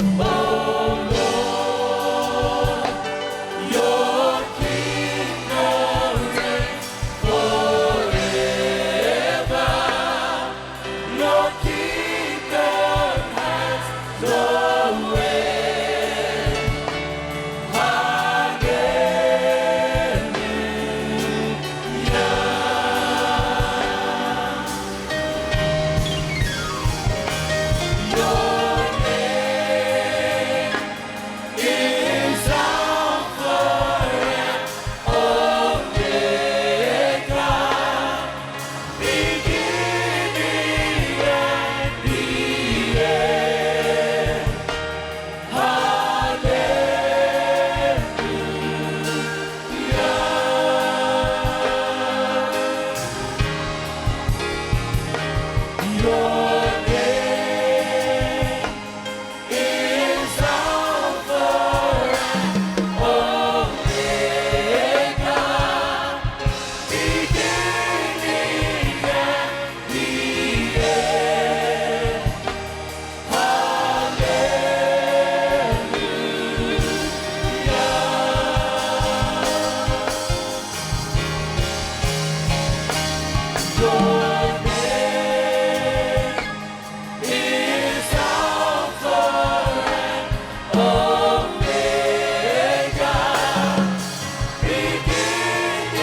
Oh Lord, your kingdom reigns forever. Your kingdom has no end. Hallelujah. Your name is Alpha and Omega, beginning and the end. Hallelujah. Your name is Alpha and Omega, beginning and the end. Hallelujah. Your name is Alpha and Omega, beginning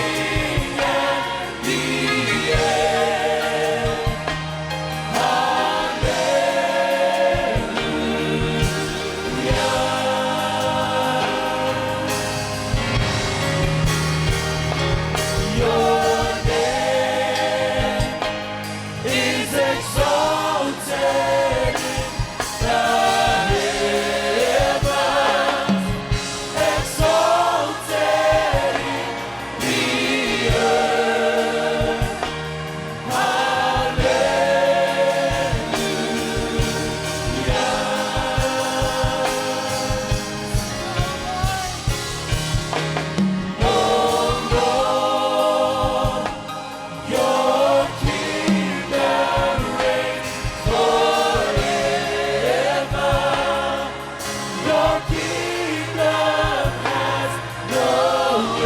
and the end. Hallelujah. Your name is exalted in the heavens, exalted in the earth. Hallelujah. Oh Lord, your kingdom reigns forever. Your kingdom has no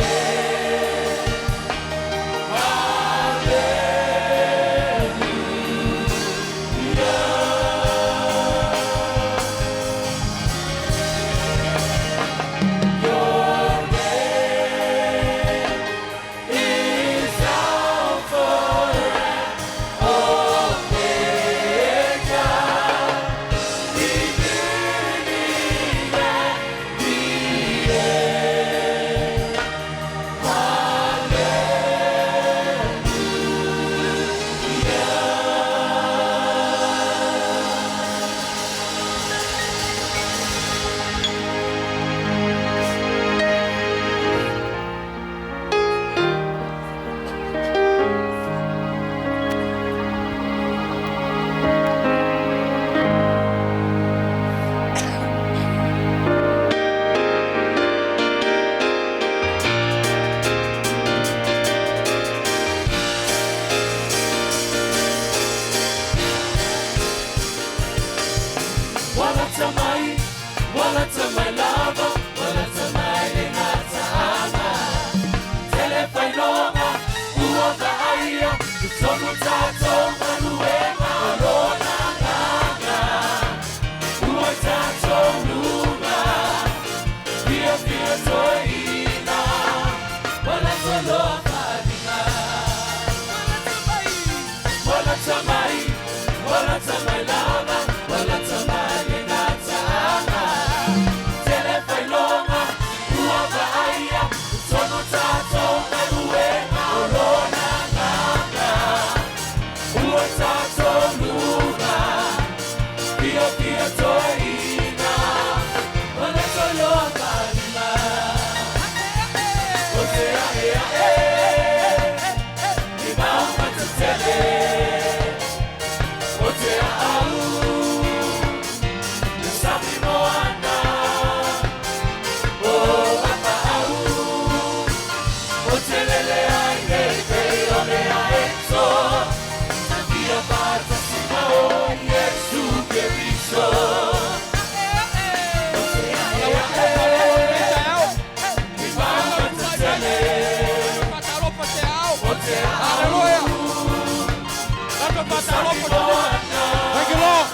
end. Hallelujah. Your name is Alpha and Omega, beginning and the end. Hallelujah. Wala tamai, wala tamai lava, wala tamai le ngataanga. Tele whailonga, ua vaaia, tonu tātou manuenga o lona nganga. Ua tātou lunga, fia fia toina, wala toloa wharinga. Wala tamai, wala tamai lava, wala tamai le ngataanga. Tele whailonga, ua vaaia, tonu tātou manuenga o lona nganga. Ua tātou lunga, fia fia toina, wala toloa wharinga. O te ae ae, i maunga tetele. O te au, le sami moana. O apa au, o te lele ai nei pei o le aeto. Tafia pata sina o Yesu Keriso. alofa tele. Thank you, Lord.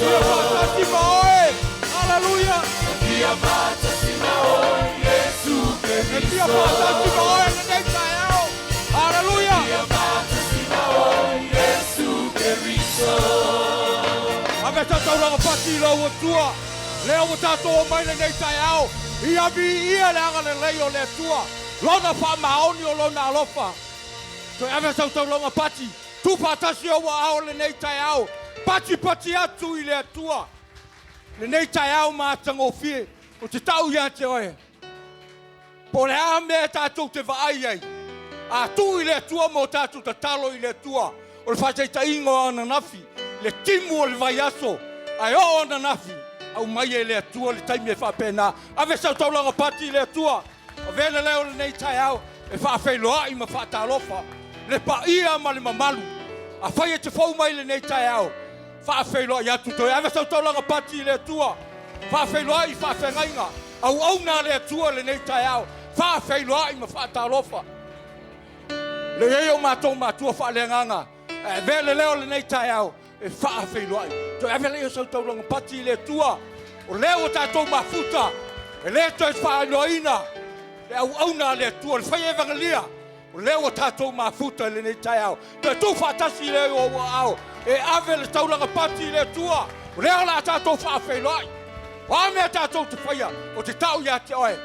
Faatasi ma oe. Hallelujah. E fia faatasi ma oe lenei taeao. Hallelujah. Ave sa taulaga pati i lau Atua. Lea ua tatou omai lenei taeao, ia viia le agalelei o le Atua, Lona faamaoni o Lona alofa. Toe ave sau taulaga pati, tu faatasi ou aao lenei taeao, patipati atu i le Atua lenei taeao matagofie. Ou te tau ia te oe, po o le a mea tatou te vaai ai, a tuu i le Atua ma o tatou tatalo i le Atua, o le faataitaiga o ananafi, le timu o le vaiaso, ae oo ananafi, aumai e le Atua le taimi e faapena. Ave sau taulaga pati i le Atua, avea le leo lenei taeao e faafeiloai ma faatalofa le paia ma le mamalu. Afai e te fou mai lenei taeao, faafeiloai atu toe ave sau taulaga pati i le Atua, faafeiloai i faafeagaiga, auauna a le Atua lenei taeao, faafeiloai ma faatalofa. Le i ai o matou matua faaleagaga, ae avea le leo lenei taeao e faafeiloai. Toe ave lea o sau taulaga pati i le Atua, o lea ua tatou mafuta, e le toe faailoaina le auauna a le Atua, le fai evagelia, o lea ua tatou mafuta i lenei taeao. Toe tuu faatasi i le ou aao e ave le taulaga pati i le Atua, o lea o le a tatou faafeiloai. O a mea tatou te faia, o te tau ia te oe,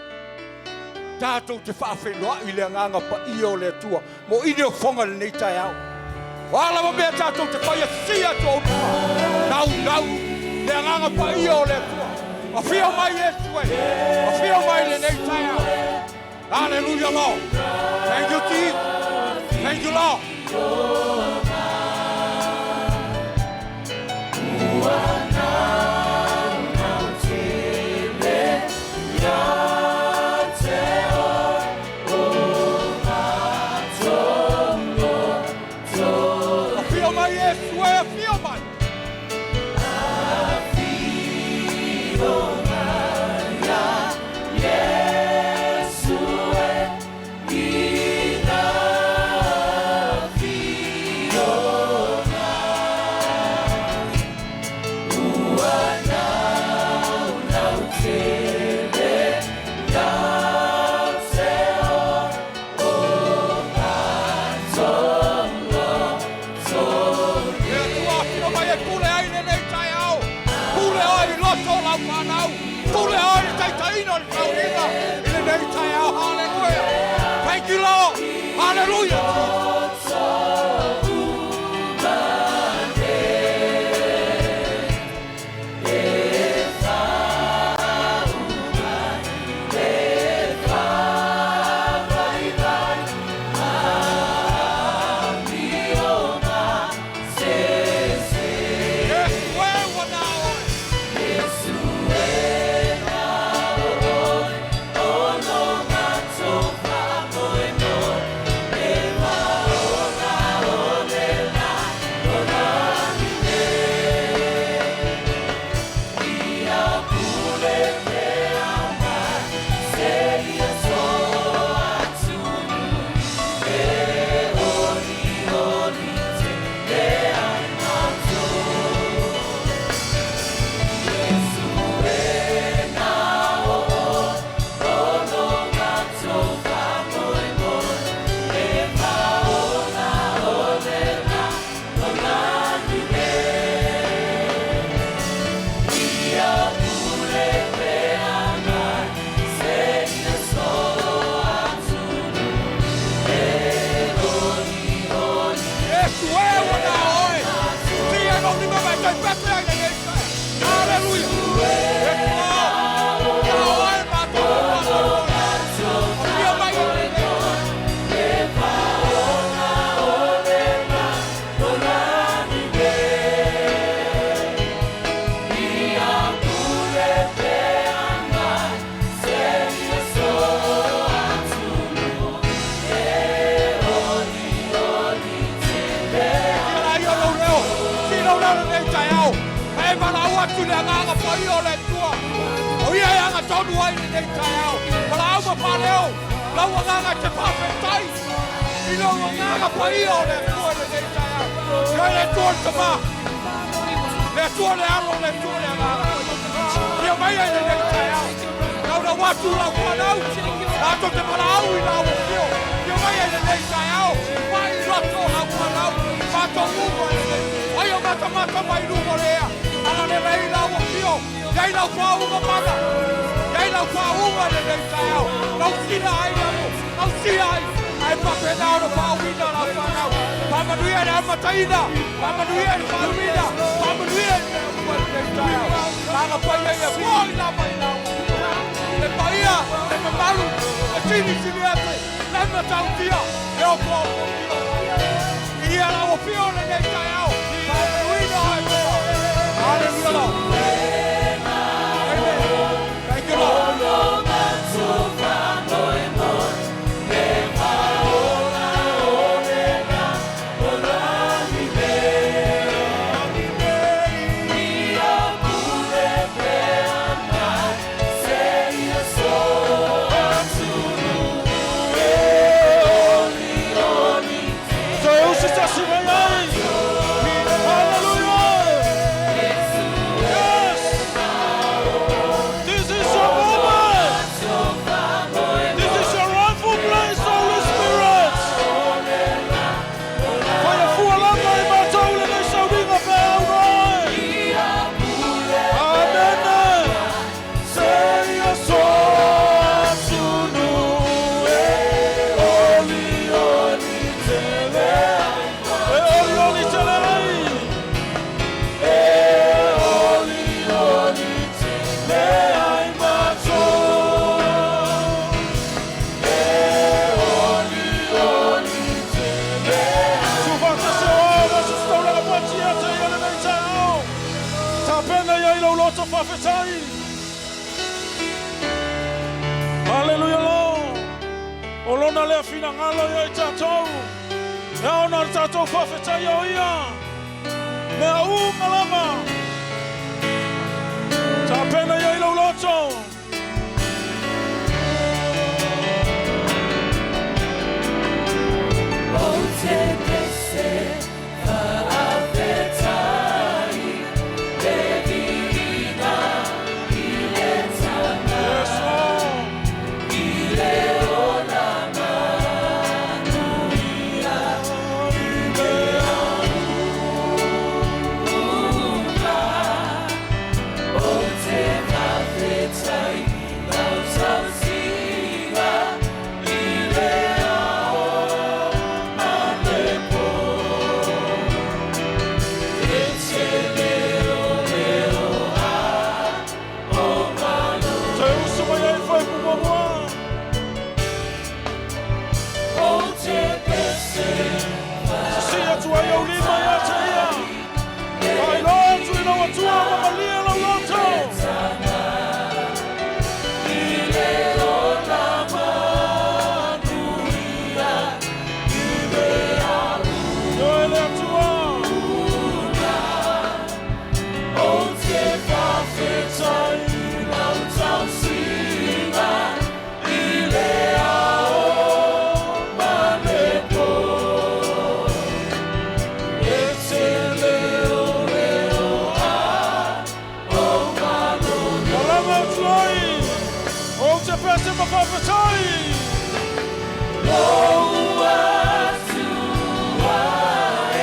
tatou te faafeiloai i le agaga paia o le Atua mo ili o foga i lenei taeao. O a lava mea tatou te faia, sisia atu ou lima, naunau le agaga paia o le Atua. Afio mai Iesu e, afio mai lenei taeao. Hallelujah, Lord. Thank you, Jesus. Thank you, Lord. Afio mai Iesu e, afio mai. Le Atua afio mai e pule ai lenei taeao. Pule oe i loto o lau fanau. Pule oe i le taitaiina o le tauniga i lenei taeao. Hallelujah. Thank you, Lord. Hallelujah, Jesus. Iesu e ua na oe. paia o le Atua. O ia e agatonu ai lenei taeao. Valaau ma faaleo lau agaga e te faafetai i lou agaga paia o le Atua i lenei taeao. Ia le Atua le Tama, le Atua le Alo, le Atua le Agaga. Ia mai ai lenei taeao. Naunau atu lau fanau, latou te valaau i lau afio. Ia mai ai lenei taeao, mai loto lau fanau, matou uma i lenei. Ai o matamata mai luga o le ea, agalelei lau afio, iai lau faauuga mana, iai lau faauuga i lenei taeao. Lau sina ai lau, lau sia ai, ae faapena ona faauuina lau fanau. Faamanuia i le amataina, faamanuia i le faauuina, faamanuia i le uma i lenei taeao. Laga paia ia foi lava i lau afio. Le paia, le mamalu, le silisili atu, le matautia, le ofoofo. Ia lau afio lenei taeao, faamanuina oe Papa. Hallelujah, Lord. Amen. Thank you, Lord. Toe usi tasi mai ai. Hallelujah. Yes. This is your moment. This is your rightful place, Holy Spirit. Fai fua langa i matou lenei sauniga pe au noe. Amen. Say so tunu e oli oli tele e oli oli tele ai e oli oli tele ai matou e oli oli tele. Sufata se o ma se taulaga patia te ia lenei taeao. Tapena ia i lau loto faafetai. Hallelujah, Lord. O lona lea finagalo ia i tatou. E ona le tatou faafetai o ia. Mea uma lava. Tapena ia i lau loto. Ou te pese faafetai le viiga i le Tama Yes, Lord. i le ola manuia i mea uma. Ou te faafetai lau tausiga i le ao ma le po. E te leoleo a o malo. Toe usu mai ai fai muamua. Ou te pese Sisi atu ai au lima ia te ia. Faailoa atu i lau Atua ma malie lau loto. I le ola manuia i mea Ioe le Atua. Ou te faafetai lau tausiga i le ao ma le po. E te leoleo a o malo. Malaga atu ai. Ou te pese ma faafetai. Lou Atua e,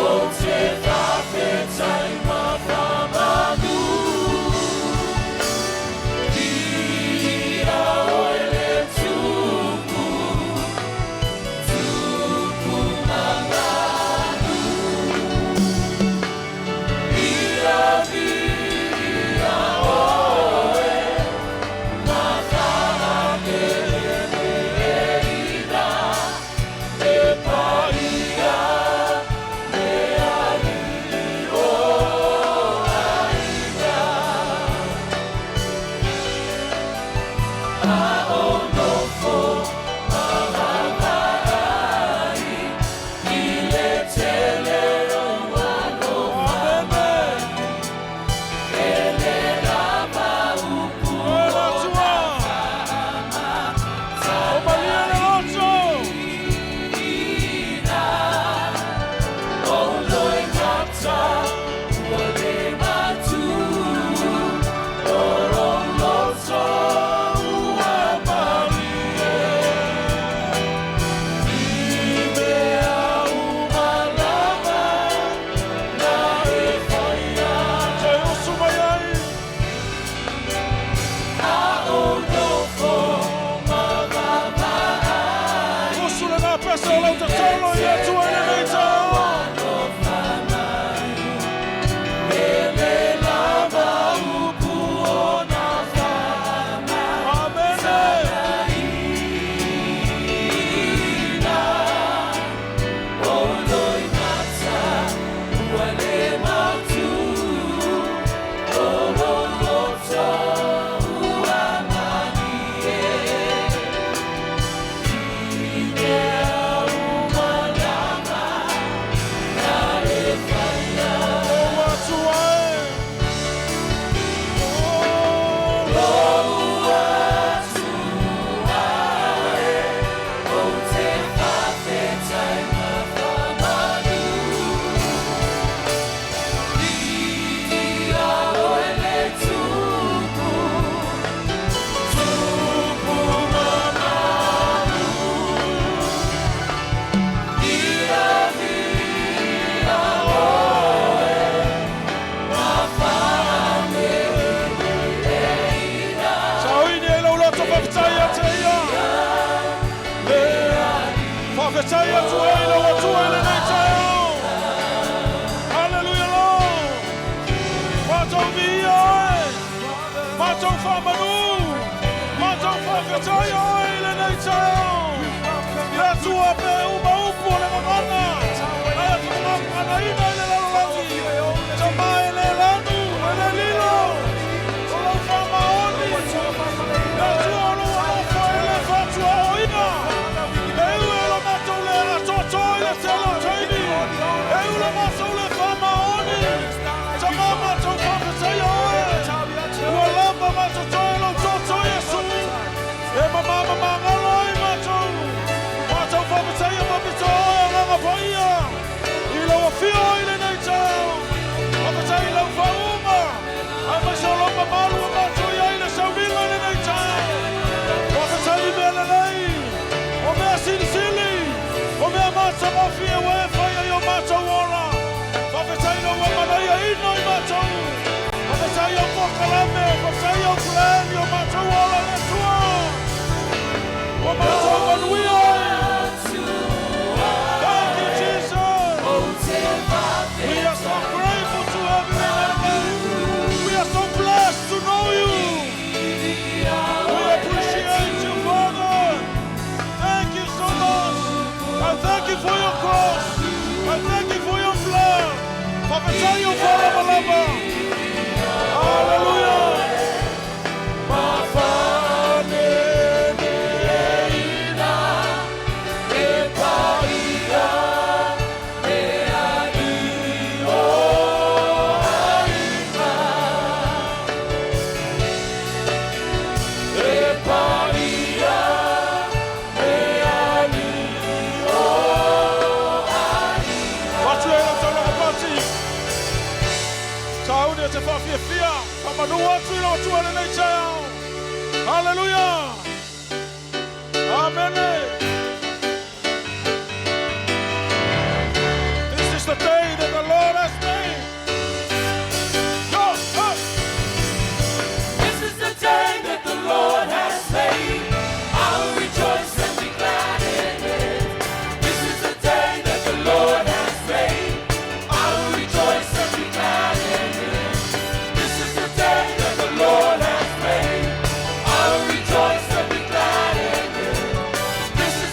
ou te faafetai ma faamanu. Ia oe le Tupu, Tupu mamalu. Ia viia oe, ma faapeleleina le paia le alii o aiga. A o nofo ma vaavaai i le tele o alofa Amen. e le Faafetai atu ai lau Atua i lenei taeao. Hallelujah, Lord. Matou viia oe. Matou faamanu. Matou faafetai oe i lenei taeao. Le Atua pe uma upu o le gagana. Ae atu gaganaina i le lalolagi. Tama e le lanu, e le lilo. O lau faamaoni. Le Atua o lou alofa e le faatuaoina. E ui e lo matou le atoatoa i le tele o taimi. E ui lo matou le faamaoni. Tama matou faafetaia oe. Ua lava matou toe lau toto Iesu. E mamamamagalo ai matou. Matou faafetaia mapito oe agaga paia. I lau afio i lenei taeao. Faafetai i lau faauuga. Ae mai se o lau mamalu o matou i ai le sauniga i lenei taeao. Faafetai i mea lelei. O mea silisili. O mea matagofie ua e faia i o matou ola. Faafetai lau amanaiaina i matou. Faafetai au polokalame. Faafetai au plan i o matou ola le Atua. Ua matou manuia ai. Thank you, Jesus. We are so grateful to have you in our life. We are so blessed to know you. We appreciate you, Father. Thank you so much. I thank you for your cross. I thank you for your blood. Faafetai o falavalava. Hallelujah. Watu e lau taulaga pati. Tauni e te whaafiafia. Whamanu atu i lau Atua lenei taeao. Hallelujah. Amen. This is the day that the Lord has made. Go, go. This is the day that the Lord has made. I will rejoice and be glad in it. This is the day that the Lord has made. I will rejoice and be glad in it. This is the day that the Lord has made. I will rejoice and be glad in it. This is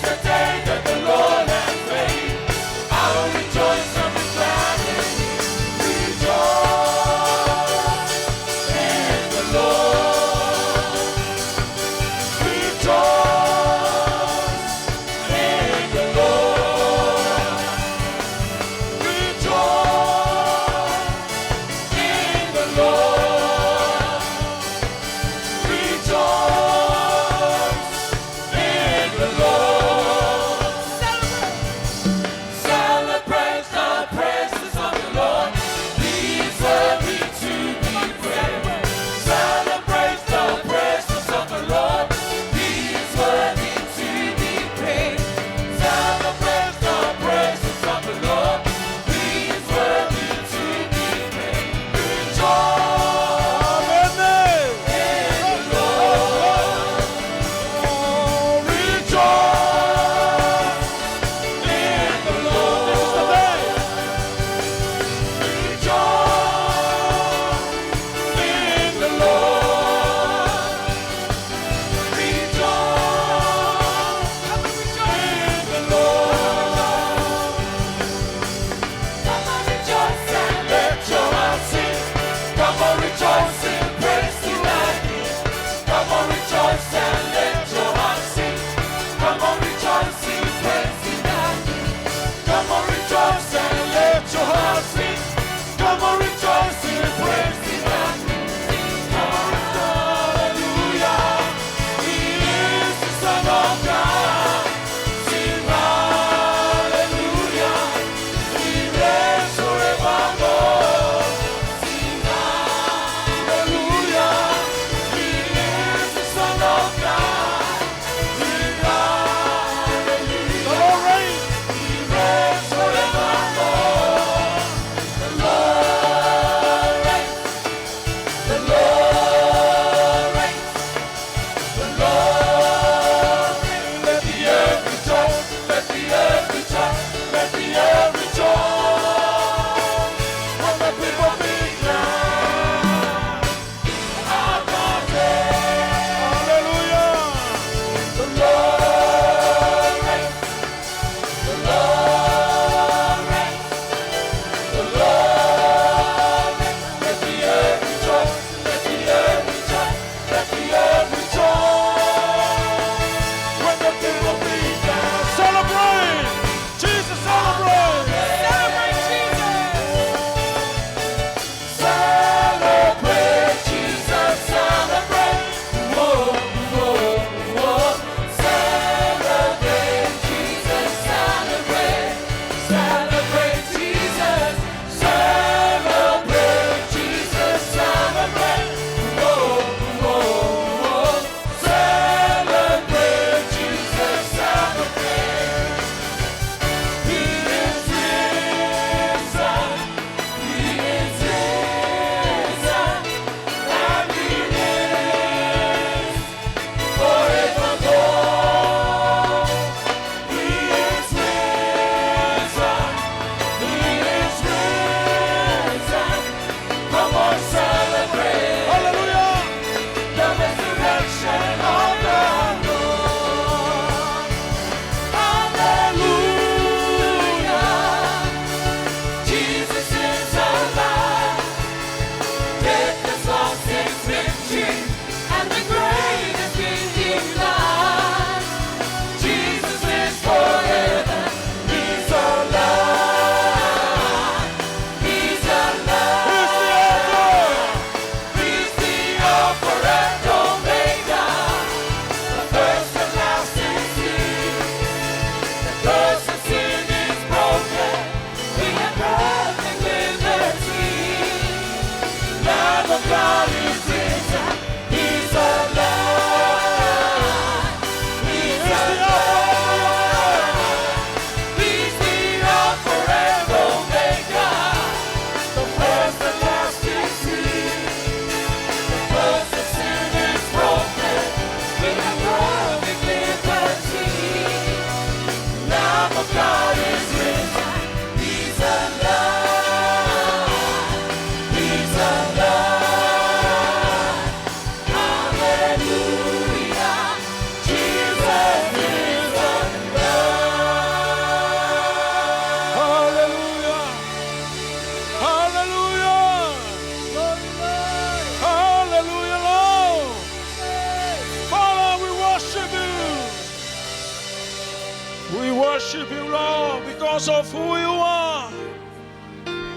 Worship you, Lord, because of who you are.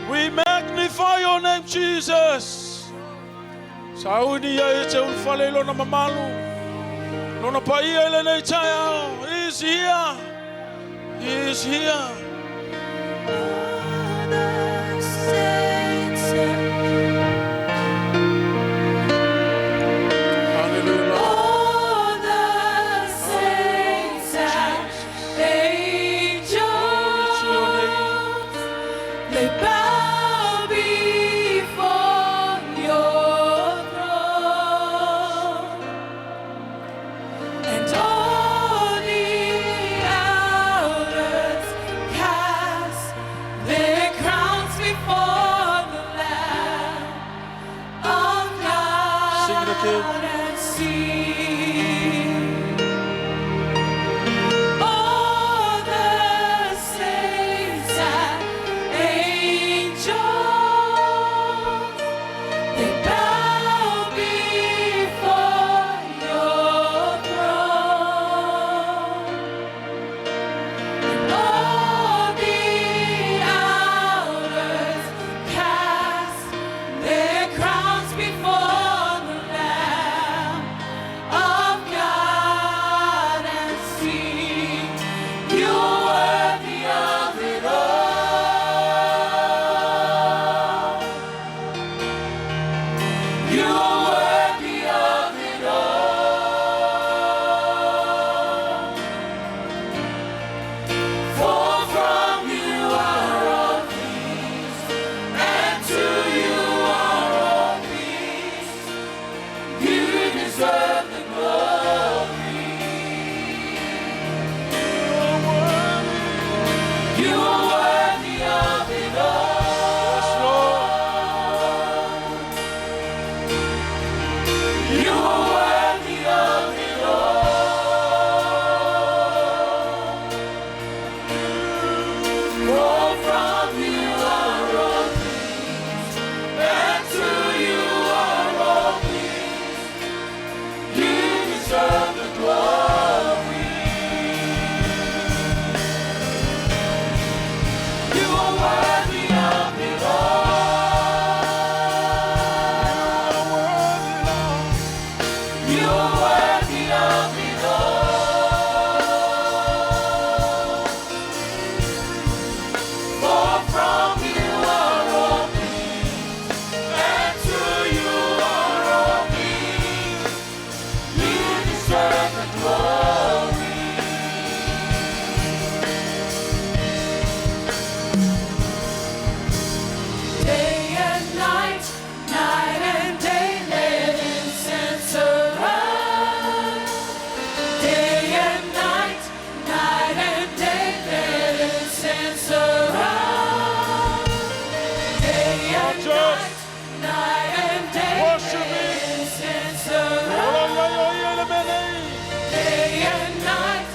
We magnify your name, Jesus. Sauni ia e te ulufale i lona mamalu. Lona paia i lenei taeao. He is here. He is here. The saints Hallelujah. Lord. All the saints and Glory to your name. angels, they bow before your throne, and all the elders cast their crowns before the Lamb of God Sing it again. and sing. All the saints and angels, they bow before your throne. And all the elders cast their crowns before the Lamb of God and sing, You are worthy of it all. You are worthy of it all. For from you are all things, and to you are all things. You deserve the glory. You are worthy of it all. Yes, Lord. You are worthy of it all. For from you are all things, and to you are all things. You deserve the glory. You are worthy of it all. You are worthy, Lord. You are worthy of it all. For from you are all things, and to you are all things. You deserve the glory. Day and night, night and day, let incense arise. Day and night, night and day, let incense arise. Day and night, night and day, Worship let him. incense Ola arise. ia ia ia le mea nei. Day and night,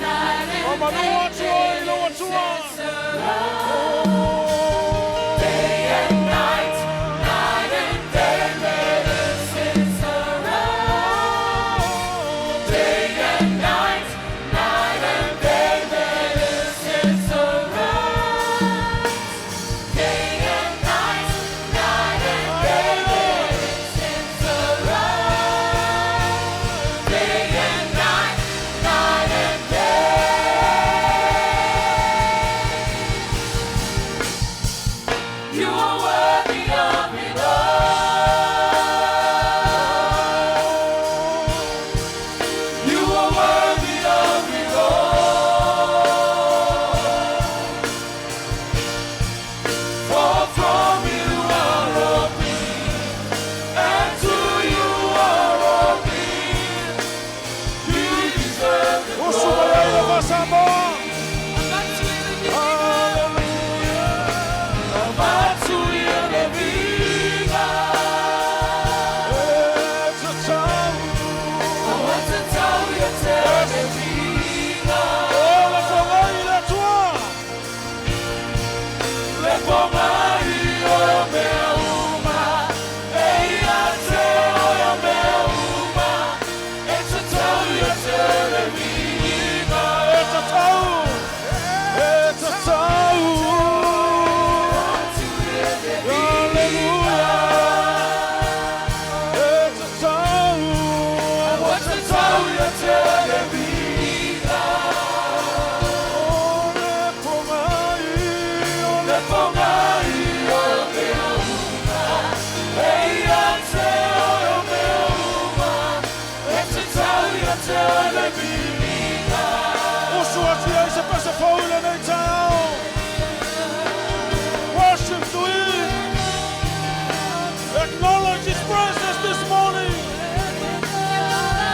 night and Mamalu day, atu ai let lau Atua. incense arise. Day and night, night and day, let incense arise. Day and night, night and day, let incense arise. Day and night, night and day, let incense arise. Day and night, night and day. tatau ia te oe le viiga. O le pogai, o le Le pogai o mea uma, e ia te oe o mea uma, e tatau ia te oe le viiga. Usu atu ai se pese fou i lenei taeao. Worship to Him. Acknowledge His presence this morning.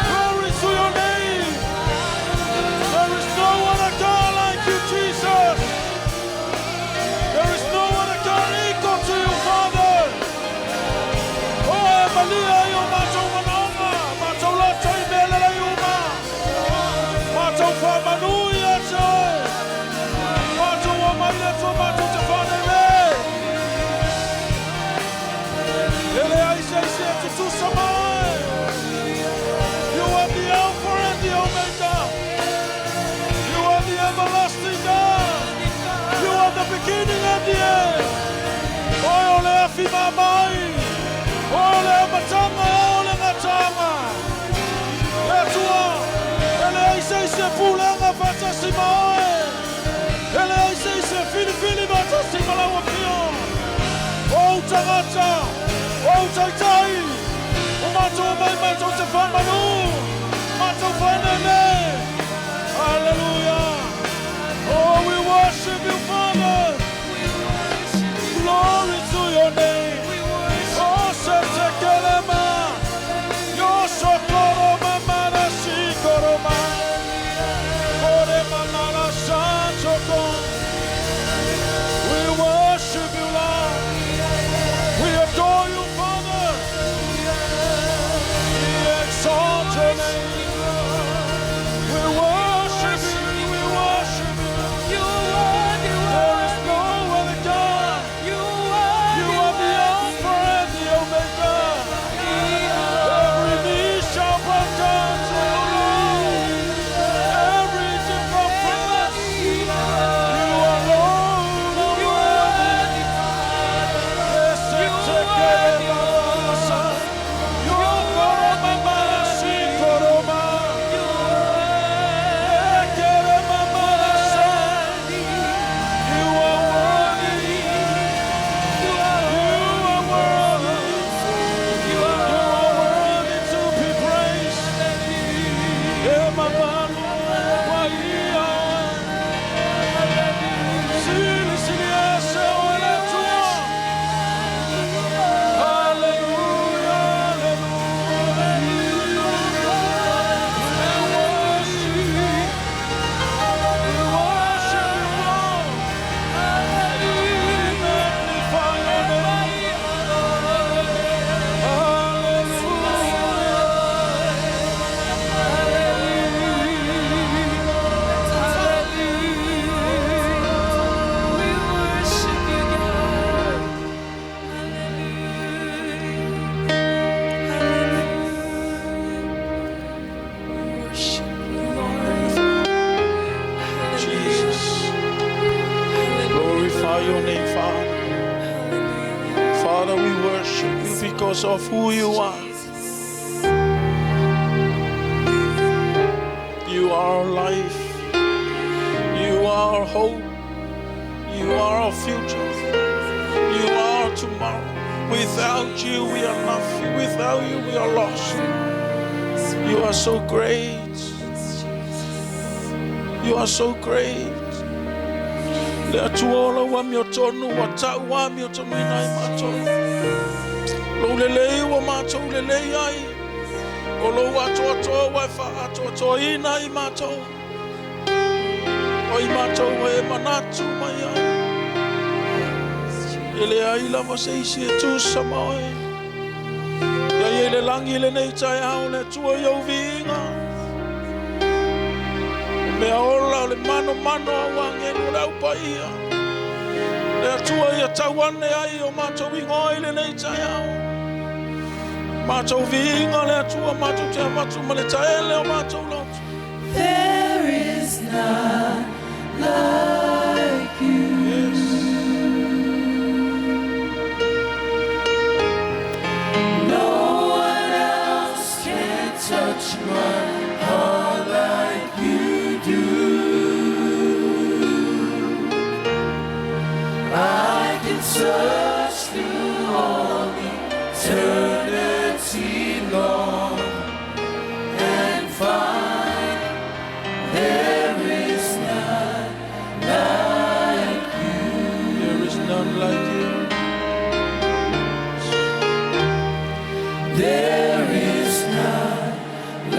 Glory to your name. There is no other God like you, Jesus. There is no other God equal to you, Father. O e malia i o matou manaoga, matou loto i mea lelei uma. Matou faamanu ia te oe. Matou o mai le Atua matou te faanene. E leai se isi e tutusa ma oe. You are the Alpha and the Omega. You are the everlasting God. You are the beginning and the end. Oe o le afi mamai. Oe o le amataga, o le gataga. Le Atua, e leai se isi e pulega faatasi ma oe. E leai se isi e filifili faatasi ma lau afio. O ou tagata, o ou taitai, o matou mai matou te faamanu, matou faanene. Hallelujah. Oh, we worship you, Father. Glory to your name. Oh, Setekelema. Yo socoroma mana sikoroma. Ore mamara sanchoko. We worship you, Lord. We adore you, Father. We exalt your name. We worship you. We worship you. There is no other God. You are the Alpha and the Omega. Every knee shall bow down to you, Lord. Every tongue confess you alone are worthy. Yes, it's a Yo koroma marasi koroma. Ekerema marasa. You are worthy. You are worthy. You are worthy to be praised. Ema manu wa ia. Sili sili ese o le Atua. Hallelujah, hallelujah. We worship you. We worship you, Lord. We magnify your name. Hallelujah. We worship you, God. Hallelujah. Hallelujah. We worship you, Lord. Jesus. Glorify your name, Father. Hallelujah. Father, we worship you because of who you are. Jesus. You are our life. You are our hope. You are our future. You are tomorrow. Without you, we are nothing. Without you, we are lost. You are so great. You are so great. Le Atua o lau amiotonu, ua ta'u amiotonuina ai matou. Lou lelei ua matou lelei ai. O lou atoatoa ua e fa'atoatoaina ai matou. O i matou e manatu mai ai. E leai lava se isi e tusa ma oe. Ia i le lagi lenei taeao le Atua i ou viiga. O mea ola o le manomano au agelu o le au paia. Le Atua ia tau ane ai o matou igoa i lenei taeao. Matou viiga le Atua matou te avatu ma le taele o matou loto. There is none like you. Yes. No one else can touch my Eternity long and find there is none like you. There is none like you. There is none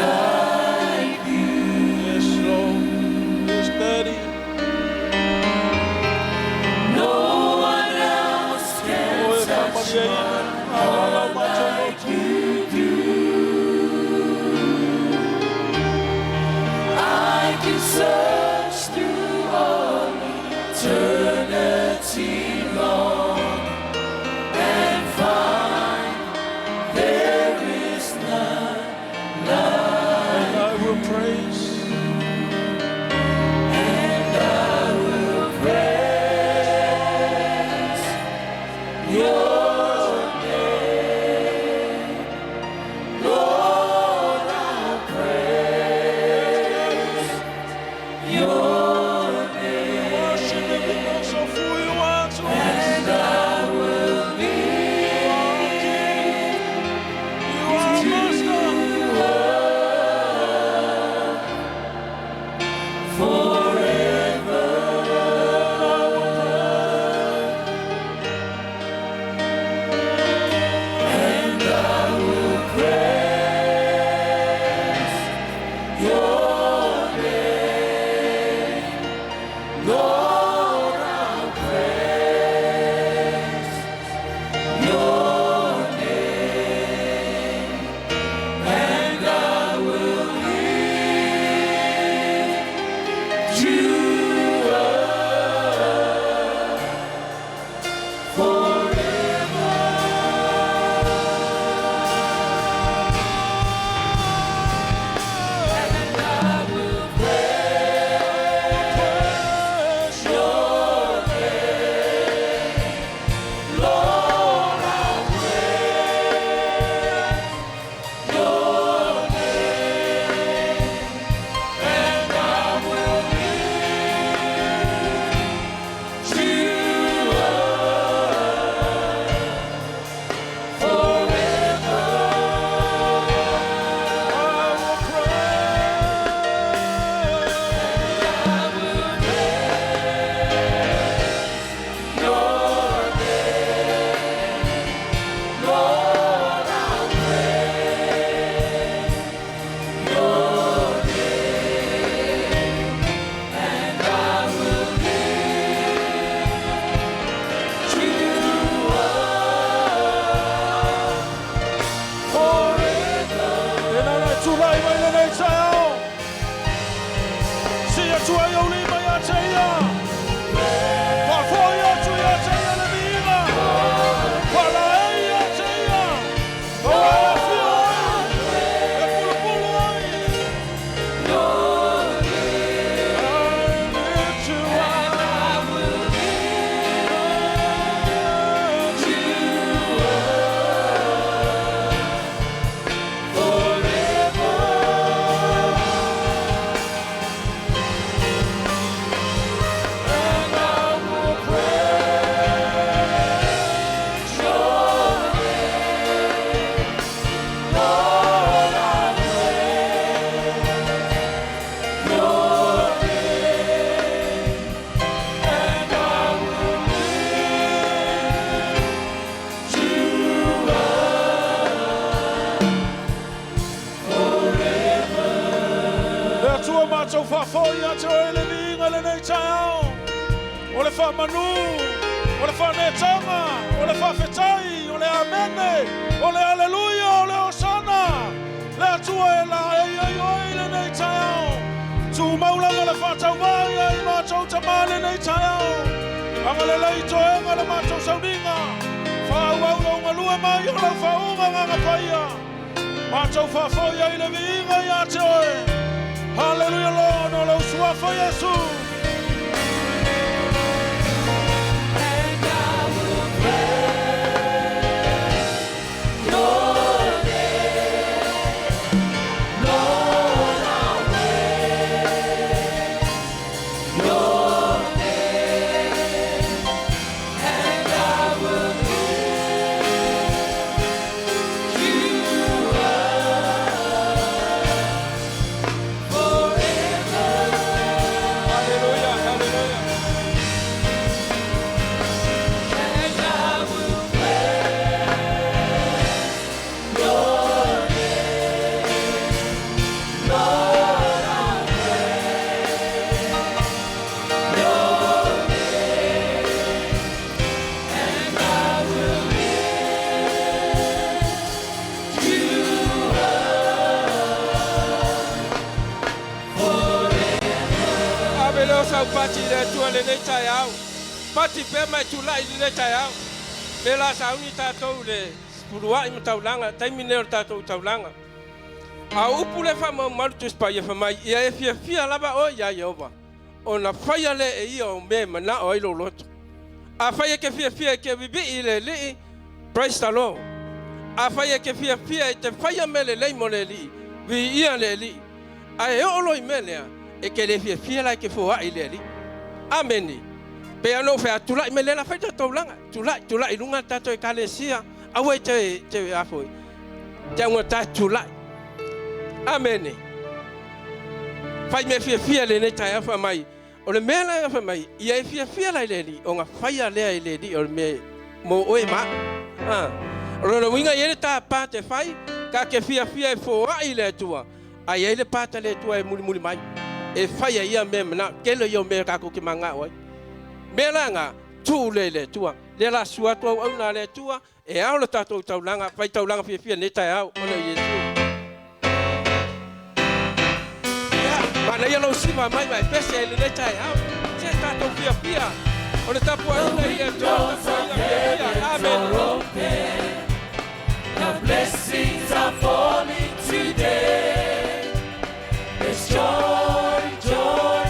like you. Yes, Lord. Yes, Daddy. No one else can O e touch whamaria ina. Alala matou like you do. I can search through all eternity long and find there is none And I will praise. And I will praise your name. Lord, I'll praise your name. Worship him because of who you are to us. And I will lift You are Master. forever. And I will praise your name. Lord, I'll praise your name. And I will lift you up forever. And I will praise your name. Lord, I'll praise your name. And I will lift you up forever. I will praise. I will praise your name. Lord, I'll praise your name. And I will lift you up forever. E nana e tūrai mai lenei taeao. Si Atua i au lima ia te ia. Whafoi atu ia te ia le viiga. Whalae ia te ia. O e awhio ai. E pulupulu ai. Your name. I lift you And up. I will lift you up forever. And I will praise your name. Lord, I praise your name. And I will lift you up forever. Le Atua mātou whafoi a te oe le viiga lenei taeao. O le whamanu, o le whanetanga, o le whawhetai, o le amene, o le aleluia, o le osana. Le Atua e la e ai oi lenei taeao. Tu maulanga le whatauvai ai mātou tama lenei taeao. Anga le lei toenga le mātou sauninga. Whau au lau ngalue mai o lau whaunga nganga paia. Mātou whafoi ai le viiga ia te oe. Hallelujah, Lord, o lau suafa Yesu. And I will praise your name. Lord, I'll praise your name. And I will lift lau pati i le Atua i lenei taeao. Pati pea ma e tulai i lenei taeao. Lea la sauni tatou i le sefuluai ma taulaga, taimi lenei o le tatou taulaga. A o upu lea e faamaumalu Tusi Paia fai mai, Ia e fiafia lava oe iā Ieova, ona faia lea e ia o mea e manao ai lou loto. Afai e te fiafia e te vivii i le Alii, praise the Lord. Afai e te fiafia e te faia mea lelei mo le Alii, viia le Alii. Ae oo loa i mea lea, e te le fiafia la e te foai i le Alii. Ameni. Pei lava ona ou fai atu, tulai mai lea la fai tatou taulaga. Tulai, tulai i luga le tatou Ekalesia. Aua e te, te a foi, te augata e tulai. Amene. Fai mea fiafia i lenei taeao fai mai, o le mea la fai mai, ia e fiafia la i le Alii, ona faia lea e le Alii o le mea mo oe ma au. Ah. O lona uiga e i ai le ta part e fai, ta te fiafia e foai i le Atua, a i ai le part a le Atua e mulimuli mai, e fai ai ia mea manao, tele ia o mea tatou te manao ai. Mea la na, tuu lea i le Atua. Lea la sua atu auauna a le Atua, E ao le tatou taulaga, fai taulaga fiafia lenei taeao ona o Iesu. Ia, manaia lou siva mai ma e pese ai lenei taeao. Se tatou fiafia o le tapuaiga i le Atua, le tapuaiga fiafia. Amen. The blessings are falling today. There's joy, joy,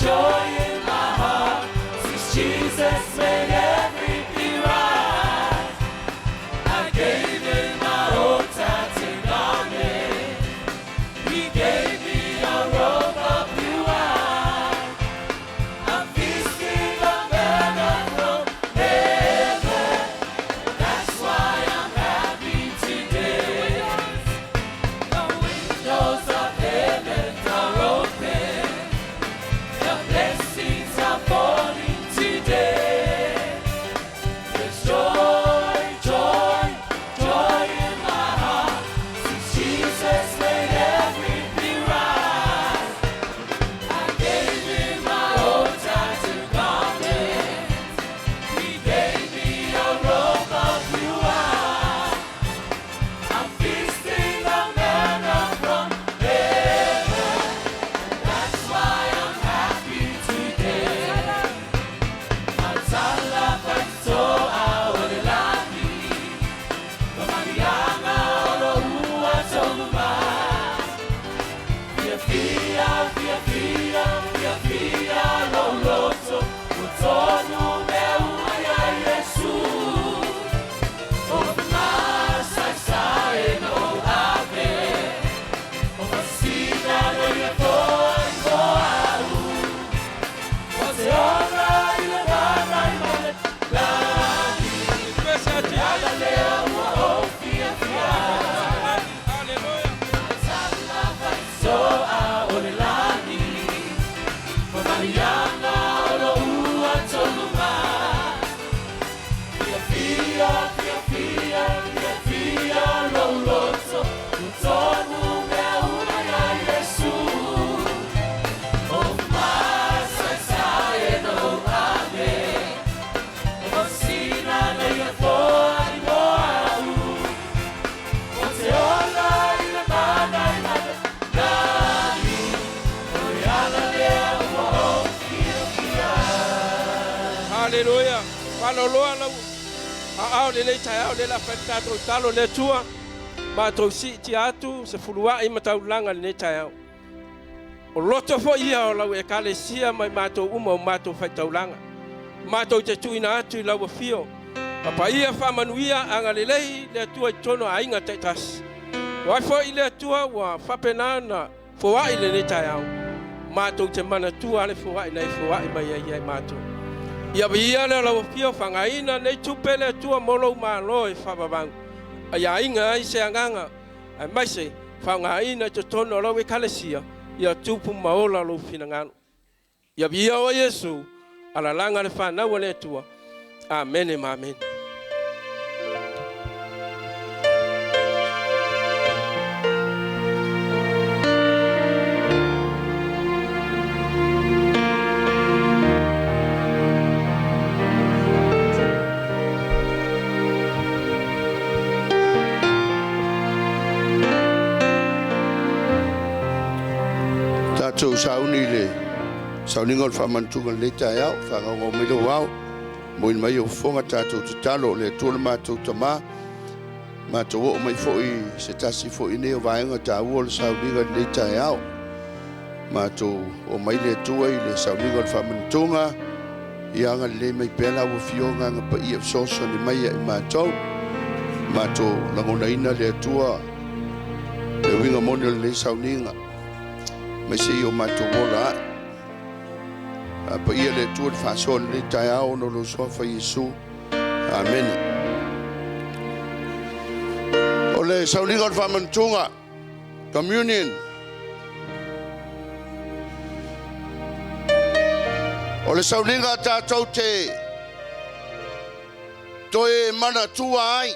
joy in my heart. Since Jesus made everything right, I gave him my old tattered garment. He gave me a robe of new wine. I'm feasting on manna from heaven. That's why I'm happy today. The windows of heaven are open. The blessings are falling today. There's joy, joy, joy in my heart. Since Jesus made everything right, I gave him my old tattered garment. He gave me a robe of new wine. I'm feasting on manna from heaven. That's why I'm happy today. Matala faitoa o le lagi, Mamalianga o lo ua tolu mai. Fia fia, fia fia, fia fia lo loto, O tonu mea uma ia Iesu. O masa sa e no ave, O fasina no ia foi mo au. O te ora i le mana i male lagi. Pese ati ai. Ala lea ua o fia fia. Haleluya. Soa o le lagi, Mamalianga o lo ua tolu mai. Fia fia, fia fia, fia fia lo loto, O tonu mea uma ia Iesu. O masa sa e no ave, O sina na ia foa i mo au. O te ola i le mana i male lagi, O le ala lea ua o fia fia. Haleluya. Faaloloa lau aao lenei taeao lea la fai le tatou talo le Atua. Matou siitia atu sefuluai ma taulaga lenei taeao. O loto foi ia o lau ekalesia mai matou uma o matou faitaulaga. Matou te tuuina atu i lau afio. Papaia faamanuia agalelei le Atua i totonu o aiga taitasi. O ai foi le Atua ua faapena ona foai lenei taeao. Matou te manatua le foai na e foai mai ai ia matou. Ia viia lea o lau afio faagaina nei tupe le Atua mo lou malo e faavavau. Ai aiga ai se agaga aemaise faaaogaina i totonu o lau ekalesia ia tupu ma ola lou finagalo. Ia viia oe Iesu, alalaga le fanau a le Atua. Amene ma amene. Tatou sauni le Sauniga o le faamanatuga o lenei taeao, faagaugau mai lou ao, momoina mai ou fofoga, tatou tatalo o le Atua le matou Tama, matou oo mai foi i se tasi foi nei o vaega taua o le sauniga i lenei taeao. Matou oo mai le Atua i le sauniga o le faamanatuga, ia agalelei mai pea lau Afioga Agaga Paia e fesoasoani mai ia i matou. Matou lagonaina le Atua le uiga moni o lenei sauniga, aemaise i o matou ola ae. Paia le Atua i le faasoa o lenei taeao ona o lou suafa Iesu. Amene. O le sauniga o le faamanatuga, communion. O le sauniga tatou te toe manatua ai.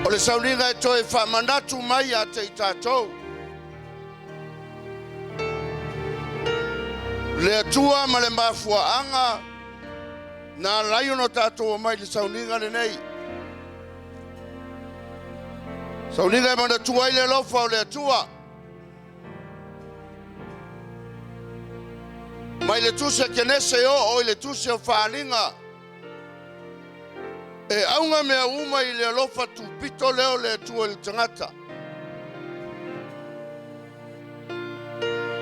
O le sauniga e toe faamanatu mai ia te i tatou. Le Atua ma le mafuaaga na ala ai ona tatou omai i le sauniga lenei. Sauniga e manatua ai le alofa o le Atua. Mai le tusi a Kenese e oo i le tusi o Faaaliga, e auga mea uma i le alofa tupito lea o le Atua i le tagata.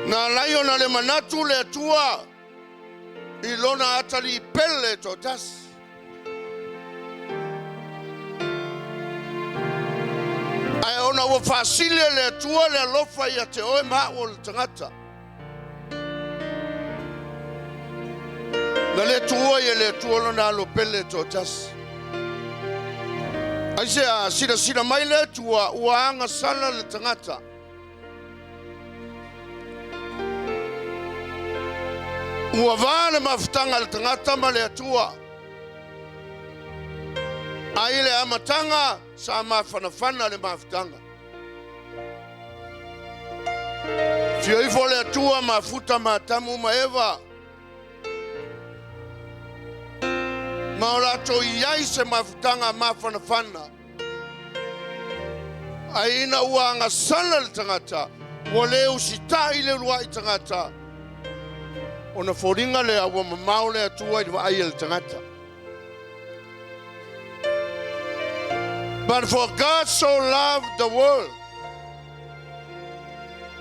Na ala ai ona le manatu le Atua i lona atalii pele toatasi. Ae ona ua faasili e le Atua le alofa ia te oe ma au o le tagata, na le tuua ai e le Atua lona alo pele toatasi. Aisea? Silasila mai le Atua ua agasala le tagata. Ua va le mafutaga a le tagata ma le Atua. A i le amataga sa mafanafana le mafutaga. Afio ifo le Atua mafuta ma Atamu ma Eva, ma o latou i ai se mafutaga mafanafana. Ae ina ua agasala le tagata, ua le usitai le uluai tagata, ona foliga lea ua mamao le Atua i le vaai a le tagata. But for God so loved the world,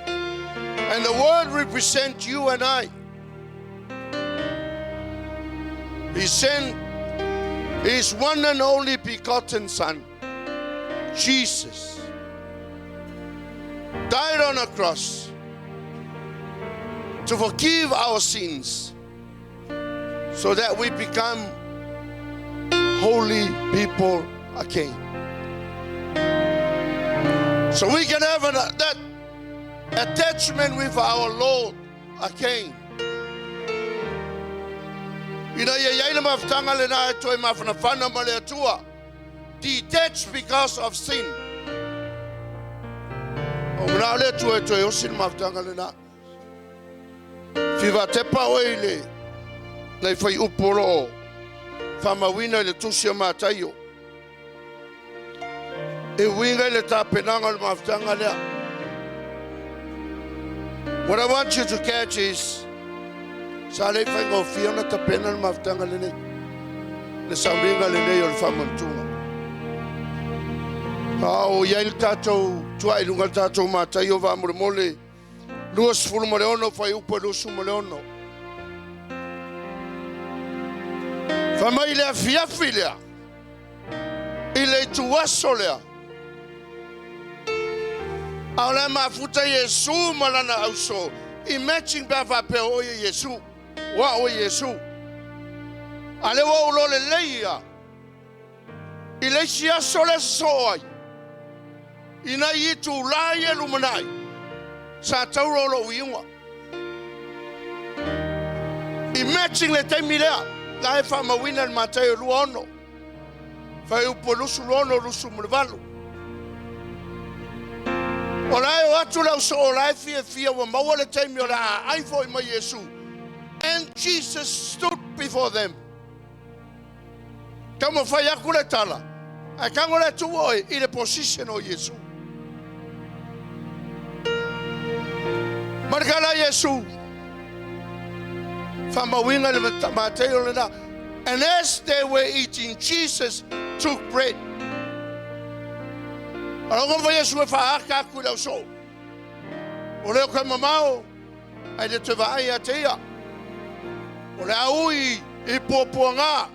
and the world represents you and I. He sent His one and only begotten Son, Jesus, died on a cross to forgive our sins so that we become holy people again. So we can have that attachment with our Lord again. Ina ia i ai le mafutaga lena e toe mafanafana ma le Atua. Detached because of sin. O manao le Atua e toe osi le mafutaga lena. Fiva tepa oe i le nai fai upu o loo faamauina i le tusi a Mataio. E uiga i le tapenaga o le mafutaga lea. What I want you to catch is, sa le i faigofie ona tapena le mafutaga lenei, le sauniga lenei o le faamanatuga. A o i ai le tatou tuai i luga o le tatou Mataio faamolemole 26 fuaiupu e 26. Fai mai le afiafi lea, i le ituaso lea, a o la e mafuta Iesu ma lana auso. Imagine pe a faapea o oe e Iesu, o au e Iesu. A lea ua ou iloa lelei ia, i le isi aso lea sosoo ai, i nai itula ia e lumanai, sa tauro o lou iuga. Imagine le taimi lea, la e faamauina i le Mataio 26, fuaiupu e 26, 28. O la e o atu le ausoo, o la e fiafia ua maua le taimi o le a aai foi mai Iesu. And Jesus stood before them. Taumafai atu le tala, ae tago le tuu oe i le position o Iesu. Marikala Iesu. Whamauina le Mateo le na. And as they were eating, Jesus took bread. Aloga ma Iesu e whaaka aku i lau so. O leo kai mamao, ai le te vaai a te ia. O le aui i puapuaga.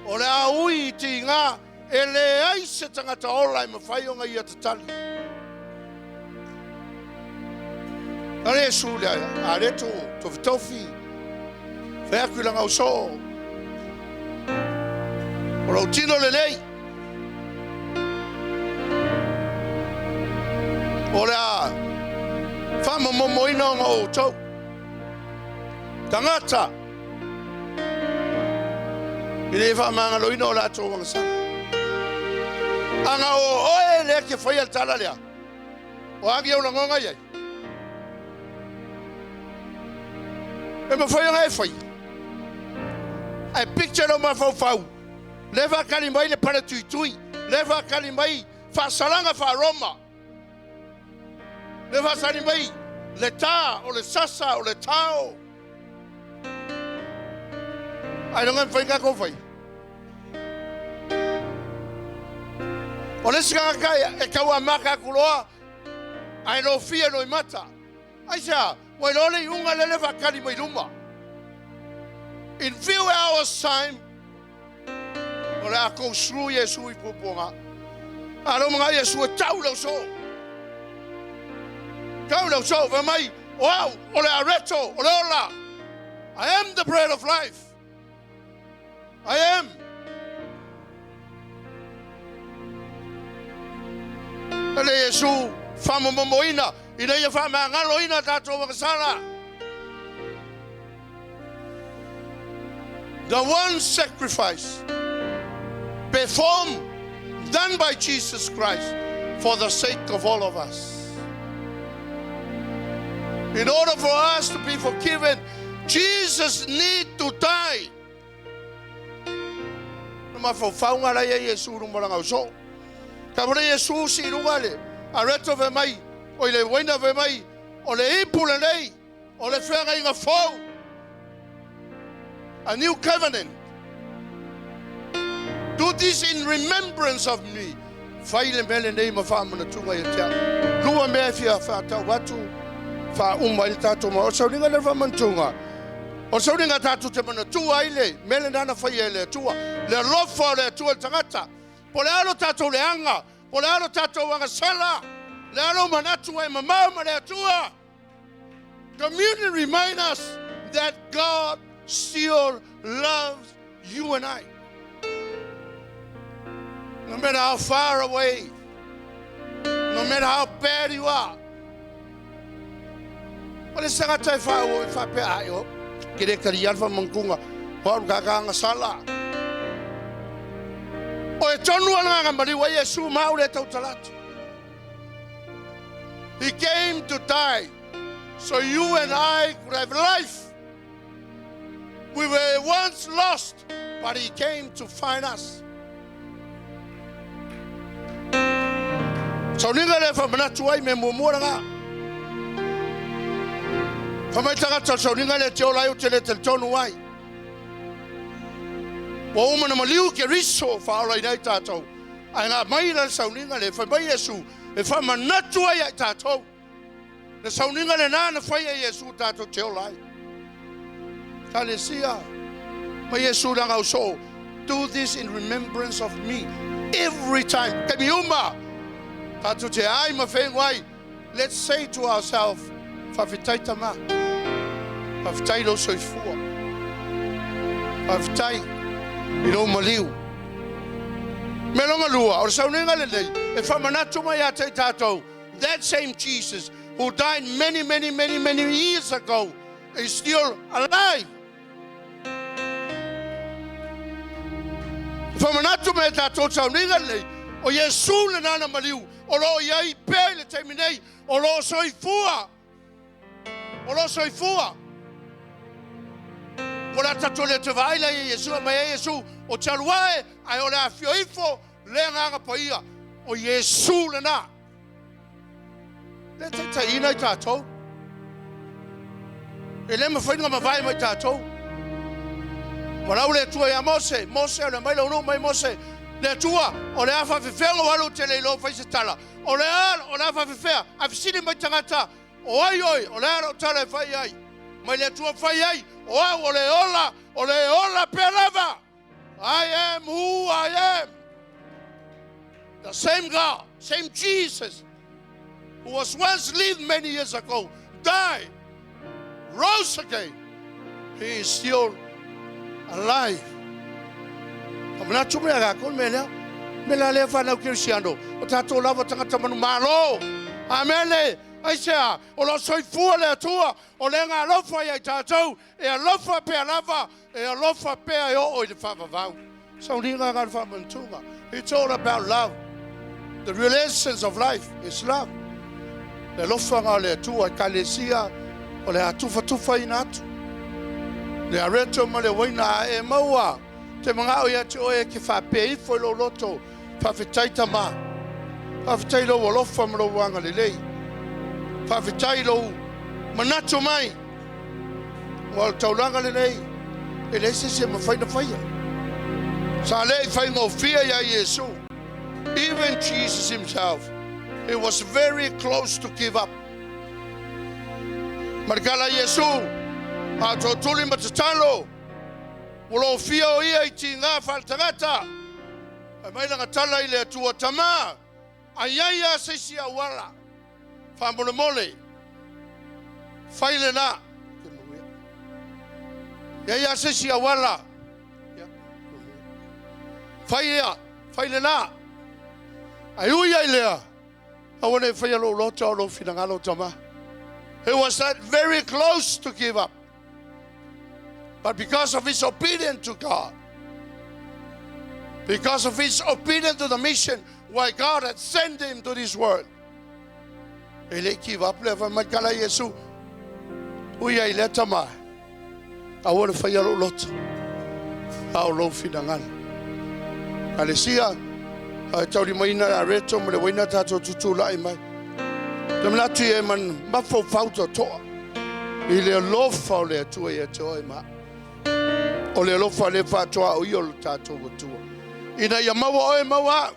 O le aui i tiga e le ai se tagata ola e mawhai o ngai tatali. Ale Iesu le a le to tofi whea kui langa uso. O lau tino le lei. O le a whamamomoina o ngā o tau. Tangata. I le whamangaloina o lātou wangasana. Anga o oe le ke whai al tala lea. O agi au langonga iai. E ma whai anga e whai. Ai picture o mawhau. Le whakali mai le para tui tui. Le whakali mai whasalanga wha Roma. Le whasali mai le tā o le sasa o le tao. Ai longa whai ngā kōwhai. O le sika kai e kaua maka kuloa ai lo fia no i mata. Ai sea, wai lole i unga lele whakali mai luma. In few hours time, o le a kou sru Iesu i pupunga. A lo mga Iesu e tau lau so. Tau lau so, wa mai, o au, o le areto, o le ola. I am the bread of life. I am. Ale Iesu, whamamomoina, ina ia whamangaloina tātou wakasala. The one sacrifice performed, done by Jesus Christ for the sake of all of us. In order for us to be forgiven, Jesus need to die. Na mawhauwhaunga lai e Iesu runga uso. Ka vore Iesu si runga le, a reto ve mai, o le waina ve mai, o le ipu le nei, o le whenga inga fau. A new covenant. Do this in remembrance of me. Whai le mele nei ma whaamana tunga i tea. Lua mea fia whaatau atu, wha uma i le tātou ma. O sauringa le whaamana. O sauringa tātou te mana tua i le, mele nana whai e le atua. Le alofa o le atua le tangata. Po le alo tātou le anga, po le alo tātou anga sala. Le alo manatua e mamau ma le atua. Communion remind us that God still loves you and I. No matter how far away, no matter how bad you are. O le sangata e wha o e wha pe ai o. Ke re kari alfa mankunga. Hoa kaka sala. O e tonu ala ngā mariwa Iesu mau le tau talatu. He came to die so you and I could have life. We were once lost, but he came to find us. So ninga le whamanatu ai me muamua ngā. Whamai tangata so ninga le te ola ai o te le te tonu ai. Wa umana maliu ke riso whaola i nei tātou. Ai ngā mai la sauninga le whamai Iesu e whamanatu ai ai tātou. Le sauninga le nana whai ai Iesu tātou te ola ai. Kalesia, ma Iesu langa uso. Do this in remembrance of me every time. Kei mi uma. Tātou te ai ma whenguai. Let's say to ourselves, whawhitai tama. Whawhitai lo soifua. Whawhitai i lo maliu. Me longa lua, o sauninga le nei, e whamanatu mai a te tātou. That same Jesus who died many, many, many, many years ago is still alive. Whamanatu mai tātou sauninga le nei, o Iesu le nana maliu, o lo iai pe le teimi nei, o lo soifua. O lo soifua. Mo la tātou le te vaila i Iesu, mai e Iesu, o te aluae, ai o le awhio ifo, le nganga paia, o Iesu le nā. Le te taina i tātou. E le mafai ona mavae mai tatou. Valaau le Atua ia Mose, Mose o le mai lau nuu mai Mose, le Atua, o le a faafefea lou alu ou te le iloa fai se tala. O le a, o le a faafefea? A fesili mai tagata, o ai oe? O le a lau tala e fai ai? Mai le Atua fai ai, o au o le ola, o le ola pea lava. I am who I am. The same God, same Jesus, who was once lived many years ago, died, rose again. He is still alive. Ka manatu mea rākou mea lea. Me la lea whanau Kerisiano. O tātou lava tangata manu malo. Amene. Aisea, o lo soifua le Atua, o le ngā alofa ia i tātou, e alofa pea lava, e alofa pea e oo i le whaavavau. Sauniga ngā whaamantunga. It's all about love. The real essence of life is love. Le alofa ngā le Atua, e kalesia, o le atufa tufa ina atu. Le areto ma le waina a e maua. Te mga o ia te oe ke whape ifo i lo loto. Whawhetai tama. Whawhetai lo alofa ma lo wanga le lei. Whawhetai lo manatu mai. Wa o taulanga le nei. E le se se mawhai na whaia. Sa le i whai ngō ia Yesu. Even Jesus himself, he was very close to give up. Marikala Yesu, a tō tuli ma te talo, ua lo fia o ia i ti ngā whaletangata. Ai mai langa tala i le Atua tama, ai ai a seisi a wala. Wha mole mole, whai le nā. Ia ia seisi a wala. Whai ia, whai le nā. Ai ui ai lea. Aua ne whai alo loto o lo finangalo tama. He was that very close to give up. But because of his obedience to God, because of his obedience to the mission why God had sent him to this world, e le give up le fa mai kala Yesu. Ui ai le tama. Aua le whai alo loto. Ao lo finangalo. Alesia, ai tauri mai na areto ma le waina tātou tutulai mai. Te manatu e man mafau fauta toa. I le alofa o le Atua ia te oe ma. O le alofa le whātoa o ia o le tātou Atua. Ina ia maua oe maua au.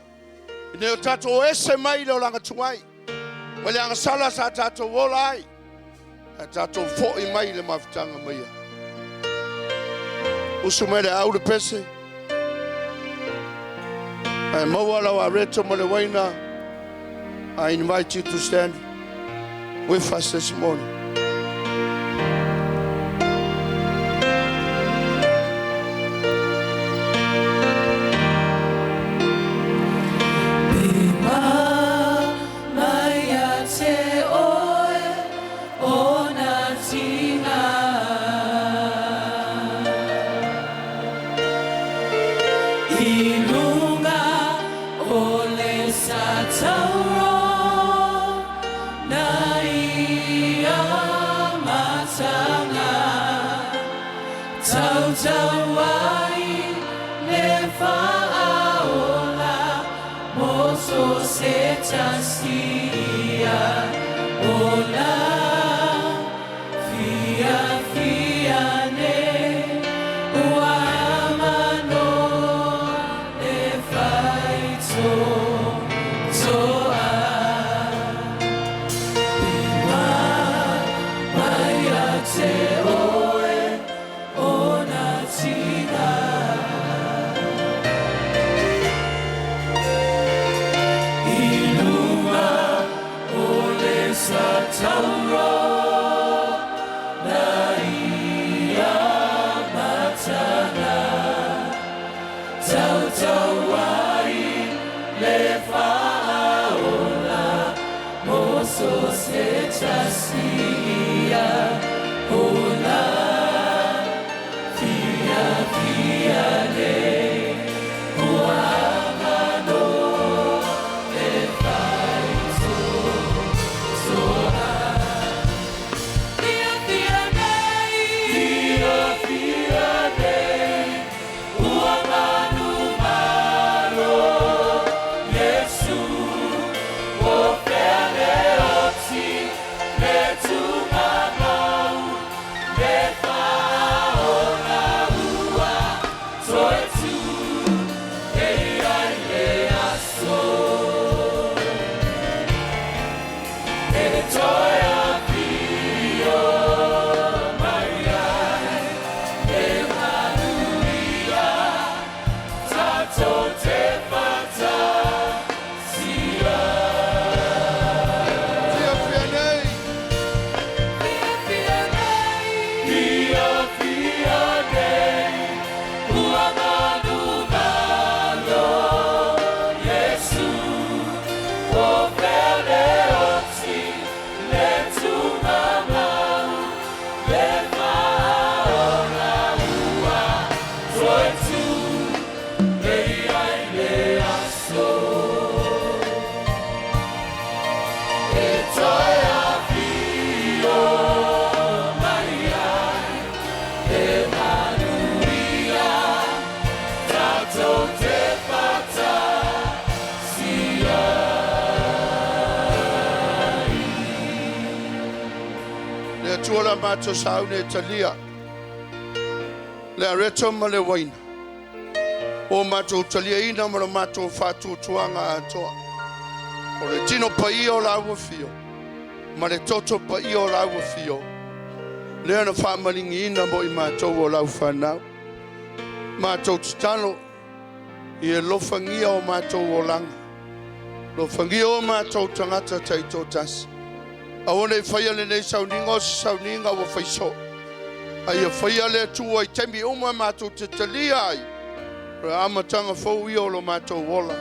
Ina o tātou ese mai le olanga tuai. Ma le angasala sa tātou ola ai. A tātou foi mai le mafutanga mai ia. Usu mai le au le pese. Ai maua lau areto ma le waina. I invite you to stand with us this morning. Mai a te oe o nā tina. I lunga o le sa tauro na ia matanga tau tau ai le whaaola mo so se tasia ola fia fia ne ua mano le whaito toa mai a te oe o nā tina. I lunga o le sa tauro na ia matanga tau tau ai le whaaola mo so se tasia ola fia fia ne ua mano le whaito toa. Fia fia nei, fia fia nei, ua manu malo, Yesu, o fea le oti, le tunganga. Atua la matou sauni e talia le areto ma le uaina ua matou taliaina ma le matou faatuatuaga atoa. O le tino paia o lau afio ma le toto paia o lau afio lea na faamaligiina mo i matou o lau fanau. Matou tatalo ia lofagia o matou olaga, lofagia o matou tagata taitoatasi. Aua ne i faia lenei sauniga o se sauniga ua faiso, a ia faia le Atua i taimi uma matou te talia ai o le amataga fou ia o lo matou ola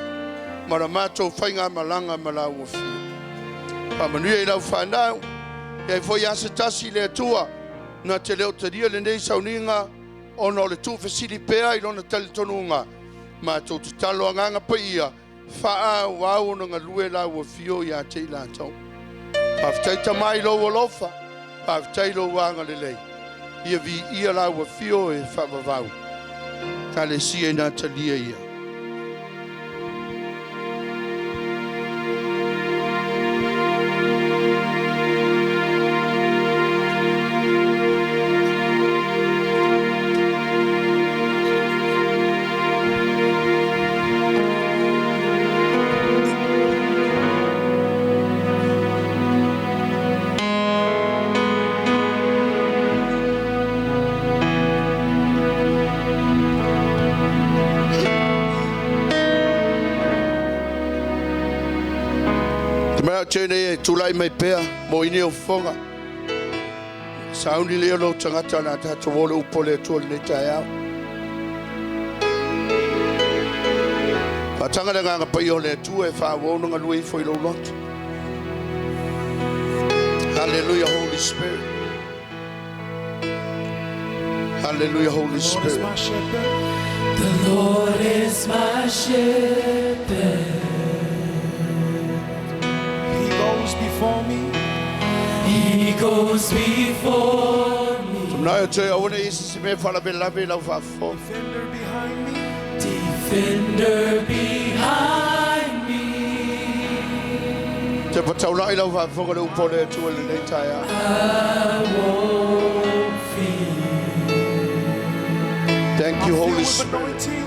ma la matou faigamalaga ma lau afio. Faamanuia i lau fanau, e ai foi ase tasi le Atua na te le o talia lenei sauniga ona o le tuufesili pea i lona talitonuga. Matou tatalo agaga paia faaauau ona galue lau afio ia te i latou. Faafetai Tama i lou alofa, faafetai i lou agalelei, ia viia lau afio e faavavau. Ekalesia ina talia ia. Te mea tēnei e tulai mai pea mo ini o fofoga. Sauni lea lou tagata na tātou o le upu o le Atua lenei taeao. Faataga le agaga paia o le Atua e faaauau ona galue ifo i lou loto. Hallelujah, Holy Spirit. Hallelujah, Holy Lord is Spirit. my shepherd. The Lord is my shepherd. He goes before me. He goes before me. Tumnaio te aua ne i se se mea faalavelave i lau faafofoga. Defender behind me. Defender behind me. Te pataulai lau faafofoga le upu o le Atua lenei taeao. I won't fear. Thank you, I'm Holy filled with Spirit. anointing.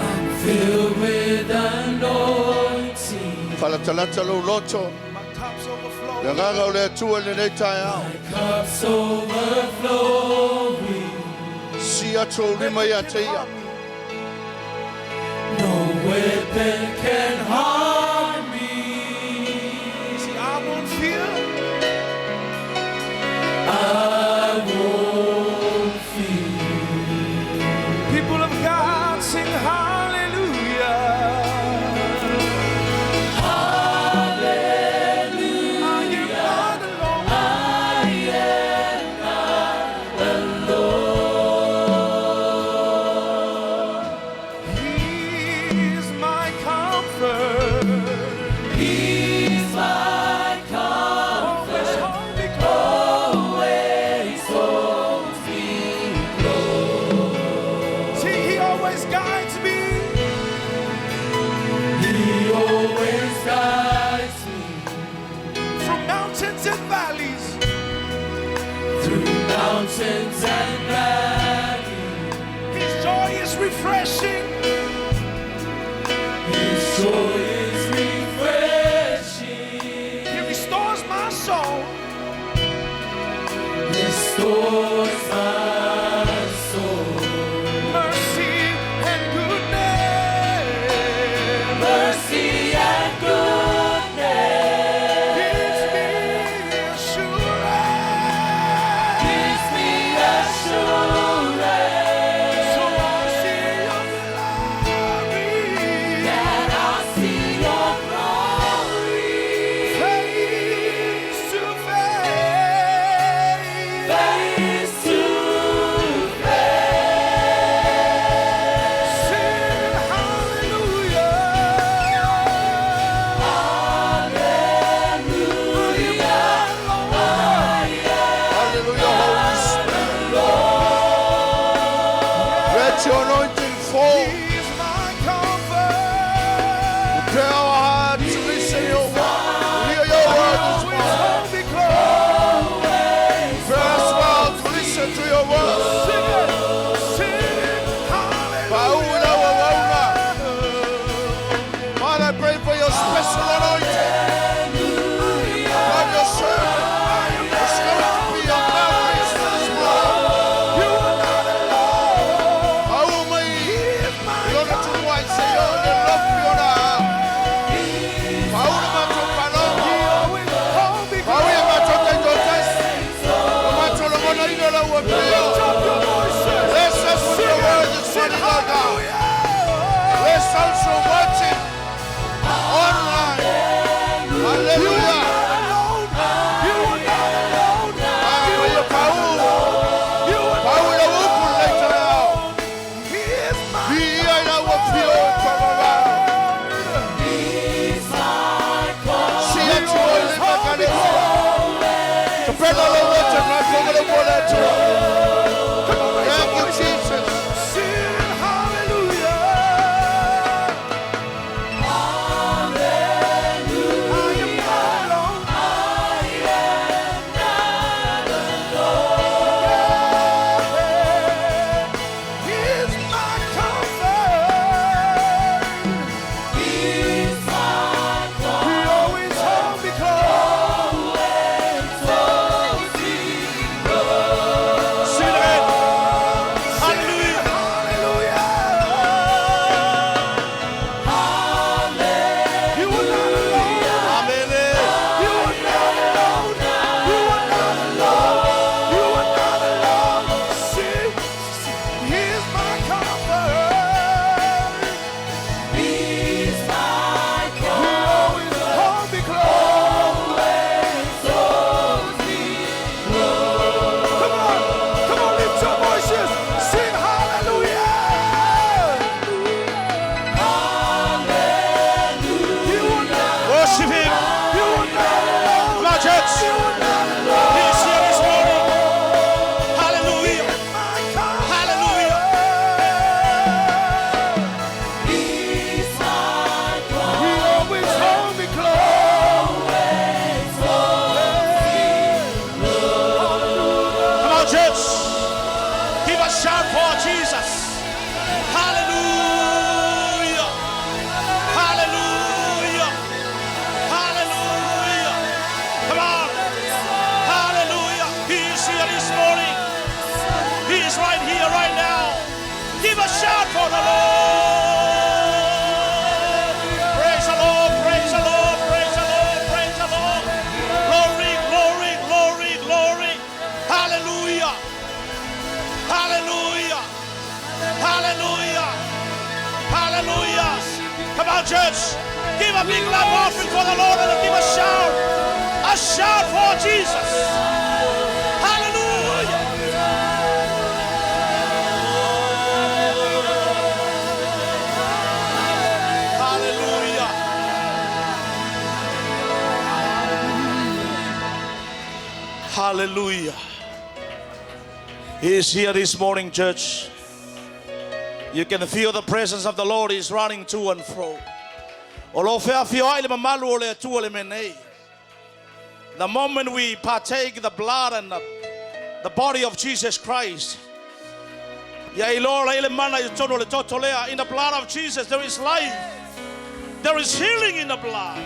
I'm filled with anointing. Falatalata lou loto. My cup's overflowing. Le agaga o le Atua lenei taeao. My cup's overflowing. Si atu o lima ia te ia. No weapon can harm me. See, I won't fear. I won't fear. People of God, sing hallelujah. Hallelujah. I am not alone. I am not alone. He's my comfort. He's my comfort. Always hold me close. Always holds me close. See, He always guides me. He always guides me Through mountains and valleys. through mountains and valleys. His joy is refreshing. His joy is refreshing. He restores my soul. Restores my soul. Mercy and goodness. Mercy and goodness Gives me assurance. gives me assurance. tatalo mo le Atua. Come on, raise your Thank you, voices. Jesus. Sing hallelujah. I am not alone. He's my comfort. He always holds me close. Sing it again. Hallelujah. Hallelujah. You are not alone. Amen. You are not alone. You are not alone. You are not alone. See, he's my comfort. He always holds me close. Come on, come on, lift your voices. Sing hallelujah. You are not, Worship him. you are not alone. Come on, church. You are not alone. He is here this morning. Hallelujah. My comfort. Hallelujah. He always holds me close. Come on, church. Give a shout for Jesus. Hallelujah. Hallelujah. Hallelujah. Come on. Hallelujah. He is here this morning. He is right here, right now. Give a shout for the Lord. Praise the Lord, praise the Lord, praise the Lord, praise the Lord. Glory, glory, glory, glory. Hallelujah. Hallelujah. Hallelujah. Hallelujah. Come on, church. Give a big clap offering for the Lord and give a shout. A shout for Jesus. Hallelujah. Hallelujah. Hallelujah. He is here this morning, church. You can feel the presence of the Lord is running to and fro. O lo feafioai le mamalu o le Atua le mea. The moment we partake the blood and the body of Jesus Christ, ia iloa la ile mana i totonu o le toto lea. In the blood of Jesus there is life. There is healing in the blood.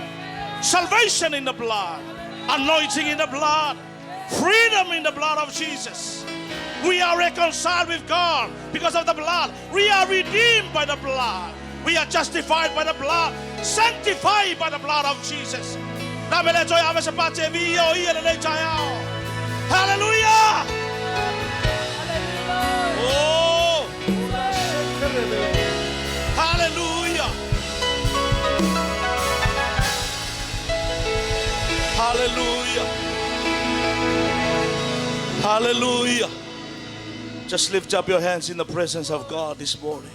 Salvation in the blood. Anointing in the blood. Freedom in the blood of Jesus. We are reconciled with God because of the blood. We are redeemed by the blood. We are justified by the blood. Sanctified by the blood of Jesus. Na mele toi ave se pate vi o ia le nei taeao. Hallelujah! Oh! Hallelujah! Hallelujah! Hallelujah! Just lift up your hands in the presence of God this morning.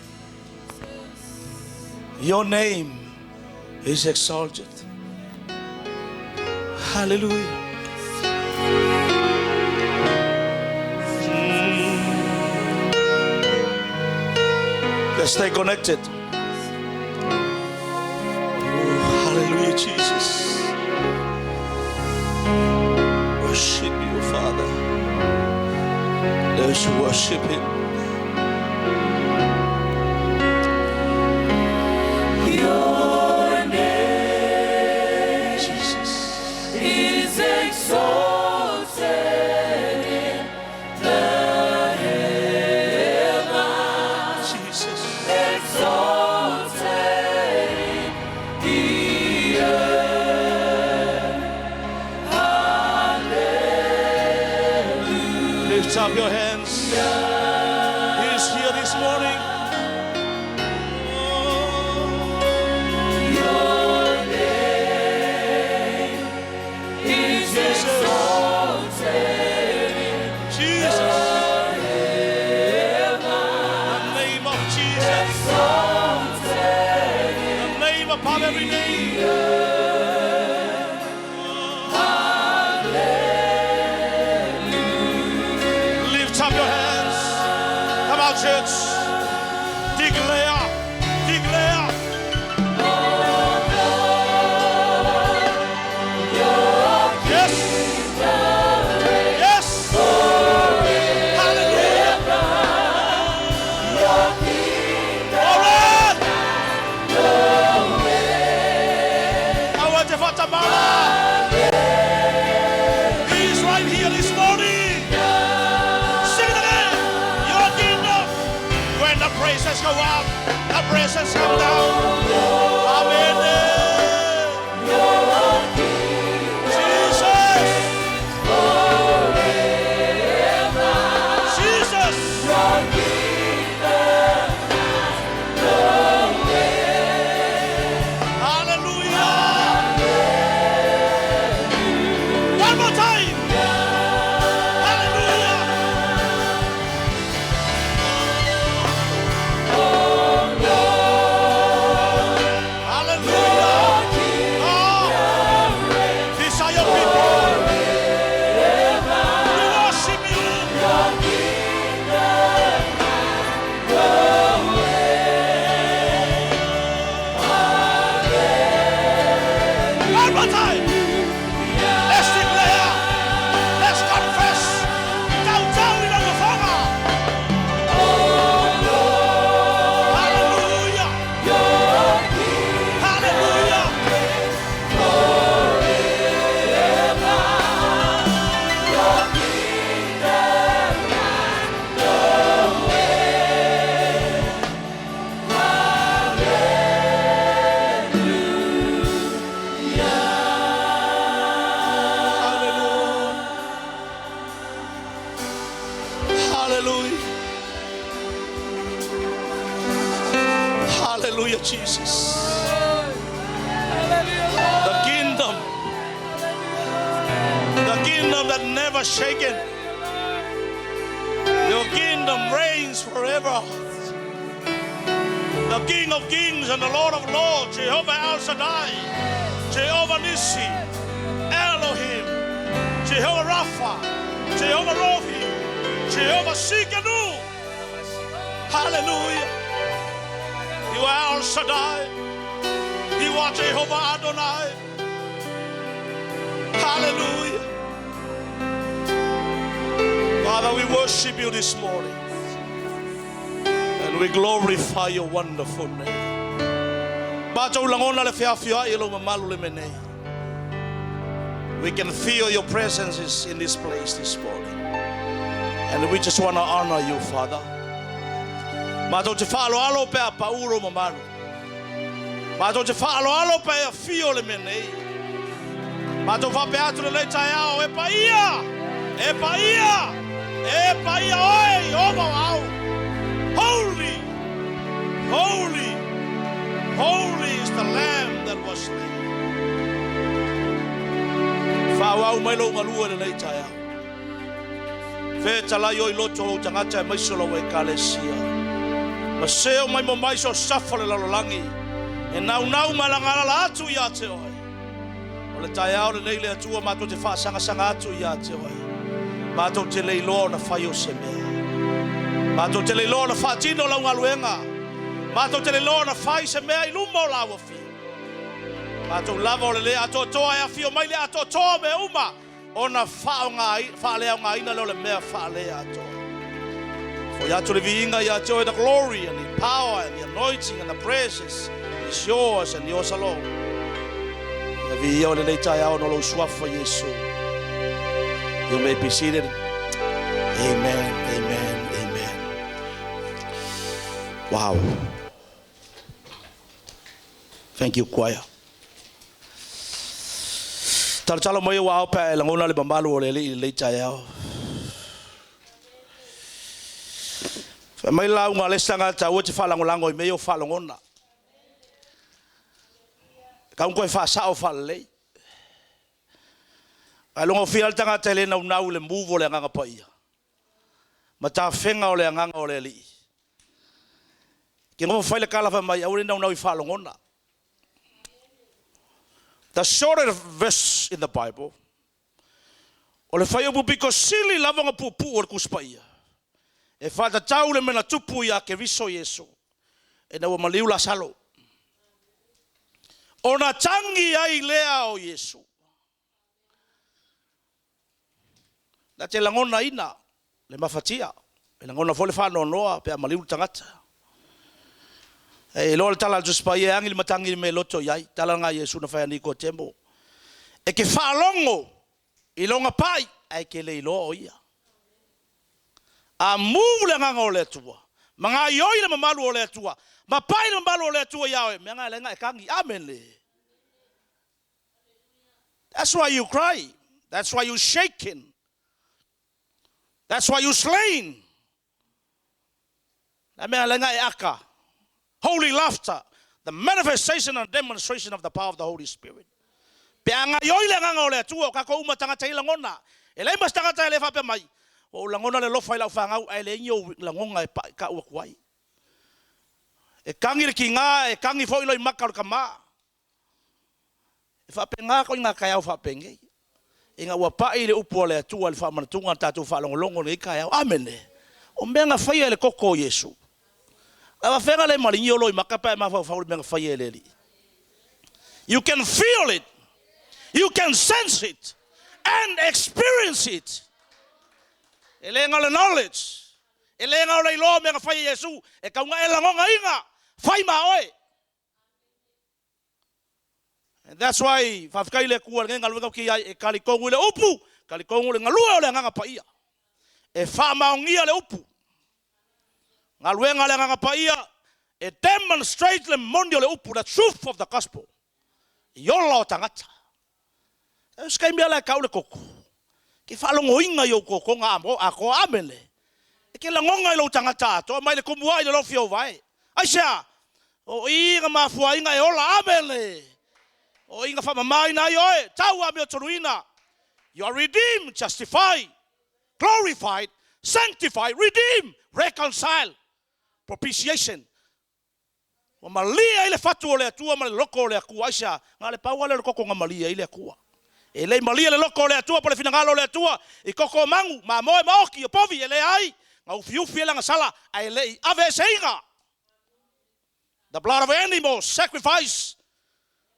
Your name is exalted. Hallelujah. Let's stay connected. Oh, hallelujah, Jesus. Worship you, Father. Let's worship Him. Your name Jesus. is exalted in the heavens. Jesus. Exalted in the earth. Hallelujah. Lift up your hands. He is here this morning. Your name is Jesus. exalted in Jesus. The name of Jesus. Exalted The name above every name. presence come down. Amen. Jesus. Jesus. Hallelujah. One more time. Hallelujah. Hallelujah. Oh, these are your people. We worship you. One more time. Let's declare. Let's confess. Down, down in our father. Hallelujah. Hallelujah. Hallelujah. Hallelujah, Jesus. The kingdom. The kingdom that never shaken. Your kingdom reigns forever. The King of kings and the Lord of lords, Jehovah El Shaddai, Jehovah Nissi, Elohim, Jehovah Rapha, Jehovah Rohi, Jehovah Sikanu. Hallelujah. You are El Shaddai. You are Jehovah Adonai. Hallelujah. Father, we worship you this morning. And we glorify your wonderful name. Matou lagona le feafioai i lou mamalu le mea nei. We can feel your presence is in this place this morning. And we just want to honor you, Father. Matou te faaaloalo pe a paū lou mamalu. Matou te faaaloalo pe a afio le mea nei. Matou faapea atu lenei taeao, e paia! E paia! E paia oe, Ieova o Ao! Holy! Holy! Holy is the Lamb that was slain. Faaauau mai lou galue lenei taeao. Fetalai oi loto o ou tagata aemaise o lau Ekalesia. Ma seo mai mo mai so safa le lalolagi e naunau ma lagalala atu ia te oe. O le taeao lenei le Atua matou te faasagasagaatu ia te oe. Matou te le iloa ona fai o se mea. Matou te le iloa ona faatino lau galuega. Matou te le iloa ona fai se mea i luma o lau afio. Matou lava o le le atoatoa e afio mai le atoatoa o mea uma ona faaleaogaina lea o le mea faaleatoa. Foi atu le viiga ia te oe, the glory and the power and the anointing and the praises is yours and yours alone. Ia viia o lenei taeao no lou suafa Iesu. You may be seated. Amen, amen, amen. Wow. Thank you, choir. Talotalo mai ua ao pe a e lagona le mamalu o le Alii i lenei taeao. Fai mai le lauga a le isi tagata, aua e te faalagolago i mea ia o faalogona. E tatau ona toe faasao faalelei. Ae logofia lava le tagata e le naunau i le move o le Agaga Paia ma tafega o le Agaga o le Alii. Ke nofo fai le tala fai mai, aua le naunau i faalogona. The shortest verse in the Bible, o le fuaiupu pito sili lava ona puupuu o le Tusi Paia, e faatatau le mea na tupu ia Keriso Iesu ina ua maliu Lasalo. Ona tagi ai lea o Iesu. Na te lagonaina le mafatia, e lagona foi le faanoanoa pe a maliu le tagata. E iloa le tala a le Tusi Paia e agi le matagi i le mea e loto i ai. Tala lena a Iesu na fai ia Nikotemo. E te faalogo i lona pai, ae e te le iloa o ia. A move le Agaga o le Atua, Ma gaoioi le mamalu o le Atua, ma pai le mamalu o le Atua iā oe, mea na e ala ai ona e tagi. Amene. That's why you cry. That's why you shaking. That's why you slain. Le mea ala ai ona e aka. Holy laughter, the manifestation and demonstration of the power of the Holy Spirit. Pe a gaoioi le Agaga o le Atua, o tatou uma tagata e i ai lagona. E leai ma se tagata e le faapea mai, Ua ou lagona le alofa i lau fanau, ae leai ni ou lagona e paʻikau atu ai. E tagi le tiga, e tagi foi loimata o le tama. E faapena ituaiga taeao faapenei, ina ua pai le upu a le Atua i le faamanatuga na tatou faalogologo i lenei taeao. Amene! O mea na faia e le toto o Iesu. A faafefea ona le maligi ou loimata pe a e mafaufau i le mea na faia e le Alii? You can feel it, you can sense it and experience it. E le na o le knowledge, e le na o le iloa o mea na faia e Iesu, e tau na e lagonaina, fai ma oe. And that's why faafetai i le Atua i lenei galuega ou te i ai e talitonu i le upu, talitonu i le galue o le Agaga Paia. E faamaonia le upu. Galuega a le Agaga Paia e demonstrate le moni o le upu, the truth of the gospel. I ola o tagata. E se taimi ala e tau le toto. Ke faalogoina i ou totoga atoa. Amene. E te lagona i lou tagata atoa mai le kumu ai i le lofi o vae. Aisea? O i na mafuaiga e ola. Amene. O i na faamamaina ai oe, tau amiotoluina. You are redeemed, justified, glorified, sanctified, redeemed, reconciled, propitiation. Ua malie ai le fatu o le Atua ma le loto o le Atua. Aisea? Na o le pau lava lea o le toto na malie ai le Atua. E le i malie le loto o le Atua po o le finagalo o le Atua i toto o manu, mamoe ma oki o povi, e leai. Na ufiufi ai le agasala, ae le i aveeseina. The blood of animals sacrifice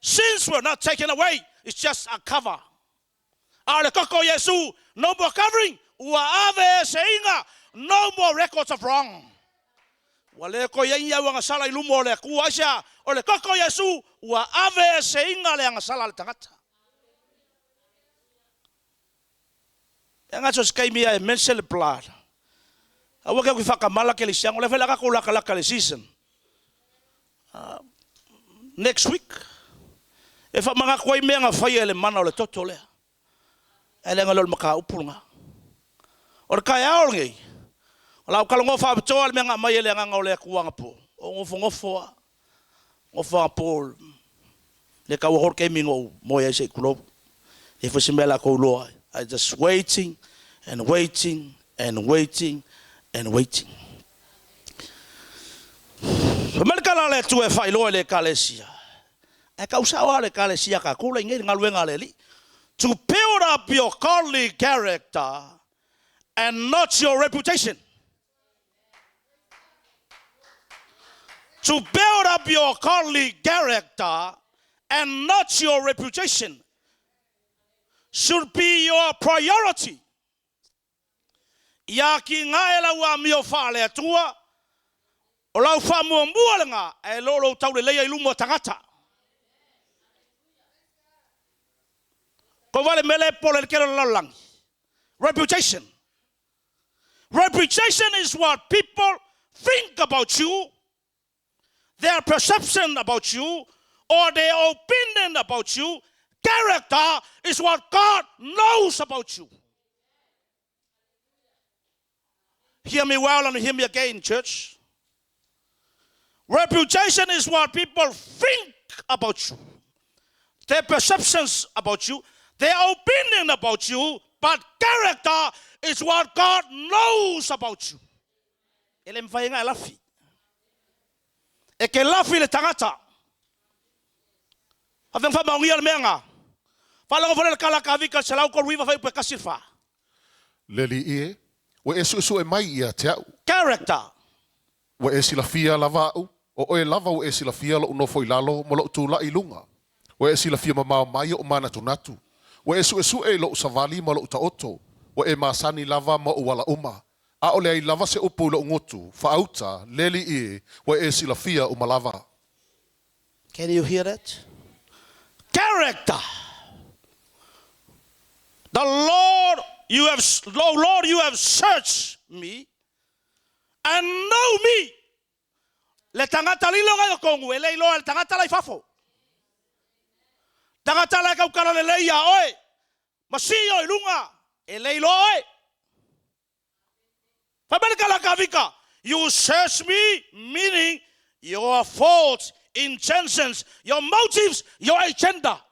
sins were not taken away, it's just a cover. A o le koko o Iesu, no more covering, ua aveeseina, no more records of wrong. Ua le toe i ai ni auagasala i luma o le Atua. Aisea? O le koko o Iesu, ua aveeseina le agasala a le tagata. E aga so se taimi ia e mention le blood. Aua ke ku whakamala ke lisiango. Le whaila kako laka laka le season. Next week, e whamangaku ai mea nga whaia e le mana o le toto lea. Ae leaga lea o le mataupu lena. O le taeao lenei, o la ou talanoa faapitoa i le mea na aumai e le Agaga o le Atua anapo. O nofonofo lava, nofo anapo le taua foi le taimi na ou moe ai se i tulou. E leai foi se mea latou iloa ai. I just waiting and waiting and waiting and waiting. Fai mai le tala a le Atua e faailoa i le Ekalesia. Ae tau sao lava le Ekalesia a tatou la i nei le galuega a le Alii. To build up your godly character and not your reputation. To build up your godly character and not your reputation should be your priority. Ia kiga e lau amio faale-Atua, o lau faamuamua lena, ae le o lou tauleleia i luma o tagata. Kou vale mea lea e popole ai le tele o le lalolagi. Reputation. Reputation is what people think about you, their perception about you, or their opinion about you. Character is what God knows about you. Hear me well and hear me again, church. Reputation is what people think about you, their perceptions about you, their opinion about you, but character is what God knows about you. E le mafai ona e lafi. E ke lafi le tagata. Faafeai faamaonia le mea na. Faalogo foi le tala Kavika 139 fuaiupu e 1 i le 4. Le Alii e, ua e suesue mai ia te a'u. Character. Ua e silafia lava aʻu, ʻo ʻoe lava ua e silafia loʻu nofo i lalo ma loʻu tulaʻi i luga. Ua e silafia mamao mai oʻu manatunatu. Ua e suʻesuʻe i loʻu sawali ma loʻu taoto. Ua e masani lava ma oʻu ala uma. ʻAʻole ai lava se ʻupu i loʻu gutu, faʻauta, le Alii e, ua e silafia uma lava. Can you hear that? Character. The Lord, you have, oh Lord, you have searched me. And know me. Le tagata lilo ngai o kongu e le iloa e le tagata la i fafo. Tagata la e kaukala lelei iā oe ma sii oe i luga e le iloa oe. Fai mai le tala a Kavika, You search me, meaning your thoughts, intentions, your motives, your agenda.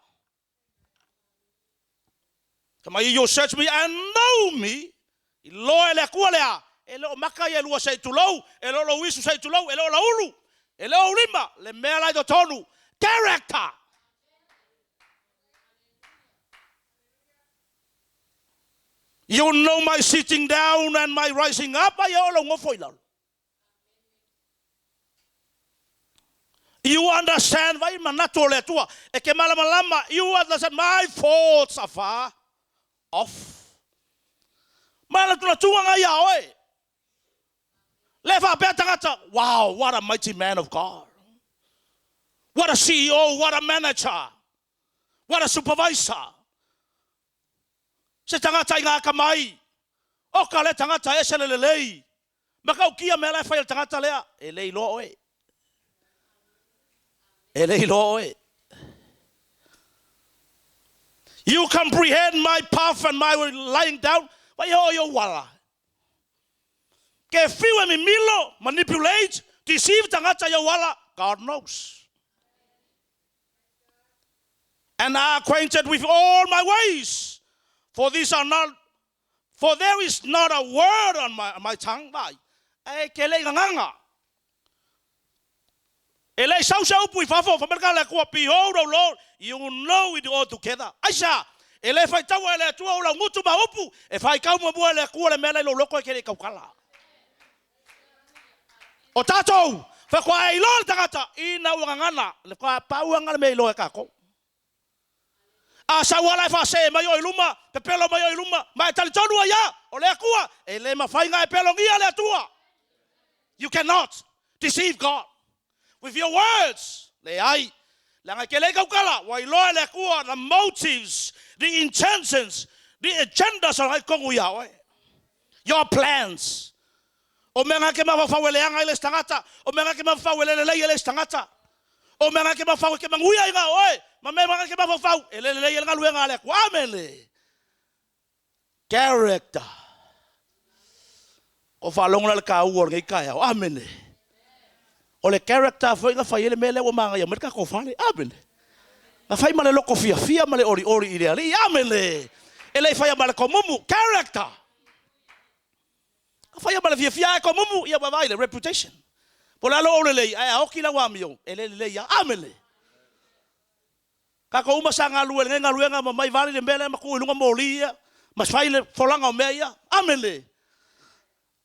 Fai mai, You search me and know me, iloa e le Atua le a, e le o maka ia e lua se i tulou, e le o lou isu se i tulou, e le o lau ulu, e le o ou lima, le mea la i totonu, character. You know my sitting down and my rising up, ai e oo lou nofo i lalo. You understand, vai manatu o le Atua, e ke malamalama, you understand my thoughts are far off. Manatunatuga ngai ia oe. Le faapea tagata, wow, what a mighty man of God. What a CEO, what a manager, what a supervisor. Se tagata i ngā akamai, oka lea tagata e ese le lelei. Matautia mea la e fai e le tagata lea, e le iloa oe. E le iloa oe. You comprehend my path and my lying down. Vai e oo i ou ala. Ke fiu e mimilo, manipulate, deceive tagata i ou ala, God knows. And are acquainted with all my ways, for these are not, for there is not a word on my, my tongue, vai, e ke le gagaga. E le sau se upu i fafo, fai mai le kala le Atua, Behold, O Lord, you know it all together. Aisea? E le faitaua e le Atua ou laugutu ma upu, e faitau muamua e le Atua le mea la i lou loto e ke le i tautala. O tatou, faatoa e iloa le tagata ina ua gagana, le faapauaga le mea iloa e tatou. A sau ala e faasee mai oe i luma, pepelo mai oe i luma, ma e talitonu ai a, o le Atua, e le mafai na e pelogia le Atua. You cannot deceive God with your words. Leai. Leaga e tele ai tautala, ua iloa e le Atua the motives, the intentions, the agendas o lana i totonu ia oe. Your plans. O mea na ke mafaufau e leaga i le isi tagata, o mea na ke mafaufau e le lelei e le isi tagata. O mea na ke mafaufau e ke manuia i ga oe, ma mea na ke mafaufau e le lelei e le galuega a le Atua. Amene. Character. Ko faalogo la le taua o lenei taeao. Amene. O le character foi na fai ai le mea lea ua manaia mai le tatou fale. Amene. Na fai ma le loto fiafia ma le olioli i le Alii. Amene. E le i faia ma le tomumu. Character. Na faia ma le fiafia ae tomumu, ia vaavaai le reputation. Po o le a lou aulelei, ae a oti lau amio, e le lelei lava. Amene. Tatou uma sa galue i lenei galuega ma mai vali le mea lea ma tuu i luga moli ia ma fai le folaga o mea ia. Amene.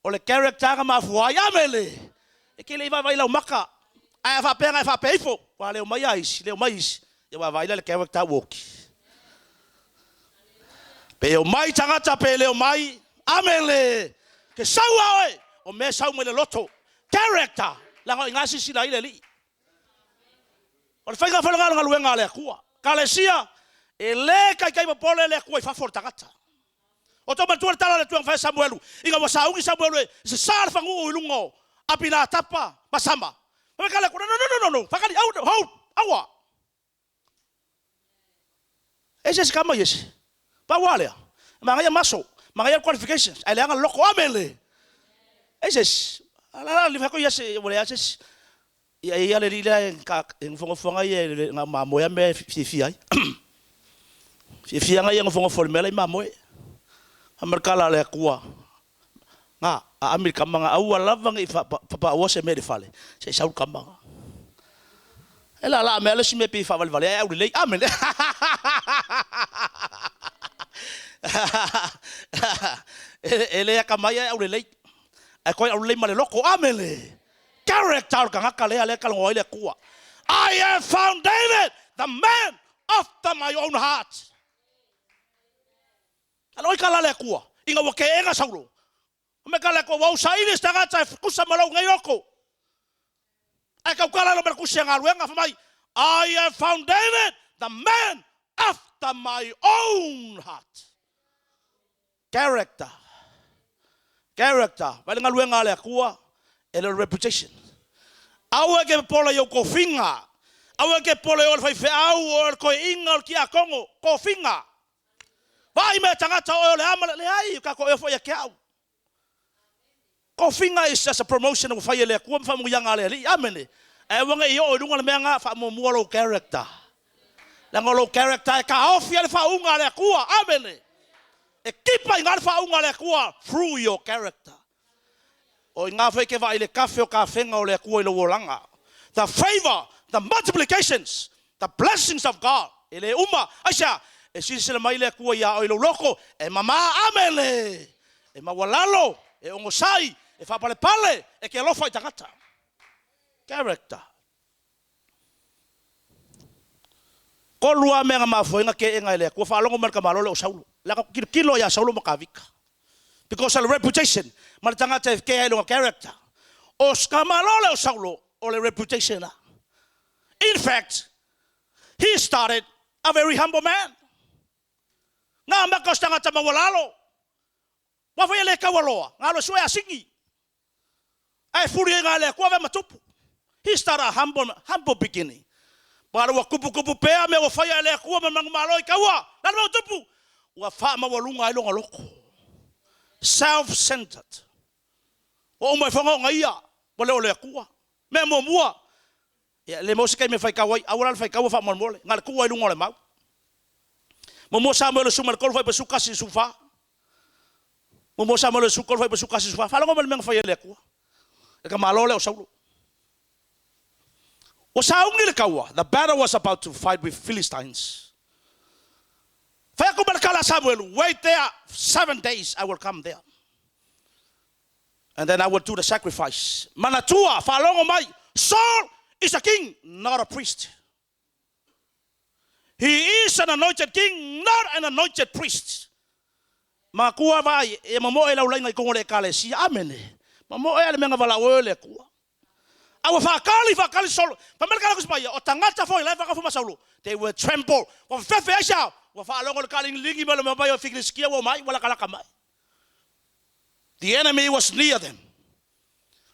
O le character na mafua ai. Amene. E te le i vaavaai i lau maka. Ae a faapea na e faapea ifo, ua leo mai a isi, leo mai isi, ia vaavaai la i le character ua oti. Pe omai tagata pe le omai, amene. Ke sau a oe, o mea e sau mai le loto. Character, leaga o i ina silasila ai le Alii. O le faiga foi lena o le galuega a le Atua. Kalesia, e le taitai popole le Atua i fafo o le tagata. O tou manatua le tala a le Atua na fai e Samuelu, ina ua sauni Samuelu e sesa le fanuu i luga o Abinatapa ma Sama. Fai mai ka le Atua, no, no, no, no, no, fakali, au, hold, aua. E se isi kama iesi. Pau a lea, manaia maso, manaia qualifications, ae leaga le loto, amele. E se isi, ala ala fai atu iesi, ua leai se isi. Ia e ia le alii lea e ka e nofonofo ia e na mamoe a mea e fiafia ai. Fiafia ia nofonofo i le mea la i mamoe. Fai mai le tala a le Atua, na, aami le tama na aua lava ne i faapaaua se mea i le fale, se i sau le tama na. E laalaa mea le isi mea pei faavalevale ai aulelei. Amene. E le akamai ae aulelei. Ae toe aulelei ma le loto. Amene. Character o le tagata lea lea e talanoa ai le Atua. I have found David, the man after my own heart. Alo i ka la le Atua, ina ua keena Saulo. Fai mai ka le Atua, ua ou saili se tagata e tusa ma lou nei loto. Ae tautala lo ma le tusi a galuega, fai mai, I have found David, the man after my own heart. Character. Character. Vai le galuega a le Atua. E le o le reputation. Aua e ke popola i ou kofiga. Aua e ke popola i oe le faifeau, o oe le toeaina, o le tiakono. Kofiga. Vaai mai e tagata o oe o le a ma le leai, o tatou ea foi ia te au. Kofiga is just a promotion ua fai e le Atua ma faamanuiaga a le Alii. Amene. Ae aua ne i oo i luga le mea lena, faamuamua lou character. Leaga o lou character e taofi ai le faauuga a le Atua. Amene. E kipa i ina le faauuga a le Atua through your character. O i ina foi e te vaai i le tafe o tafega o le Atua i lou olaga. The favour, the multiplications, the blessings of God e le uma. Aisea? E silasila mai le Atua iā oe i lou loto, e mama, amene! E maualalo, e onosai, e faapalepale, e te alofa i tagata. Character. Tolu lava mea na mafua ai ona teena e le Atua. Faalogo mai le tamaloa lea o Saulo. Leaga tilotilo ia Saulo ma Tavita. Because o le reputation ma le tagata e kea i lona character. O se tamaloa lea o Saulo, o le reputation lena. In fact, he started a very humble man. Na amata o se tagata maualalo. Ua fai e le taua loa, na alu e sue asini. Ae fuli ai na le Atua avea ma tupu. He started a humble, humble beginning. But ua tuputupu pea mea ua faia e le Atua ma le manumalo i taua. Le a le mea ua tupu? Ua faamaualuga ai lona loto. Self-centered. Ua uma ifo ona ia, ua le o le Atua. Mea muamua, ia, le maua se taimi e faitau ai, aua la le faitaua faamolemole, na o le tuu lava i luga o le mau. Muamua Samuele 13 fuaiupu 11 i le 14. Muamua Samuele 13 fuaiupu 11 i le 14. Faalogo mai le mea na fai e le Atua. Le tamaloa lea o Saulo. Ua sauni le taua. The battle was about to fight with Philistines. Fai atu ma le tala a Samuelu, wait there 7 days, I will come there. And then I will do the sacrifice. Manatua, faalogo mai, Saul is a king, not a priest. He is an anointed king, not an anointed priest. Makua vai, e mamoe e laulaina i kongo le ekalesia. Amene. Mamoe ale menga vala oe le Atua. A ua faakali, faakali Saulo. Fai mai le kala kusi o tagata foi la e whakafo ma Saulo. They will tremble. Ua fefe ai sa. Ua faalogo le kalingilingi mai le mea mai o Filistia ua mai, ua lakalaka mai. The enemy was near them.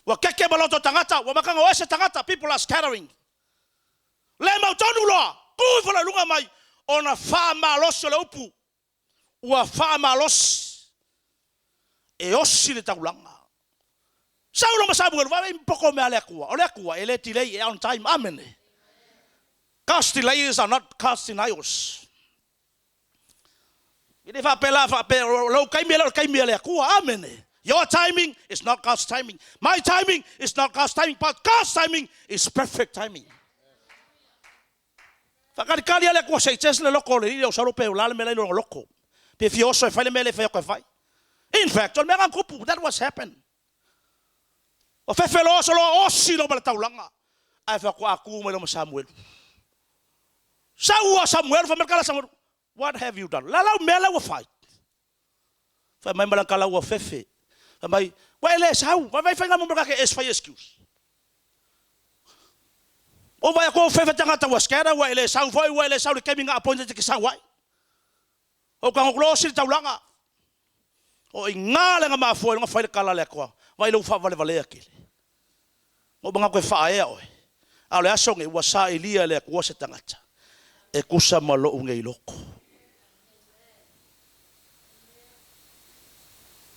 Ua keke ma loto tagata, ua makanga o ese tagata, people are scattering. Le mautonu loa, tu ifo le luga mai, ona faamalosi o le upu. Ua faamalosi e osi le taulaga. Saulo ma Samuelu, vaai poko mea le Atua. O le Atua, e le delay, e on time. Amen. God's delays are not God's denials. E le faapela faapea, lou taimi e le o le taimi a le Atua. Amen. Your timing is not God's timing. My timing is not God's timing, but God's timing is perfect timing. Whakalikali a le Atua se i test le loko o le alii o Saulo pe o la le mea la i lona loko. Pe fia oso e fai le mea le fai atu e fai. In fact, o le mea nga kupu, that was happen. O fefe loa oso loa osi lo ma le taulaga. Ae whakoa aku mai lo ma Samuelu. Sau a Samuelu, wha kala Samuelu. What have you done? La lau mea la ua fai. Fai mai mala kala ua fefe. Fai mai, wa ele sau, vai vai fai nga mo ke es fai excuse. O vai ko fefe tangata ua scatter ua ele sau foi ua ele sau le kemi nga appointed ke sau ai. O ka ngoklo si taulaga. O i ngā le nga mafua i nga fai le kala le akoa. Vai lau wha vale vale akele. Mo banga koe whaea oe. A o le aso nge ua sa ilia le akua se tangata. E kusa ma lou nge i loko.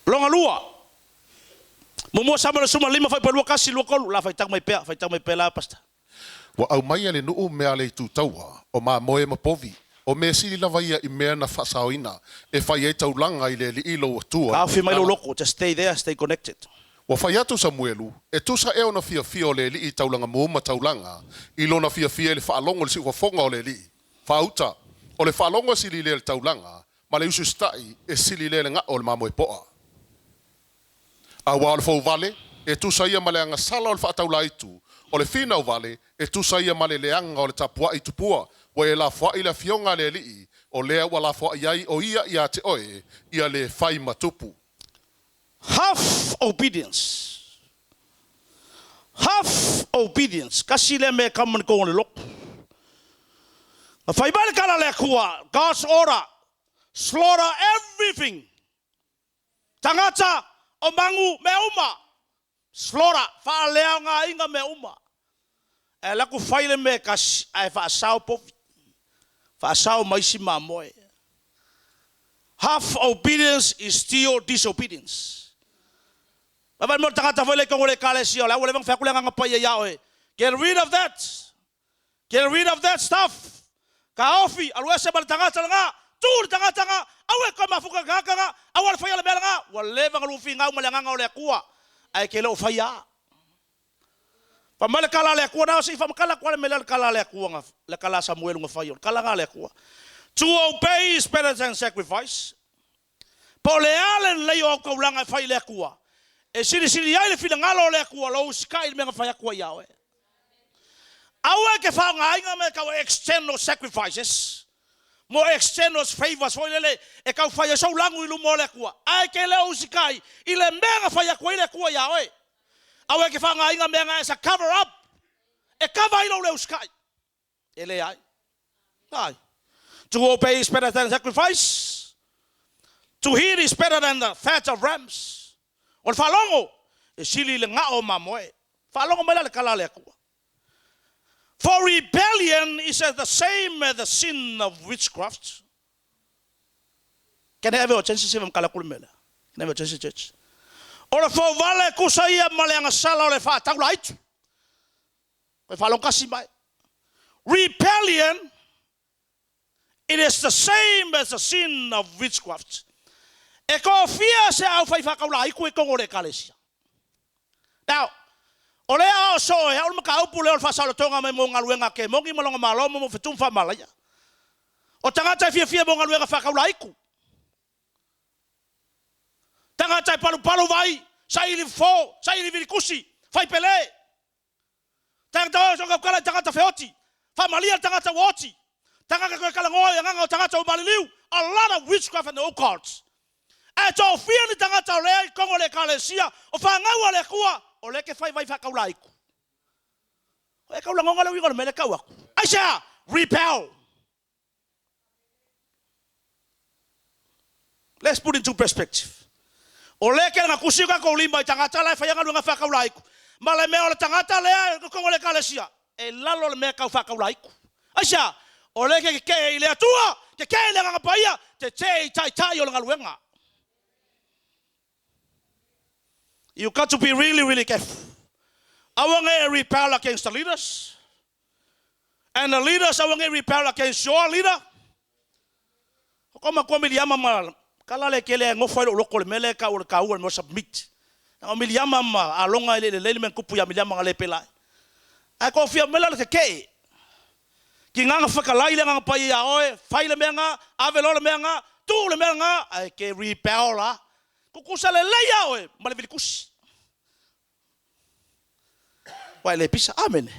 Longa lua. Muamua Samuele 15 fuaiupu 21 23. La faitau mai pea, faitau mai pea la pastor. Ua aumaia le nuu mea le itu taua, o mamoe ma povi, o mea sili lava ia i mea na faasaoina, e fai ai taulaga i le Alii lou Atua. Kaofi mai lou loko, just stay there, stay connected. Ua fai atu Samuelu, e tusa ea ona fiafia o le Alii i taulaga mu ma taulaga, i lona fiafia i le faalogo i le siufofoga o le Alii. Faauta, o le faalogo e sili lea i le taulaga, ma le usiusitai e sili lea i le gao o le mamoe poa. Auā o le fouvale, e tusa ia ma le agasala o le faataulaitu, o le finau vale, e tusa ia ma le leaga o le tapuai tupua, ua e lafoai le afioga a le Alii, o lea ua lafoai ai o ia ia te oe, ia le fai ma tupu. Half obedience. Half obedience. Kasi le me kamani ko le loko. Na fai mai le kala le Atua, God's order, slaughter everything. Tangata o mangu me uma. Slaughter, faaleaogaina mea uma. Ae alu atu fai le mea e tasi ae faasao povi, faasao ma isi mamoe. Half obedience is still disobedience. Vaavaai mo le tagata foi lea i totonu o le Ekalesia, o la ua leva ona fai atu le Agaga Paia ia oe, Get rid of that! Get rid of that stuff! Taofi, alu ese ma le tagata lena, tu le tagata lena, aua e toe mafuta i le tagata lena, aua le faia le mea lena. Ua leva ona lufinau ma le Agaga o le Atua, ae e te le o faia. Fai mai le tala a le Atua, na o se i faamatala atu lava le mea lea o le tala a le Atua, na, le tala a Samuelu na fai, o le tala lena a le Atua. To obey is better than sacrifice. Po o le a le lelei o au taulaga e fai i le Atua, e silisili ai le finagalo o le Atua lou usitai i le mea na fai atu ai ia oe. Aua e te faaaogaina mea tau external sacrifices mo external favours foi lele e tau fai ai sou lagu i luma o le Atua, ae te le o usitai i le mea na fai atu ai le Atua ia oe. Aua e te faaaogaina mea na as a cover up e kava ai lou le usitai. E leai. Ai. To obey is better than sacrifice. To hear is better than the fat of rams. O le faalogo e sili i le gao o mamoe. Faalogo mai la le tala a le Atua. For rebellion is as the same as the sin of witchcraft. Can I have your attention se kala kule mele. Can I have your attention church? O le fouvale e tusa ia ma le agasala o le faataula aitu. Koe faalogotasi mai. Rebellion, it is the same as the sin of witchcraft. E toafia se au fai faakaulaiku i totonu o le Ekalesia. Now, o lea o so e au le mataupu lea o le faasaolotoga mai mo galuega a kemoni ma lona malo ma mo fetu ma faamalaia. O tagata e fiafia mo galuega faakaulaiku. Tagata e palupalu vai, saili fofo, saili vilikusi, fai pele. Tagata o so tautala i tagata feoti. Faamalia le tagata ua oti. Tagata toe talanoa i agaga o tagata ua maliliu. A lot of witchcraft and occults. Ae toafia ni tagata o lea i totonu o le Ekalesia o fanau a le Atua o lea ke fai vai faakaulaiku. O e kaulagoga le uiga o le mea lea tau atu. Aisea? Rebel. Let's put into perspective. O lea ke na kusi o tatou lima i tagata la e faia galuega faakaulaiku. Ma le mea o le tagata lea e totonu o le Ekalesia, e lalo le mea tau faakaulaiku. Aisea? O lea ke tetee i le Atua, tetee i le Agaga Paia, tetee i taitai o le galuega. You got to be really, really careful. Aua ne i rebel against the leaders. And the leaders aua ne i rebel against your leader. O ko matua Miliama ma kala le kele e nofo ai lou loko le mea lea e tau o le taua le mea o submit. O Miliama ma Alonga e le i lelei le mea na tupu ia Miliama na le pela ai. Ae kofia mai la le tetee. Ki ngana whakalai le agaga paia ia oe, fai le mea nga, ave loa le mea nga, tuu le mea nga, ae ke rebel la. Kukusa lelei ia oe ma le vilikusi. Ua e le pisa. Amene.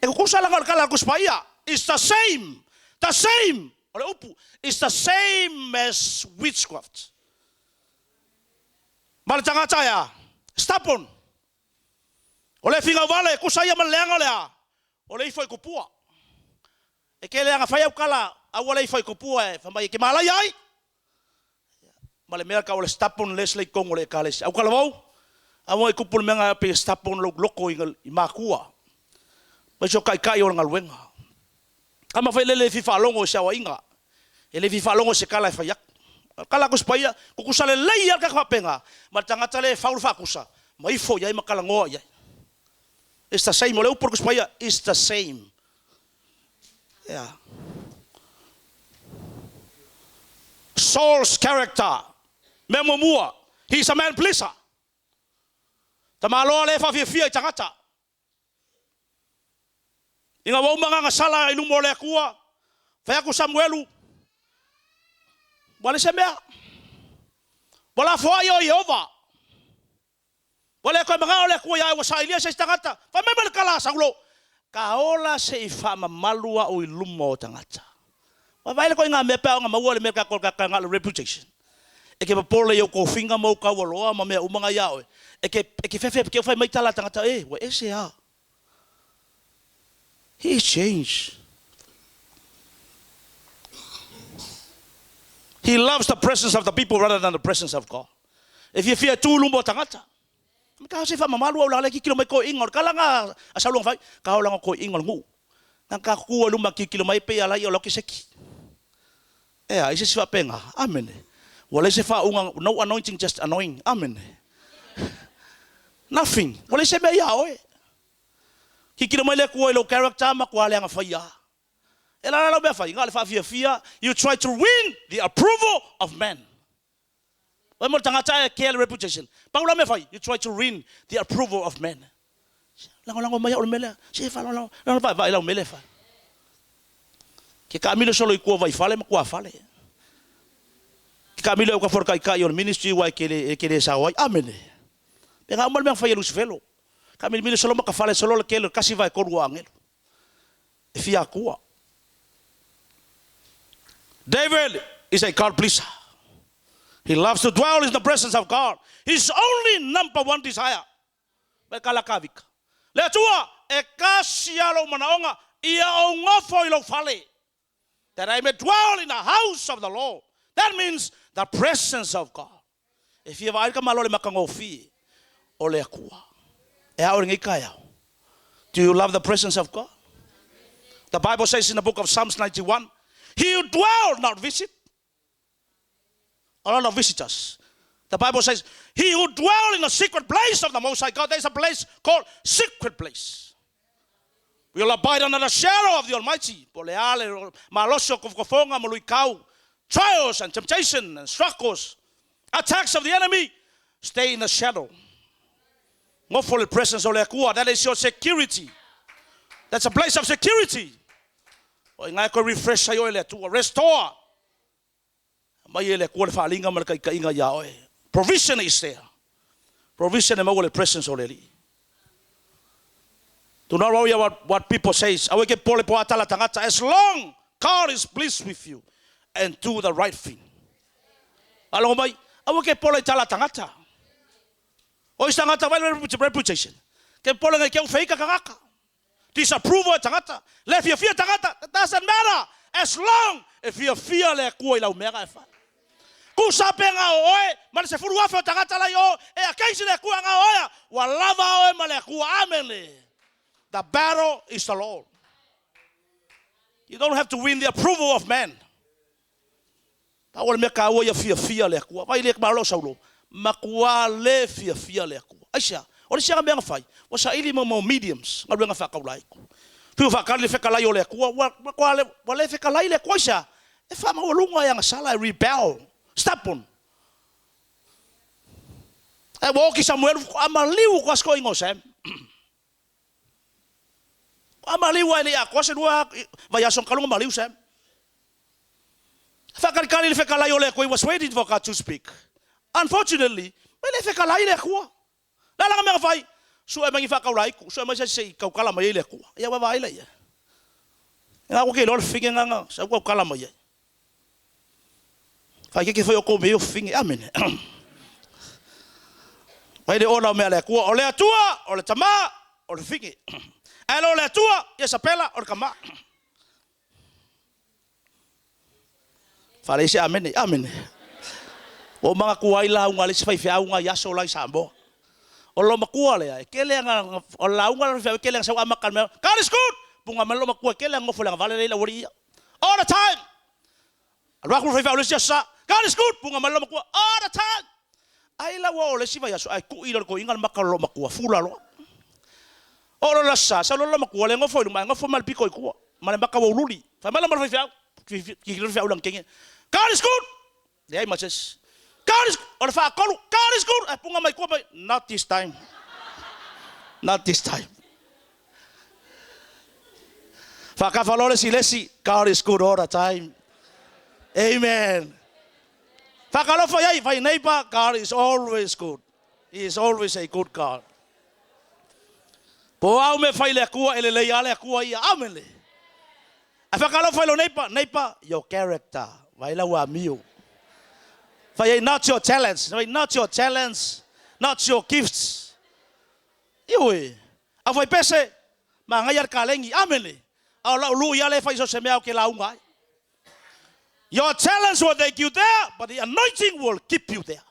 E kukusa langa o le kala a le Tusi Paia. It's the same. The same. O le upu. It's the same as witchcraft. Ma le tagata e a? Stubborn. O le finau vale, kusa ia ma le leaga o le a? O le ifo i kupua. E ke leaga fai au kala, aua le ifo i kupua e fai mai e ke malaia ai. Ma le mea ka o le stubbornness le i totonu o le Ekalesia. Au kalavou, aua i kupu le mea nga pe stubborn lou loko i makua. Mai so taitai o le galuega. Tama fai le le fi faalogo i se aoaiga. E le fi faalogo i se tala e fai atu. O le tala atu i se paia, tutusa lelei lava le tagata faapena, ma le tagata lea e fau le faatusa, ma ifo i ai ma talanoa i ai. It's the same. O le upu o le Tusi Paia, it's the same. Yeah. Saul's character. Mea muamua, he's a man pleaser. Tamaloa le faafiafia i tagata. Ina ua uma gagasala i luma o le Atua, fai atu Samuelu, Ua leai se mea. Ua lafoai o Ieova. Ua le toe manao le Atua ia oe, ua sailia se isi tagata. Fai mai ma le tala a Saulo, Ka ola se i faamamalu a'u i luma o tagata. Ua vaai le koiga mea pe a ona maua le mea tatou le na o le reputation. E ke popole i ou tofiga ma ou taualoa ma mea uma na ia oe. E ke, e ke fefe ke fai mai tala a tagata, e, ua ese a. He is changed. He loves the presence of the people rather than the presence of God. E fiafia e tu i luma o tagata. Ka se faamamalu au la le tilotilo mai toeaiina o le tala lena a Saulo na fai, ka o laga toeaiina o le nuu. Na ta tutu ai luma tilotilo mai pei a la ia o la keseki. E a, i se isi faapena. Amene. Ua leai se faauuga, no anointing just annoying. Amene. Nothing. Ua leai se mea ia oe. Tilotilo mai le Atua i lou character matua leaga faia lava. E lala lau mea fai, na o le faafiafia, you try to win the approval of men. Oi mo le tagata e kea le reputation. Pau la mea fai, you try to win the approval of men. Lagolago mai au le mea lea. Se faalagolago. Lagolago vaevae lau mea lea e fai. Ke taamilo solo i tua o Vaifale ma tuafale. Ke taamilo i autafa o le taitai o le ministry aua e te e te le sao ai. Amene. Pe na uma le mea na fai e Lusifelo. Taamilimilo solo ma tafale solo le tele o le 1/3 o agelu. E fia atua. David is a God pleaser. He loves to dwell in the presence of God. His only number one desire. Mai kala kavika. Le Atua, e kasi lava lou manaoga, ia ou nofo i lou fale. That I may dwell in the house of the Lord. That means the presence of God. E fia vaai le tamaloa i le matagofie o le Atua. E a oe i lenei taeao? Do you love the presence of God? The Bible says in the book of Psalms 91, He who dwell, not visit. A lot of visitors. The Bible says, He who dwell in the secret place of the Most High God, there is a place called secret place. Will abide under the shadow of the Almighty. Po o le a le malosi o tofotofoga ma luitau, trials and temptation and struggles, attacks of the enemy, stay in the shadow. Nofo i le presence o le Atua, that is your security. That's a place of security. O i ina e toe refresh ai oe e le Atua, restore. Aumai e le Atua le faaaliga ma le taitaiga ia oe. Provision is there. Provision e maua i le presence o le Alii. Do not worry about what people says. Aua e te popole po a tala tagata. As long God is pleased with you and do the right thing. Faalogo mai, aua e te popole i tala tagata. O isi tagata vai le reputation. Ke popole ngai ke au feika tagata. Disapproval e tagata, le fiafia tagata, that doesn't matter as long e fiafia le Atua i lau mea e fai. Tusa pe gao oe ma le 10,000 o tagata la i o e against le Atua gao oe, ua lava oe ma le Atua. Amene. The battle is the Lord. You don't have to win the approval of man. Pau o le mea taua ia fiafia le Atua. Vaai le malo o Saulo, matua le fiafia le Atua. Aisea? O le isi aga mea na fai, ua saili mau mau mediums, galuega faataulaiku. Pei ua faatali le fetalai o le Atua, ua matua le, ua le fetalai le Atua. Aisea? E faamaualuga e agasala, e rebel, stubborn. Ae ua oti Samuelu, faatoa maliu atu lava si toeaina o Sam. A maliu ae le i atoa se lua vaiaso talu ona maliu Sam. Faatalitali le fetalai o le Atua, he was waiting for God to speak. Unfortunately, e le fetalai le Atua. Le a lana mea na fai? Sue mai ni faataulaiku, sue mai se isi se i tautala mai ai le Atua. Ia ua vaai laia. E ngā ke iloa le fine ngana sa ua tautala mai ai. Faikeke foi outou mea o fine. Amene. Vai le ola o mea le Atua. O le Atua, o le Tama, o le fine. Ae le o le Atua, Iesapela, o le tama. Faalei se amene. Amene. Ua ou manatua ai lauga a le isi faifeau i aso la i Samoa. O le loomatua lea, e tele ana, o le lauga a le faifeau e tele ana sau amata i le mea, God is good! Puga mai le loomatua e tele ana nofo i le agavale lea i le aualii ia. All the time! Alu atu le faifeau i le isi aso sa, God is good! Puga mai le loomatua, all the time! Ai la ua oo i le isi vaiaso ae tui loa e le toeaina le maka o le loomatua, fula loa. Oo loa i le aso sa, sau loa le loomatua le nofo i luma ae nofo mai le pito i tua ma le maka ua ululi. Fai mai la ma le faifeau, tilotilo le faifeau i lana teine, God is good! Leai ma se isi. God is, o le faatolu, God is good! Ae puga mai tua mai, not this time. Not this time. Faakafa loa le isi i le isi, God is good all the time. Amen. Faakalofa i ai, fai neighbor, God is always good. He is always a good God. Po o au mea fai le Atua, e lelei lava le Atua ia. Amene. Ae faakalofa i lou neighbor, neighbor, your character, vaai lau amio. Fai ai, not your talents, not your talents, not your gifts. Ioe, au fai pese, manaia le kalegi, amene. A o lau lui lava lea e fai so o se mea ou te lauga ai. Your talents will take you there, but the anointing will keep you there.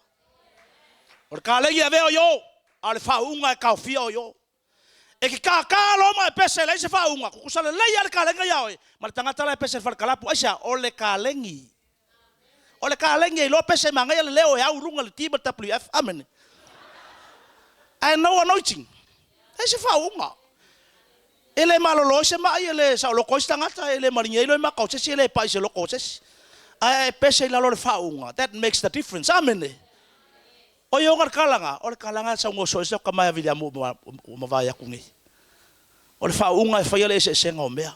O le kalegi e avea o i o. A o le faauuga e taofia oe i o. E te kākā loa ma e pese e leai se faauuga, tutusa lelei lava le kalegi ia oe ma le tagata la e pese i le fale kalapu. Aisea? O le kalegi. O le kalegi e iloa pese e manaia le leo e au i luga le D ma le WF. Amene. Ae no anointing. Leai se faauuga. E le malolo ai se mai, e le saoloto ai se tagata, e le malingi ai loe maka o se isi, e le pai i se loto o se isi. Ae a e pese i lalo o le faauuga, that makes the difference. Amene. O ia ona le kalaga, o le kalaga e saunoa soo ai si au tama ia Viliamu ua mavae atu nei. O le faauuga e faia le eseesega o mea.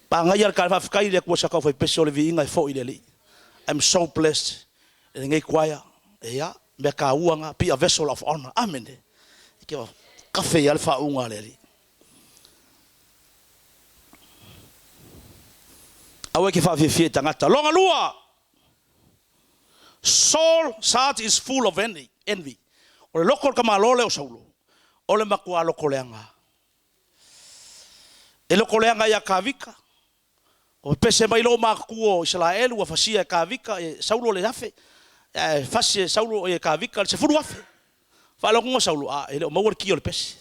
Pagaia le kalaga, faafetai i le Atua sa tau fai pese o le viiga e foi i le Alii. I'm so blessed i lenei choir. Ia, mea taua na, be a vessel of honor. Amene. E te kafe ai le faauuga a le Alii. Aua e te faafiafia i tagata. Lona lua, Saul heart is full of envy. O le loko o le tamaloa lea o Saulo, o le matua loko leaga. E loko leaga ia Kavika. Ua pepese mai loo matutua o Isaraelu ua fasia e Kavika e Saulo le afe, ae fasi e Saulo e Kavika le 10,000. Faalogo Saulo, a e le o maua le ki o le pese.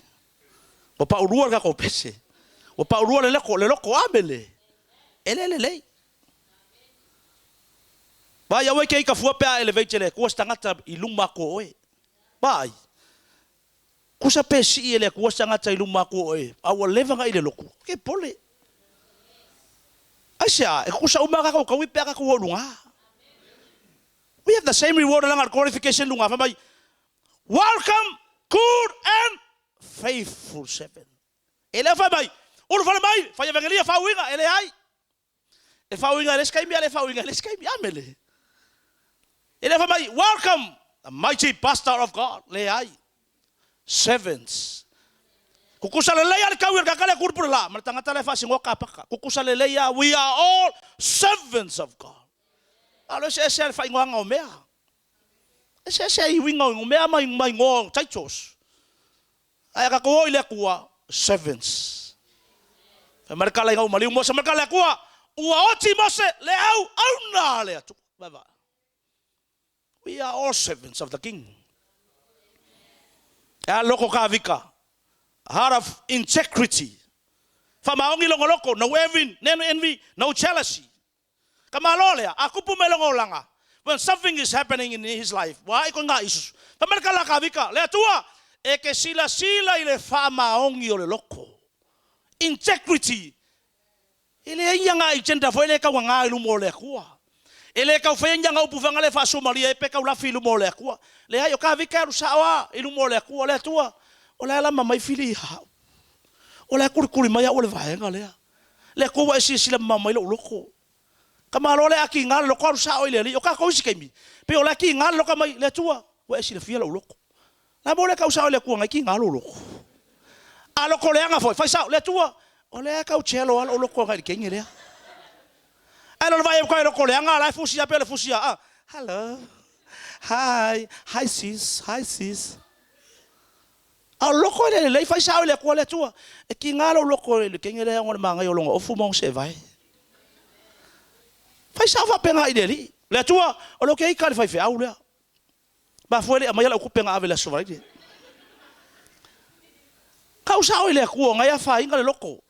Ua paulua le tatou pese. Ua paulua le loko, le loko amele. E le lelei. Vaai, aua e te ita fua pe a elevate e le Atua se tagata i luma atu o oe. Vaai, tusa pe sii e le Atua se tagata i luma atu o oe, a ua leva ona i le lotu, ke pole. Aisea, e tutusa uma a tatou taui pe a tatou o i luga. We have the same reward leaga o le glorification luga, fai mai, Welcome, good and faithful servant. E le o fai mai, ulufale mai, fai evangelia, faauiga, e leai. E faauiga i le isi taimi, a le faauiga i le isi taimi. Amene. E le fai mai, welcome, the mighty pastor of God. Leai. Servants. Tutusa lelei lava le taui o le tagata lea e tu i le pule la, ma le tagata la e faasinoa kapaka. Tutusa lelei lava, we are all servants of God. A o le eseese lava le faaigoaga o mea. Eseese ai uiga o mea ma igoa o titles. Ae a tatou o i le Atua, servants. Fai mai le tala i gau maliu Mose mai le tala i le Atua, ua oti Mose le au auna a le Atua. Vai vai. We are all servants of the King. E a loko Kavika, heart of integrity. Whamaongi longo loko, no envy, no envy, no jealousy. Ka malo lea, a kupu mai lona olaga, when something is happening in his life, ua ae koe nga isusu. Fai mai le kala a Kavika, Le Atua, e ke silasila i le faamaoni o le loko. Integrity. E leai ni aga agenda foi le taugaga i luma o le Atua. E le tau faia ni aga upu faga le faasuamalie ai pe tau lafi i luma o le Atua. Leai, o Kavika e alu sao a i luma o le Atua, Le Atua, o le a lama mai fili ia au. O le a kulikuli mai au o le vaega lea. Le Atua ua e silasila mamao mai lou loko. Ka malo le a kiga le loko alu sao i le Alii. O kakou isi taimi, pei o la e kiga le loka mai le Atua, ua e silafia lou loko. La mo le kau sao i le Atua ngai kiga lou loko. A loko leaga foi, fai sao, le Atua, o lea e kau chelo a lou loko agai i le kenge lea. Ae lo le vaai au e loko leaga, la e fusi a pei o le fusi a, ah, hello, hi, hi sis, hi sis. A o le loko e le lelei, fai sao i le Atua, le Atua, e kiga lou loko i le kenge lea ona o le magaia o lona ofu ma ona seevae. Fai sao faapena i le Alii. Le Atua, o le oke ika le faifeau lea. Mafua e le aumaia lau tupe na ave i le Aso Faraile. Kau sao i le Atua, na e afaina le loko.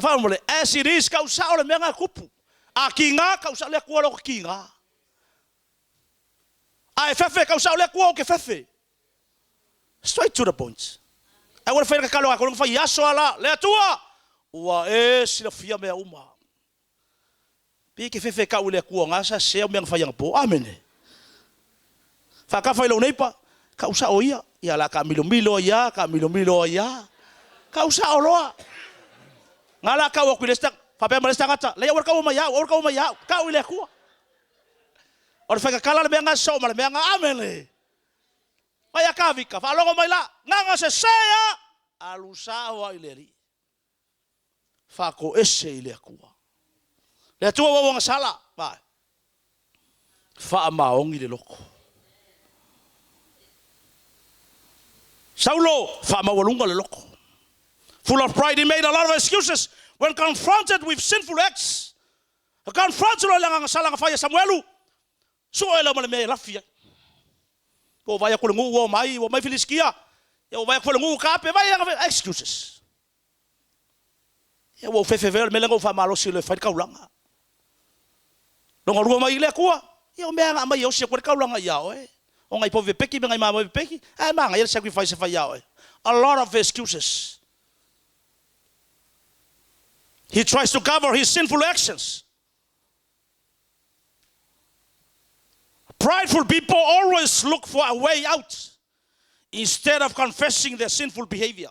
Faamolemole, as it is, kau sao le mea na tupu. A kiga, kau sao le Atua loko kiga. A e fefe, kau sao le Atua o ke fefe. Straight to the point. Ae ua le fai le tatalo a Kolona fai aso a la, le Atua, ua e silafia mea uma. Pei ke fefe kau i le Atua nga sa sea mea na fai anapo. Amene. Faakafa i lou neipa, kau sao ia, ia la ka milomilo ai a, ka milomilo ai a. Kau sao loa. Nga la kau aku i le isi tagata, faapea ma le isi tagata, leai aua le kaua mai au, aua le kaua mai au, kau i le Atua. O le faikakala le mea nga soo ma le mea nga. Amene. Mai a Kavika, faalogo mai la, gaga sese a, alu sao a i le Alii. Faatoese i le Atua. Le Atua ua ua sala, vai. Faamaoni le loko. Saulo, faamaualuga le loko. Full of pride, he made a lot of excuses when confronted with sinful acts. Confronted loa i le agaga sala na fai e Samuelu, sue lea ma le mea e lafi ai. Ua ou vaai atu i le nuu ua omai, ua omai Filisitia. Ia ua ou vaai atu foi i le nuu ua taape mai lana excuses. Ia ua ou fefe foi o le mea lea na ou faamalosi loa e fai le taulaga. Lona lua mai i le Atua, ia o mea lava na aumai e osi atu ai le taulaga ia oe. O nai povi pepeki ma nai mamoe pepeki, ae manaia le sacrifice e fai ia oe. A lot of excuses. He tries to cover his sinful actions. Prideful people always look for a way out instead of confessing their sinful behavior.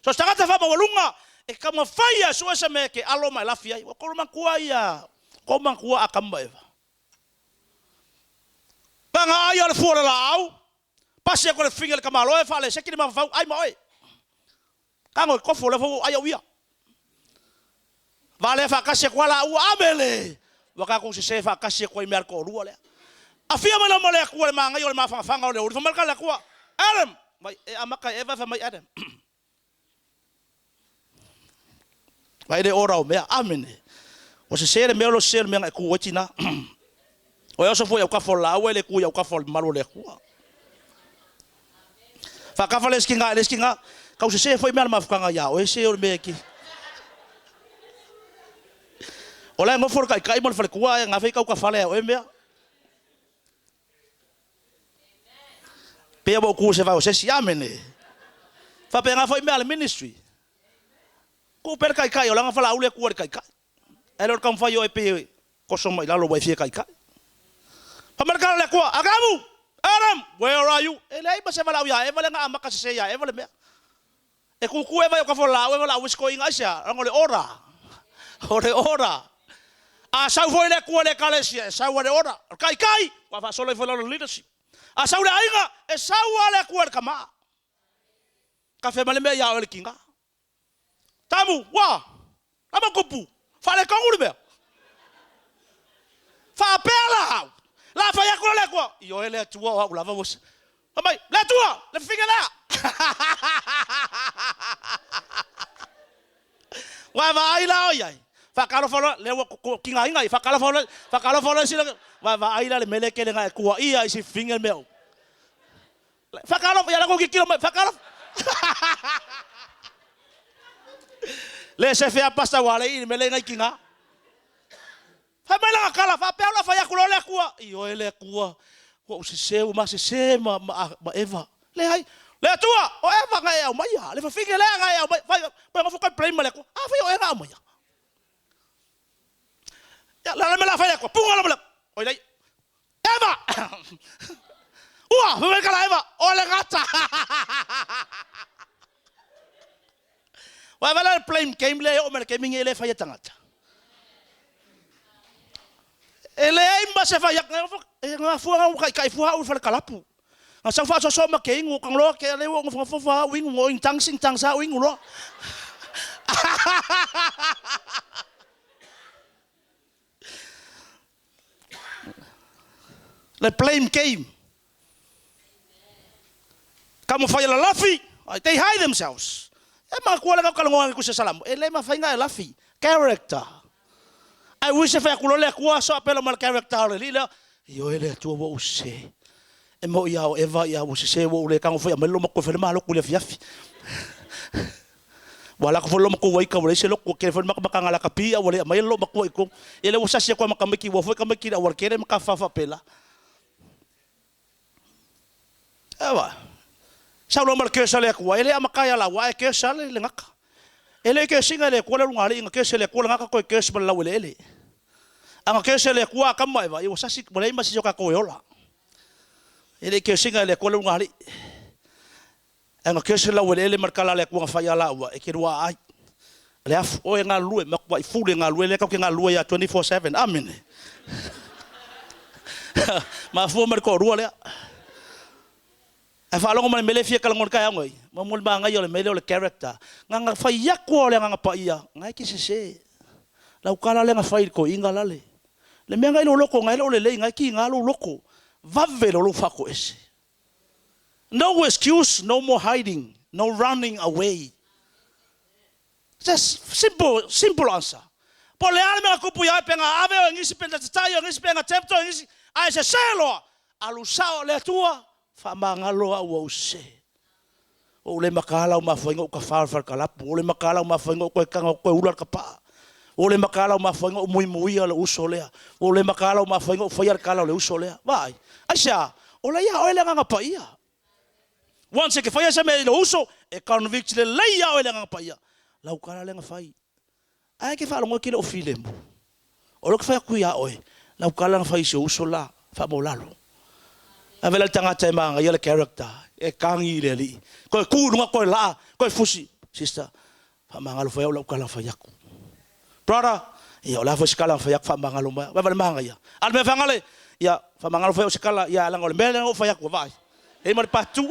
So se tagata faamaualuga e taumafai e sue se mea e te alo ma e lafi ai. Ua tou manatua ia, tou manatua Atamu ma Eva. Taga ai o le fua o le laau, pasi atu e le fafine i le tamaloa e faaleseti le mafaufau, ai ma oe. Tago e tofo, lea foi ua ou ai au ia. Valea faatasi atu lava laua, Amele! Ua tatou sese faatasi atu ai mea a le toalua lea. Afia mai loma o le Atua i le manaia o le mafanafana o le aoauli. Fai mai le tala a le Atua, Adam! Vai, e amata e Eva fai mai Adam. Vai le ora o mea. Amene. Ua sese le mea o lo sese o le mea na e tu ai tina. O e oso foi autafa o le laua e le tu i autafa o le mamalu o le Atua. Faakafa le isi kina i le isi kina. Kau sese foi mea le mafutaga ia oe se o le mea ki. O la e nofo le taitai ma le faletua ae gafa i kau tafale a oe mea. Pei ua ou tu i se vae o se isi. Amene. Faapena foi mea a le ministry. Tuu pea le taitai o lana falauli e tu ai le taitai. Ae le o le taumafai o e pei e toso mai lalo ua e fia taitai. Fai mai le tala a le Atua, Adamu! Adam! Where are you? E leai ma se valaau ia Eva lea na amata sese ia Eva le mea. E kuku Eva i o kafo laau e valaau ai se toeaina aisea? Leaga o le ora. O le ora. A sau foi le Atua i le Ekalesia, e sau a le ora. O le taitai, ua faasolo ifo i lalo o le leadership. A sau le aiga, e sau a le Atua i le tama. Kafe mai le mea ia oe le tiga. Tamu, ua! Nama kupu, faaletonu le mea. Faapea la au, la fai atu la le Atua, ioe le Atua o au lava ua Fai mai, le Atua, le fafine lea. Ua vaai la o iai, faatalofa loa, lea ua tigaina ai, faatalofa loa, faatalofa loa sila, ua vaai la le mea lea kele na e tuaia i si fafine le mea o. Faatalofa, ia la kou tilotilo mai, faatalofa. Le sefe a pasta ua le i le mea le ngai tina. Fai mai lana tala, faapea o la fai atu loa le Atua. Ioe le Atua, ua ou sese, ua ma sese ma, ma, ma Eva. Leai, le Atua, o Eva na e aumaia, le fafine lea na e aumaia. Fai, pe nofo koe blame ma le Atua. A fai o e na aumaia. Ia, la le mea la fai le Atua, punga la mea. Oi lei, Eva! Ua, fai mai kala Eva, o le gata. Wa wala le blame game le o me le game ngi le fai tangata. E leai ma se fai e ngā fua ngā kai kai fua au fale kalapu. Ngā sau fa so so ma ke ingu kang loa ke le wo ngā fa fa au ingu ngo ing tang sing tang sa au ingu loa. Le blame game. Taumafai e lalafi, they hide themselves. E manatua le kau ku se salamu, e le mafai nga e lafi. Character. I wish e fai atu loa le Atua so apela ma le character o le alii lea. Ioe le Atua ua ou sese. E moi ia o Eva ia ua sese ua ou le tago foi aumai le lomatua e fai le malotu i le afiafi. Ua ala atu foi le lomatua ua ika ua leai se lotu, ua tele foi le matamataga lakapi a ua le aumaia le lomatua i totonu. Ia lea ua sasi atu lava ma tamaiti ua o foi tamaiti i le aualatele ma tafafao faapela. Ewa. Sau loa ma le curse a le Atua, e le amata ia laua, ae curse lava le gata. E le i curse ina e le Atua le ulugalii, na curse e le Atua le gata toe curse ma le laueleele. A na curse e le Atua Atamu ma Eva, ia ua sasi, ua leai ma se isi o tatou e ola. E le i curse ina e le Atua le ulugalii. Ae na curse le laueleele ma le tala a le Atua na fai ia laua, e te lua ai. Le afu, oe e galulue, matuai fuli e galulue, lea tatou te galulue ia 24/7. Amene. Mafua ma le toalua lea. Ae faalogo mai le mea lea e fia talanoa i le taeao nei, muamua le manaia o le mea lea o le character. Na ona fai atu lava o le Agaga Paia, na e te sese. Lau tala lea na fai i le toeaina lale. Le mea na i lou loto na e le o lelei, na e tiga lou loto. Vave loa lou faatoese. No excuse, no more hiding, no running away. Just simple, simple answer. Po o le a le mea na tupu ia oe, pe na ave oe e nisi, pe na tatai oe e nisi, pe na tempt oe e nisi, ae sese loa, alu sao le Atua, Faamagalo au ua ou sese. Ua ou le mataala ua mafua ai ona ou tafa o le falekalapu. Ua ou le mataala ua mafua ai ona ou toe tago atu toe ula le tapaa. Ua ou le mataala ua mafua ai ona ou muimuia lou uso lea. Ua ou le mataala ua mafua ai ona ou faia le tala o le uso lea. Vaai, aisea? O la e ia oe le Agaga Paia. Once e te faia se mea i lou uso, e convict lelei ia oe le Agaga Paia. Lau tala lea na fai. Ae e te faalogo e te le o filemu. O lea ou te fai atu ia oe, lau tala na fai i si ou uso la, faamaualalo. Ave la le tagata e manaia le character, e tagi i le alii, toe tu i luga toe laa, toe fusi. Sister, faamagalo foi au lau tala na fai atu. Brother, ia o le a foi se tala na fai atu faamagalo mai au. Vaai le manaia. A o le mea faagale, ia faamagalo foi au se tala, ia leaga o le mea lea na ou fai atu, vaai. E i ai ma le part 2.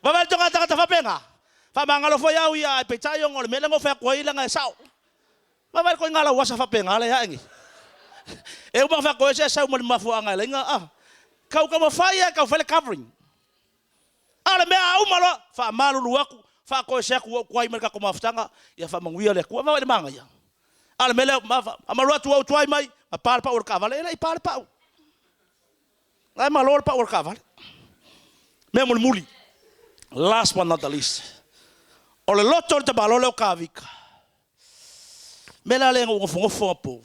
Vaai le toga tagata faapena. Faamagalo foi au ia, ae peitai ona o le mea lea na ou fai atu ai leaga e sao. Vaai le ituaiga lauasa faapena lea e ae nei. E uma ona fai atu e sau ma le mafuaaga e ala ai ona, a. Tau taumafai lava e tau fai le covering. A o le mea a uma loa, faamalulu atu, faatoese atu ua ou tuai mai le tatou mafutaga, ia faamanuia le Atua. Vaai i le manaia. A o le mea lea, faamalu atu ua ou tuai mai, na pa le pau o le taavale, e le i pa le pau. La e malo le pau o le taavale. Mea mulimuli, last but not the least, o le loto o le tamaloa lea o Kavika. Mea la lea na ou nofonofo anapo,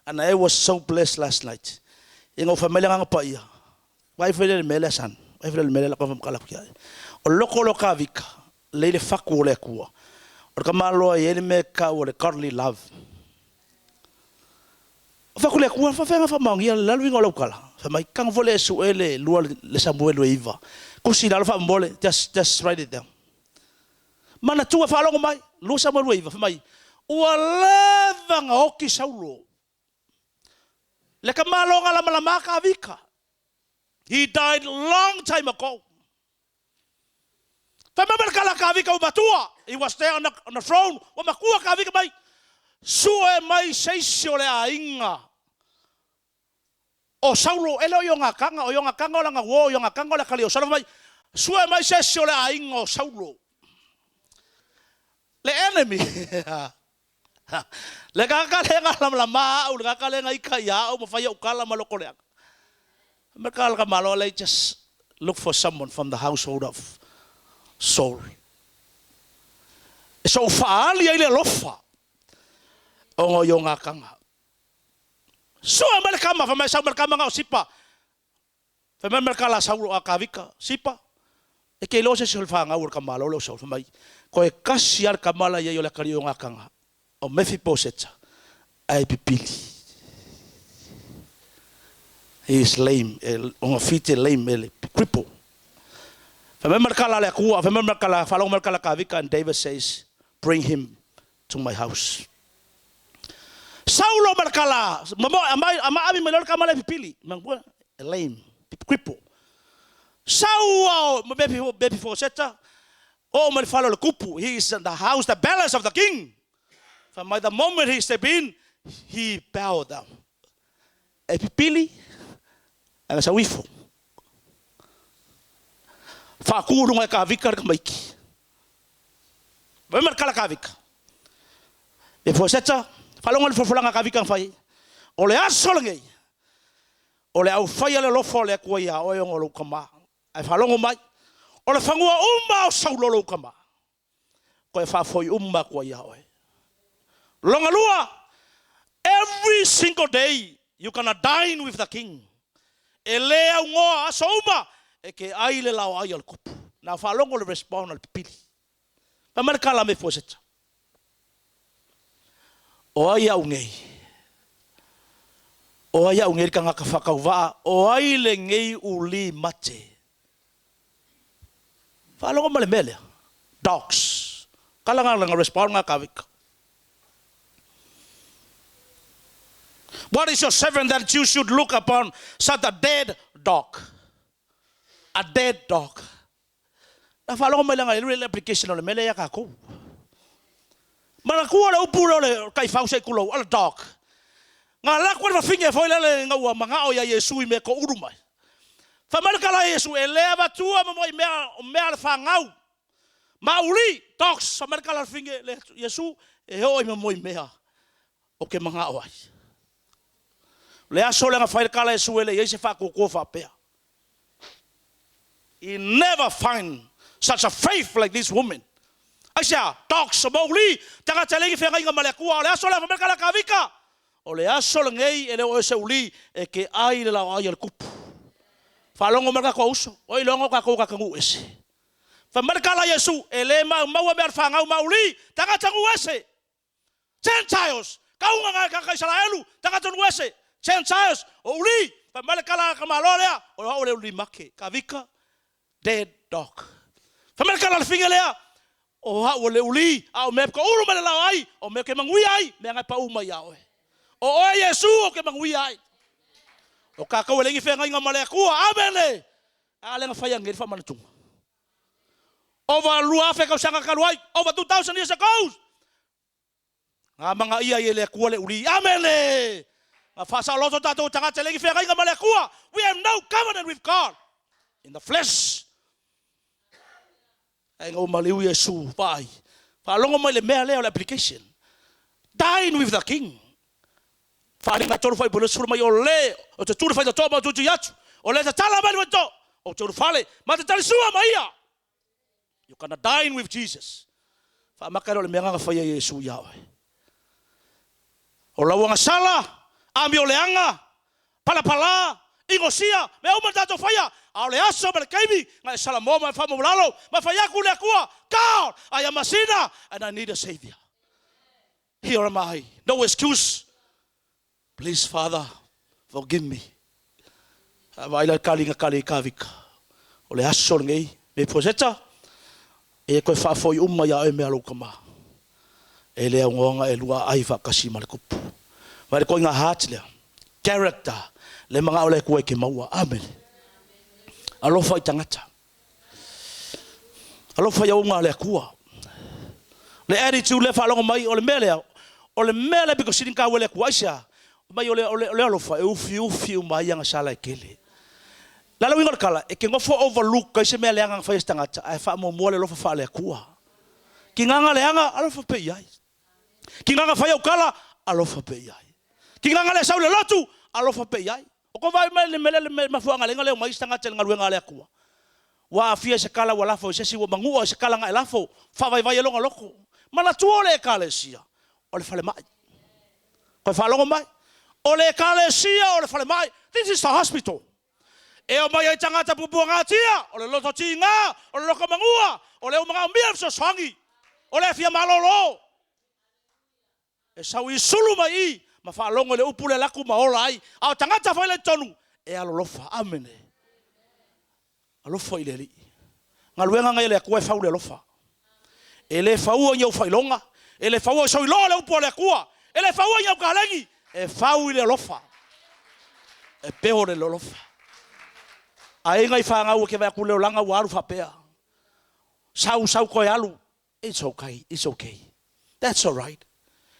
and I was so blessed last night. Ina ua fai mai le Agaga Paia, vaai foi lea i le mea lea son, vaai foi lea i le mea lea o le a toe faamatala atu ia oe. O le loto lea o Kavika, lea i le fatu o le Atua. O le tamaloa e i ai le mea e tau o le godly love. Ou fai atu i le Atua, e faafefea ona faamaonia le alu i luga o lau tala? Fai mai, tago foi lea e sue le lua le Samuelu e 9. Tusi i lalo faamolemole, just, just write it down. Manatua, faalogo mai, 2 Samuelu e 9, fai mai, ua leva ona oti Saulo. Le tamaloga lamalama Kavika. He died long time ago. Fai mai ma le tala a Kavika ua matua. He was there on the, on the throne. Ua matua Kavika mai. Sue mai se isi o le aiga o Saulo. E le o Ionatana. O Ionatana o lana uo. O Ionatana o le atalii o Saulo. Fai mai, sue mai se isi o le aiga o Saulo. Le enemy. Le tagata lea na lamalama au, le tagata lea na ita ia au ma fai au tala ma loto leaga. Me ka la malo le just look for someone from the household of Saul. E so faali ai le alofa ona o Ionatana. Sue mai le kama, fai mai sau mai le kama na o Sipa. Fai mai ma le tala a Saulo a Kavika, Sipa, e te iloa se isi o le fanau o le tamaloa lea o Saulo. Fai mai, Toe tasi lava le tama la e i ai o le atalii o Ionatana, o Mefiposeta, ae pipili. He is lame, ona feet e lame, e cripple. Fai mai ma le tala a le Atua, fai mai ma le tala, faalogo mai le tala a Kavika, and David says, bring him to my house. Saulo ma le tala, mamoe, amai, ama ave mai loa le tama lea e pipili. Manatua, e lame, cripple. Sau ao ma Mepifoseta, oo mai le fale o le tupu. He is in the house, the palace of the king. Fai mai, the moment he step in, he bow down. E pipili, ae na sau ifo. Faatu i luga e Kavika le tamaiti. Fai mai le tala a Kavika, Mepifoseta, faalogo i le folafolaga a Kavika na fai ai. O le aso lenei, o le aufaia le alofa o le Atua ia oe ona o lou tama. Ae faalogo mai, o le fanua uma o Saulo lou tama, toe faafoi uma atu ai ia oe. Longa lua, every single day you gonna dine with the king. E le augoa aso uma e te ai le laoai a le tupu. Na faalogo le respond a le pipili. Fai mai le tala a Mefiposeta, O ai au nei? O ai au nei le tagata faatauvaa? O ai lenei uli mate? Faalogo ma le mea lea. Dogs. Kala nga langa respond nga kavika. What is your servant that you should look upon such a dead dog? A dead dog. Na faalogo mai langa le application o le mea lea ia tatou. Manatua le upu lea o le taifau se i tulou, o le dog. Na alu atu le fafine foi lele ina ua manao ia Iesu i mea e toulu mai. Fai mai le tala a Iesu, e le avatua mo moi mea o mea a le fanau. Mauli, dogs, fai mai le tala a le fafine, le Iesu, e oo i mo moi mea o ke manao ai. Le aso lea na fai le tala a Iesu e le i ai se faatuatua faapea. He never find such a faith like this woman. Aisea? Dogs o mauli, tagata e leai ni feagaiga ma le Atua. O le aso lea fai mai le tala a Tavita, o le aso lenei e le o oe se uli e te ai le laoai a le tupu. Faalogo mai le tatou auso, oi iloga o tatou o tagata nuu ese. Fai mai le tala a Iesu, e le maumau mea a le fanau mauli, tagata nuu ese. Gentiles, kauga na e tagata Isaraelu, tagata nuu ese, Gentiles, o uli, fai mai le tala a tamaloa lea, o au le uli make, Kavika, dead dog. Fai mai le tala a le fine lea, o au o le uli, a o mea e toulu mai le lao ai, o mea ou te manuia ai, mea na e pau mai ia oe. O oe Iesu ou te manuia ai. O tatou e leai ni feagaiga ma le Atua. Amene! A lea na fai anei le faamanatuga. Ova 2000 tausaga talu ai, over 2000 years ago, Na amanaia ai e le Atua le uli. Amene! Na faasaoloto tatou tagata e leai ni feagaiga ma le Atua. We have no covenant with God in the flesh. Ae na ua maliu Iesu, vaai, faalogo mai le mea lea o le application. Dine with the King. Faaaliga 3 fuaiupu 20 mai o le o te tu le faitotoa ma o tuitui atu, o le tatala mai le faitotoa, o te ulufale ma te talisua ma ia. You gonna dine with Jesus. Faamaka lea o le mea na faia Iesu ia oe. O lau agasala, amio leaga, palapala, inosia, mea uma na tatou faia, a o le aso ma le taimi na e salamoa ma e faamaualalo ma fai atu i le Atua, God, I am a sinner and I need a Savior. Here am I, no excuse. Please Father, forgive me. A vaai la le kali na kali ai Kavika. O le aso lenei, me Poseta, e toe faafoi uma ia oe mea lou tama. E le aunoa e lua aai faatasi ma le tupu. Vaai le toaiga heart lea, character, le manao le Atua e te maua. Amene. Alofa i tagata. Alofa i auauna a le Atua. Le attitude lea faalogo mai, o le mea lea, o le mea lea pito sili ona taua i le Atua. Aisea? Fai mai o le, o le, o le alofa e ufiufi uma ai ana sala e tele. O le a le uiga o le tala? E te nofo overlook ai se mea leaga na fai e se tagata, ae faamuamua le alofa faale-Atua. Kinaga leaga, alofa pea i ai. Kinaga fai au tala, alofa pea i ai. Kinaga le sau i le lotu, alofa pea i ai. O kou vaai mai le mea lea le mafuaaga lea na leo mai isi tagata i le galuega a le Atua. Ua aafia i se kala ua lafo i se isi ua manua i se kala na e lafo, faavaivai ai lona loto. Manatua o le Ekalesia, o le falemai. Toe faalogo mai? O le Ekalesia o le falemai. This is the hospital. E omai ai tagata puapuagatia, o le loto tiga, o le loto manua, o le ua manaomia le fesoasoani, o le fia malolo. E sau i sulu mai i ma faalogo i le upu lea laku ma ola ai, a o tagata foi la i totonu e alolofa. Amene. Alofa i le Alii. Galuega ngai a le Atua e fau le alofa. E le faua i ni ou failoga, e le faua i sou iloa le upu a le Atua, e le faua i ni au kalegi, e fau i le alofa. E peo le alofa. Aiga i fanau e ke vaai atu le olaga ua alu faapea. Sau sau toe alu. It's okay, it's okay. That's alright.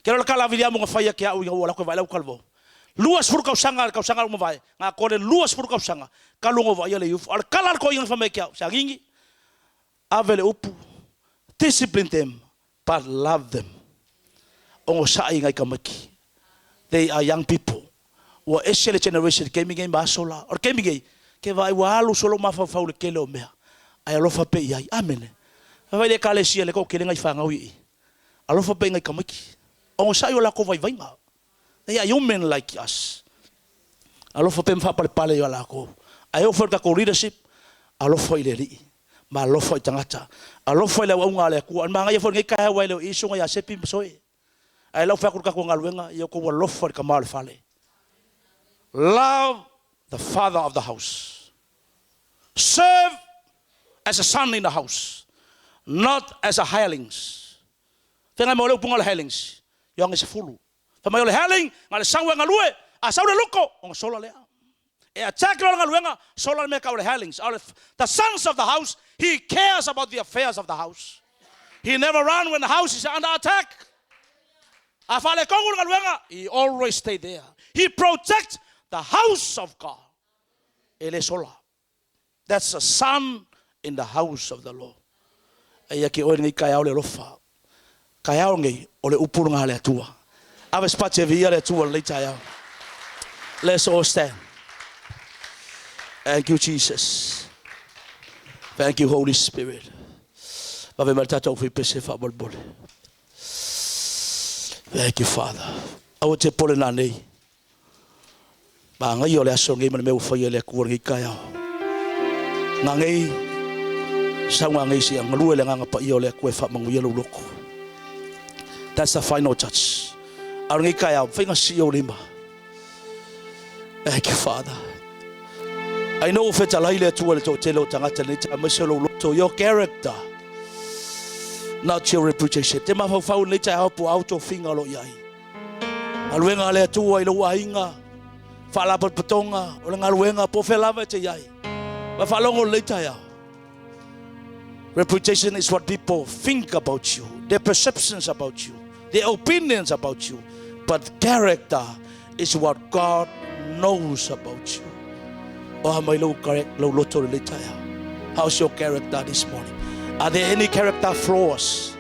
Ke lola kala Viliamu na fai ke au ina ua lako e vaai lau kalvo. 20 tausaga le tausaga ua mavae, na atoa le 20 tausaga, talu ona vaaia le youth. A o le kala a le toeaina na fai mai ke au, Seagigi, ave le upu, discipline them, but love them. Ogosaʻi nai tamaiti. They are young people. Ua ese le generation i le taimi nei ma aso la. O le taimi nei, ke vaai ua alu solo mafaufau i le tele o mea. Ae alofa pea i ai. Amene. Vaai le Ekalesia le toatele nai fanau i i. Alofa pea i nai tamaiti. Ogosaʻi o lakou vaivaiga. They are human like us. Alofa pea ma faapalepale i a lakou. Ae oo foi i le tatou leadership, alofa i le Alii ma alofa i tagata. Alofa i le auauga a le Atua. O le manaia foi o lenei taeao aua e le o i i susuga ia Sepi ma Soe. Ae lau fai atu le tatou galuega, ia outou alofa i le tama o le fale. Love the father of the house. Serve as a son in the house, not as a hirelings. Feagai mai o le upuga o le hirelings, Ioane 10. Fai mai o le hireling, na o le sau e galue, a sau le luko, ona sola lea. E attack loa le galuega, sola le mea tau o le hirelings. A o le the sons of the house, he cares about the affairs of the house. He never run when the house is under attack. A faaletonu le galuega, he always stay there. He protect the house of God. E le sola. That's a son in the house of the Lord. Eia ke oe lenei taeao le alofa. Taeao nei, o le upu lena a le Atua. Ave se pati e viia le Atua lenei taeao. Let's all stand. Thank you, Jesus. Thank you, Holy Spirit. Vave mai le tatou fuipese faamolemole. Thank you, Father. Aua te pole nanei. Magaia o le aso nei ma le mea ua faia e le Atua i lenei taeao. Gagei, sau gagei seia galue le Agaga Paia o le Atua e faamanuia lou loto. That's the final touch. A o lenei taeao, faiga sii ou lima. Thank you, Father. I know ua fetalai le Atua i le toatele o tagata i lenei taeao, aemaise o lou loto, your character, not your reputation. Te mafaufau i lenei taeao po o a ou tofiga o lo o i ai. Galuega a le Atua i lou aiga, faalapotopotoga, o le galuega po o fea lava e te i ai. Ma faalogo i lenei taeao. Reputation is what people think about you, their perceptions about you, their opinions about you. But character is what God knows about you. O a mai lou, lou loto i lenei taeao. How's your character this morning? Are there any character flaws?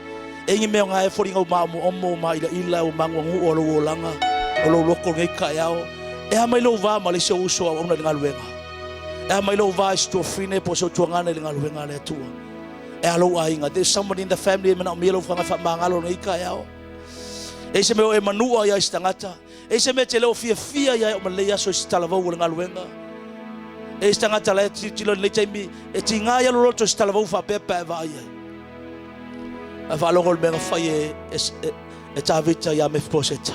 E i ni mea o ngā e foliga u maomoomo, u māilaila, u maguaguʻu o lou olaga, o lou loto i lenei taeao. E a mai lou va ma le isi ou uso auauna i le galuega? E a mai lou va i si tuafafine po o si ou tuagana i le galuega a le Atua? E a lou aiga? There's somebody in the family e manaomia lou faga faamagalo i lenei taeao. E i se mea o e manua ia i se tagata? E i se mea e te le o fiafia ia e oo mai lenei aso i se talavou o le galuega? E i se tagata la e tilotilo i lenei taimi e tiga ia lou loto i se talavou faapea pe a e vaai ai? Ae faalogo i le mea na fai e, e, e, e Tavita iā Mefiposeta.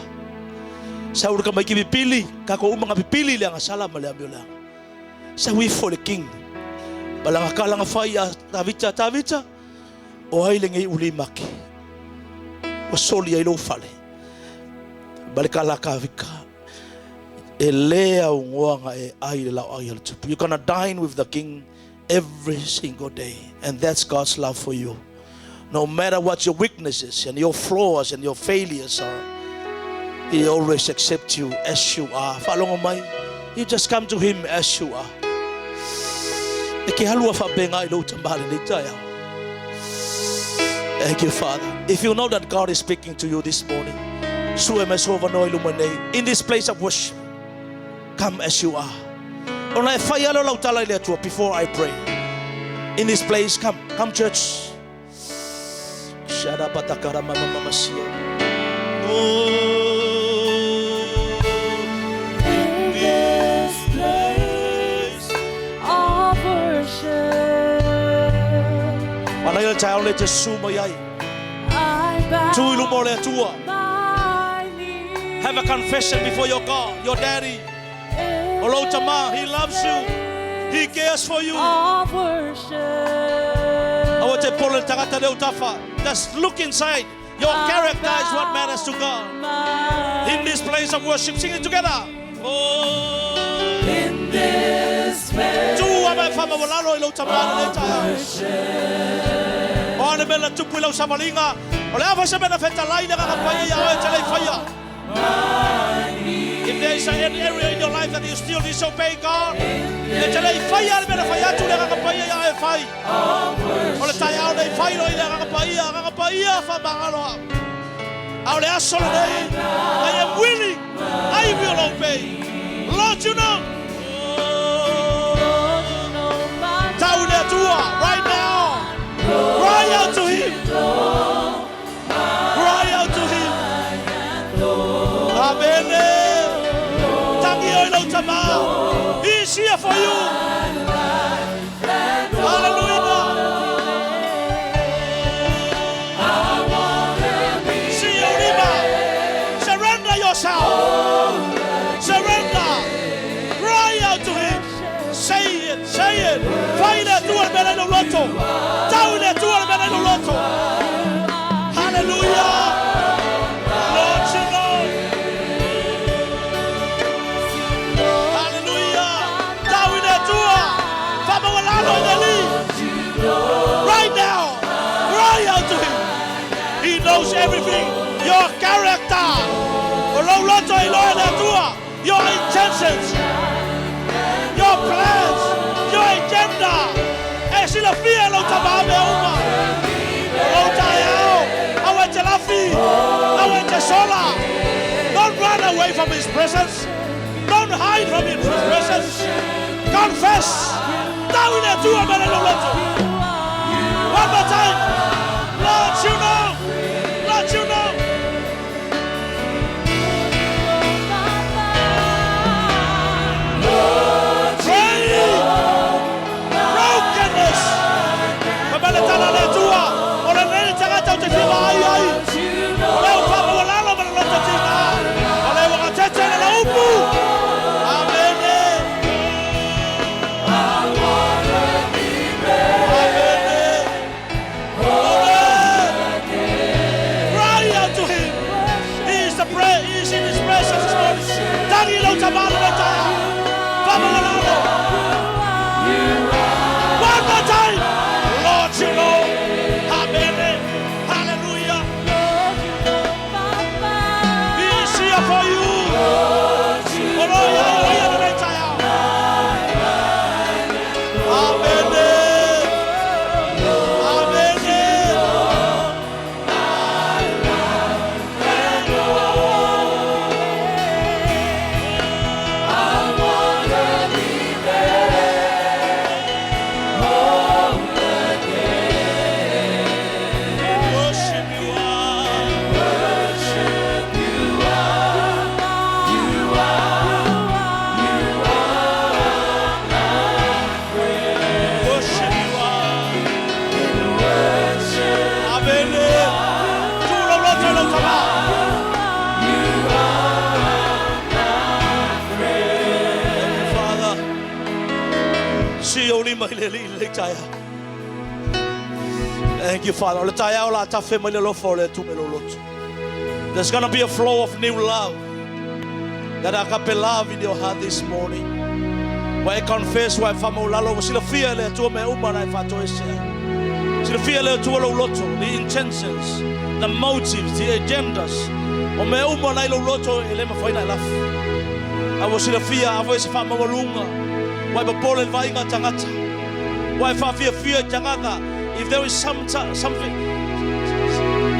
Sau le tamaiti pipili, tatou uma na pipili i le agasala ma le amioleaga. Sau ifo i le king. Ma lana tala na fai iā Tavita, Tavita, o ai lenei uli mate? Ua soli ai lou fale. Ma le tala a Tavita, e lē aunoa na e ai i le laoai a le tupu. You're gonna dine with the king every single day. And that's God's love for you. No matter what your weaknesses and your flaws and your failures are, He always accepts you as you are. Faalogo mai, you just come to Him as you are. E ke halua whaapenga i lou tama lenei taeao. Thank you, Father. If you know that God is speaking to you this morning, sue mai so avanoa i luma nei, in this place of worship, Come as you are. Ona e fai alo lau tala i le Atua before I pray. In this place, come, come church. Sharabatakara mama mama sia. Oh. In this place of worship, Manaia le taeao le te su mai ai. I bow Tu i luma o le Atua. my knees. Have a confession before your God, your daddy. In O lou tama, he loves you. He cares for you. Of worship. Aua te pole le tagata leo tafa. Just look inside. Your character is what matters to God. In this place of worship, sing it together. Oh. In this place Tu a mai whamawalalo i lou tama lenei taeao. O ane mea na tupu i lau savaliga, o le a foi se mea na fetalai le Agaga Paia ia oe e te le i faia. If there is an area in your life that you still disobey God, e te le i faia le mea na fai atu le Agaga Paia ia oe e fai. O le taeao nei fai loa i le Agaga Paia, Agaga Paia faamagalo au. A o le aso lenei, I am willing, I will obey. Lord, you know. Tau i le Atua, right now. Cry out to Him. Cry out to Him. Amene. Tangi oi lau tama. He is here for you. Hallelujah. See you, Lima. Surrender yourself. Surrender. Cry out to Him. Say it. Say it. Fai le Atua le mea la i lou loto. Tau i le Atua le mea la i lou loto. Hallelujah. Lord, you know. Hallelujah. Tau i le Atua. Faamaualalo i le Alii. Right now. Cry out to Him. He knows everything. Your character. O lou loto e iloa e le Atua. Your intentions. Your plans. Your agenda. E silafia e lou tama mea uma. O lou taeao. Aua e te lafi. Aua e te sola. Don't run away from His presence. Don't hide from His presence. Confess. Tau i le Atua ma le loto. One more time. Lord, you know. Lord, you know. Pray. Brokenness. Famaletala le Atua. O le nei tagata o te fia ai ai. O leo whaamawalalo ma le loto tina. O leo wakatetea le la upu. Amene. Amene. Amen. Cry out to him. He is the prayer. He is in his presence this morning. Tangi lau tamalo le taia. Whaamawalalo. One more time. Lord, you know. Amen. Hallelujah. He is here for you. Olo ia o ia le taia. Amen. Amen. Worship you are. Worship you are. Amen. Tu lo loto lo tama. Thank you, Father. Si o lima i le li le taia. Thank you, Father. O le taia o la tafe mai le lofo o le tu me lo loto. There's going to be a flow of new love. That agape love in your heart this morning. Wa e confess wa e whamaulalo wa sila fia le atua me uma na e whātoe esea. Sila fia le atua lo loto, the intentions, the motives, the agendas. O me uma na i lo loto e le mawhaina e lafu. A wa sila fia a e se whamawalunga. Wa e papole le vainga tangata. Wa e whawhia fia tangata. If there is something,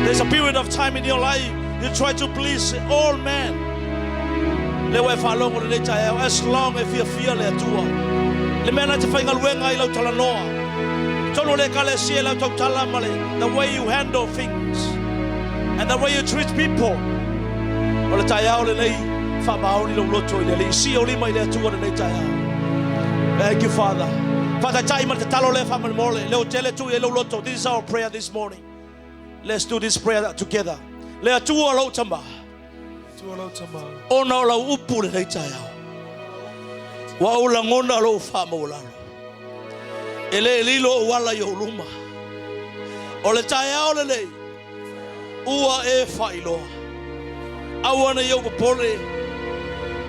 there's a period of time in your life you try to please all men. Le wa e whalongo le leita e as long e fia fia le atua. Le mea na te whainga luenga i lau talanoa. Tolu le kale si e lau tautala ma le, the way you handle things and the way you treat people. O le taeao le lei, whaamaoni lau loto i le lei. Si o lima i le atua le lei taeao. Thank you, Father. Father, tai ma te talo le wha mole. Le o tele tu i lau loto. This is our prayer this morning. Let's do this prayer together. Le atua lau tama. Tua lau tama. Ona o lau upu le lei taeao. Wa o langona lo whaamaulalo. E le lilo o wala i o luma. O le taeao le lei. Ua e whailoa. Awana i au papole.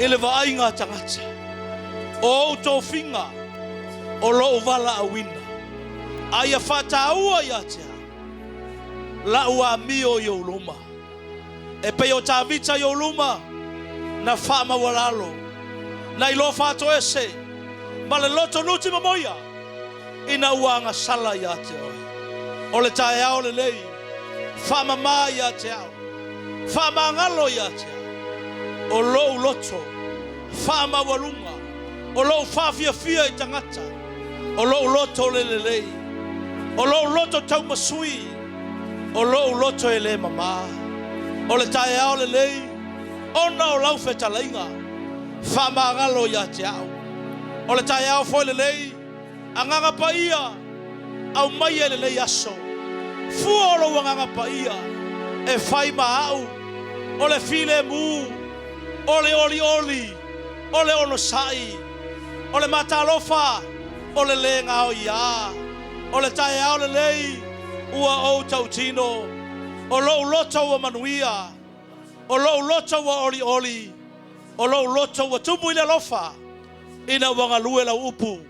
E le vaaiga tagata. O au tofiga. O lou wala awina. Aia whataua ia te au. Lau a mio i o luma. E pe o Tavita i o luma. Na whaamawalalo. Na ilo whato ese. Ma le loto nuti mamoia. Ina uanga sala ia te oe. O le taeao le lei. Whaamama ia te au. Whaamangalo ia te au. O lou loto. Whaamawalunga. O lou whaafiafia i tangata. O lou loto le lelei. O lou loto taumasui. O lou loto e le mama. O le taeao le lei. Ona o lau whetaleinga. Whaamangalo ia te au. O le taeao foi le lei. Anganga paia. Au mai e le lei aso. Fua o lou anganga paia. E whai ma au. O le file mu. O le oli oli. O le ono sai. O le matalofa. O le le ngao ia. O le taeao le lei. Ua o tautino. O lou loto ua manuia. O lou loto ua oli oli. O lou loto ua tumu i le alofa. Ina ua galue lau upu.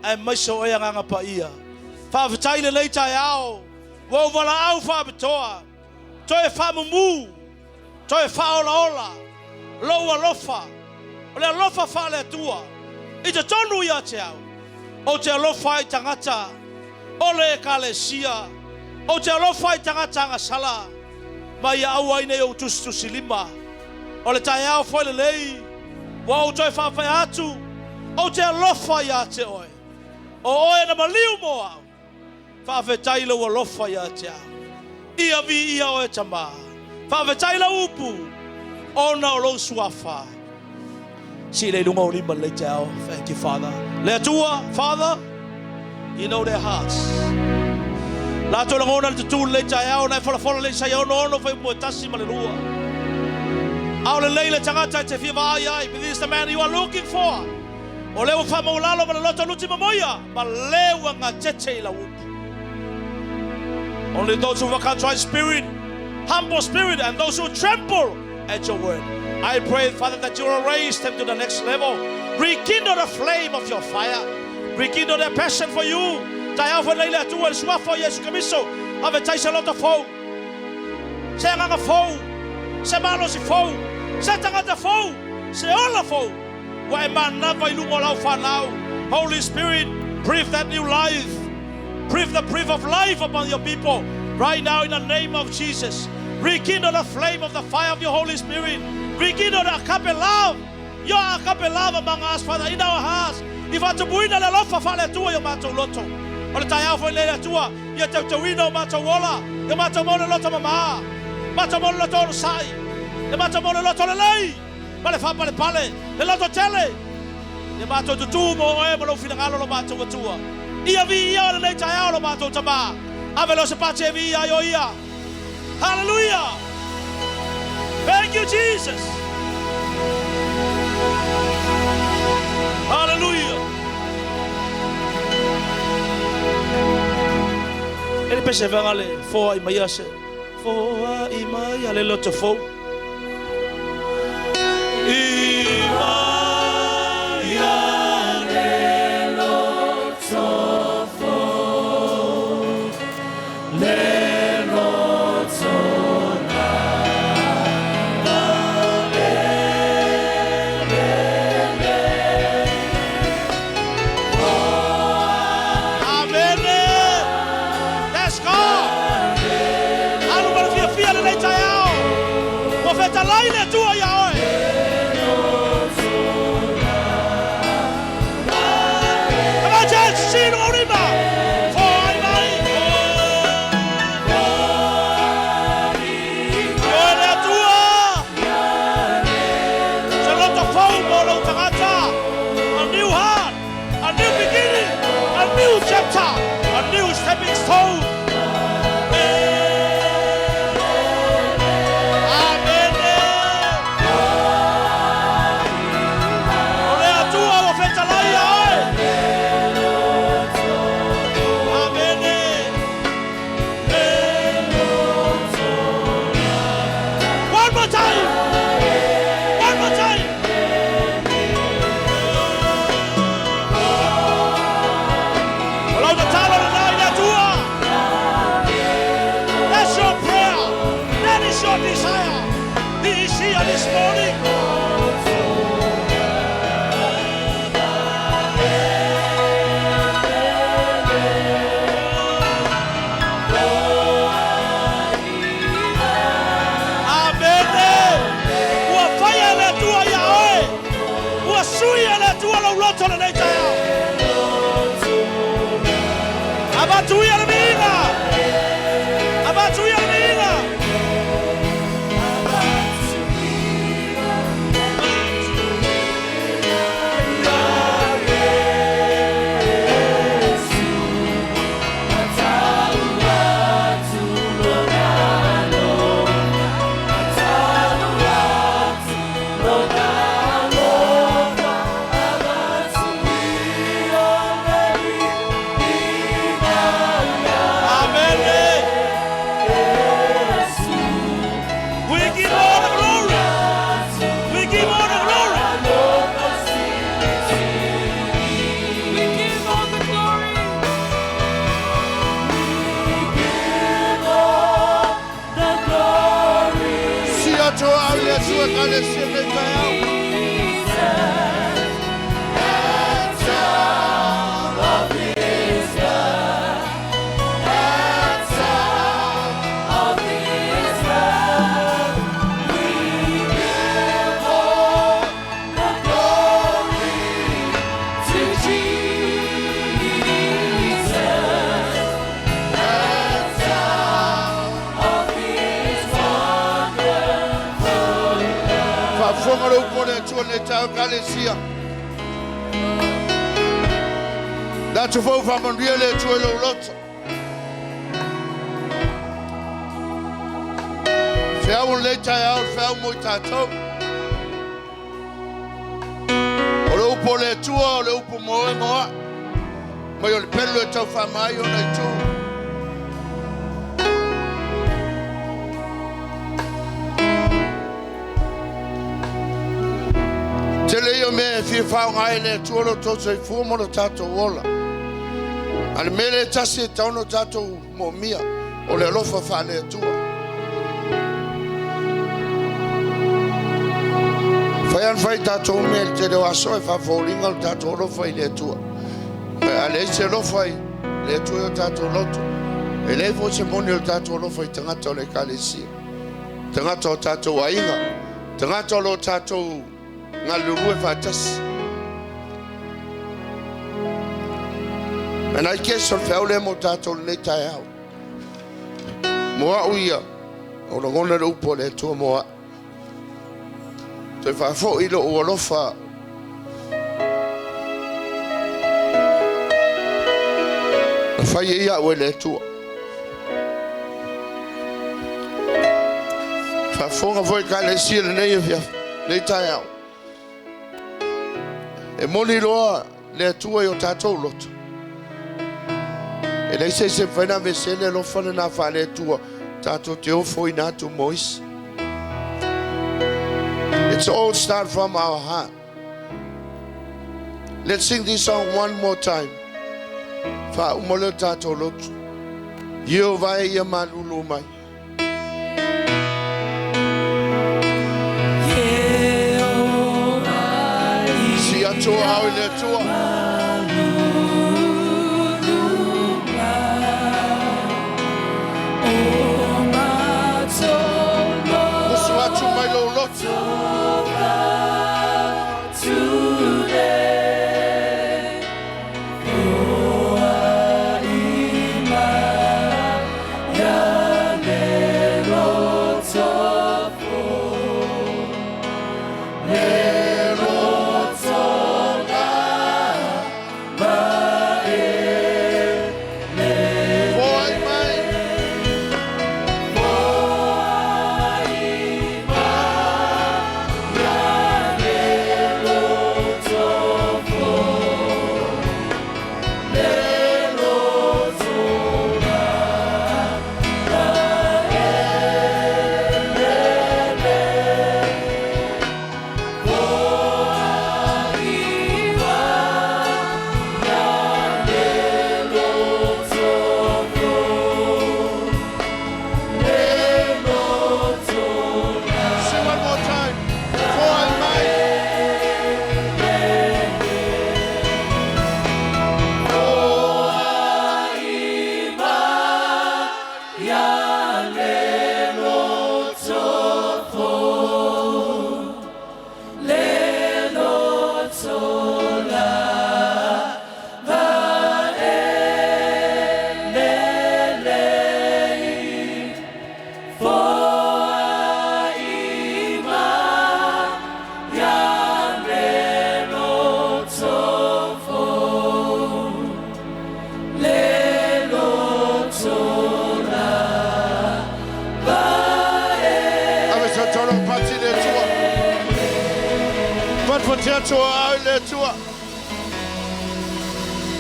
Ae maise o e agaga paia. Faafetai lelei taeao. Ua ou valaau faapitoa. Toe faamumu. Toe faaolaola. Lou alofa. O le alofa faale Atua. I totonu ia te au. O te alofa i tagata. O le ekalesia. O te alofa i tagata agasala. Ma ia aua ai nei ou tusitusilima. O le taeao foi lelei. Ua ou toe faafaia atu, ou te alofa iā te oe. O oe na maliu mo au. Faafetai lou alofa ia te au. Ia viia oe Tamā. Faafetai lau upu, ona o lou suafa. Sii lea i luga ou lima i lenei taeao. Thank you, Father. Le Atua, Father, you know their hearts. Latou lagona le tutū i lenei taeao, na e folafola le Isaia 66 fuaiupu e 1 ma le 2. A o lelei le tagata e te fia vaai ai, but this is the man you are looking for. O lea ua faamaualalo ma le loto luti momoia, ma le ua gatete i lau upu. Only those who have a contrite spirit, humble spirit, and those who tremble at your word. I pray, Father, that you will raise them to the next level. Rekindle the flame of your fire. Rekindle their passion for you. Taeao foi lenei le Atua i le suafa o Iesu Keriso. Faafetai se loto fou, se agaga fou, se malosi fou, se tagata fou, se ola fou. Ua e manava i luga o lau fanau. Holy Spirit, breathe that new life. Breathe the breath of life upon your people right now in the name of Jesus. Rekindle the flame of the fire of your Holy Spirit. Rekindle the agape love. Your agape love among us, Father, in our hearts. I faatupuina le alofa faale-Atua i o matou loto. O le taeao foi lenei le Atua, ia teuteuina o matou ola, ia matou maua le loto mamā, matou maua le loto onosai, ia matou maua le loto lelei ma le faapalepale, le loto tele. Ia matou tutū mo oe ma lou finagalo lo matou Atua. Ia viia oe lenei taeao lo matou Tamā. Ave lea o se pati e viia ai o ia. Hallelujah! Thank you, Jesus! Hallelujah! E le pese vaega le foai mai ia se foai mai ia le loto fou. I mai ia le loto fou, le loto Amene! Let's go! Alu ma le fiafia lenei taeao. Ua fetalai le Atua iā oe. Come on, church! Sii luga o lima! Foai mai! I oe le Atua! Se loto fou mo lou tagata. A new heart, a new beginning, a new chapter, a new stepping stone. Amene! O le Atua ua fetalai iā oe. Amene! One more time! One more time! O lau tatalo lena i le Atua. That's your prayer. That is your desire. He is here this morning. Amene! Ua faia e le Atua iā oe. Ua sui e le Atua lou loto lenei taeao. Avatu ia le viiga. Avatu ia le viiga. Atua lenei taeao Ekalesia. Manatu foi ua faamanuia le Atua i lou loto. Feau o lenei taeao, le feau mo i tatou. O le upu o le Atua, o le upu mo oe mo a'u. Mai o le pelu e tau faama ai ona itu. Tele ia o mea e fia faaaoga ai e le Atua lo outou soifua ma lo tatou ola. A o le mea lea e tasi e tatau ona tatou moomia, o le alofa faale-Atua. Fai lava ona fai tatou mea i le tele o aso e faafoliga lo tatou alofa i le Atua. A leai se alofa i le Atua i o tatou loto, e leai foi se moni o le tatou alofa i tagata o le Ekalesia, tagata o tatou aiga, tagata o lo o tatou galulue faatasi. And I guess o le feau lea mo tatou lenei taeao. Mo au ia, o lagona le upu a le Atua mo au. Toe faafoi lou alofa na fai ai au e le Atua. Faafofoga foi Ekalesia lenei afiafi, lenei taeao. E moni loa le Atua i o tatou loto. E leai se isi e mafai ona aveesea le alofa lena faale-Atua tatou te ofoina atu mo isi. It's all start from our heart. Let's sing this song one more time. Faauma lea o tatou loto. Ieova e ia malulu mai. Si atu o ao i le Atua. Musu atu mai lou loto. Foai mai. Sing one more time. Foai mai. Ave sa tolo pati le Atua. Fatufati atu o au i le Atua.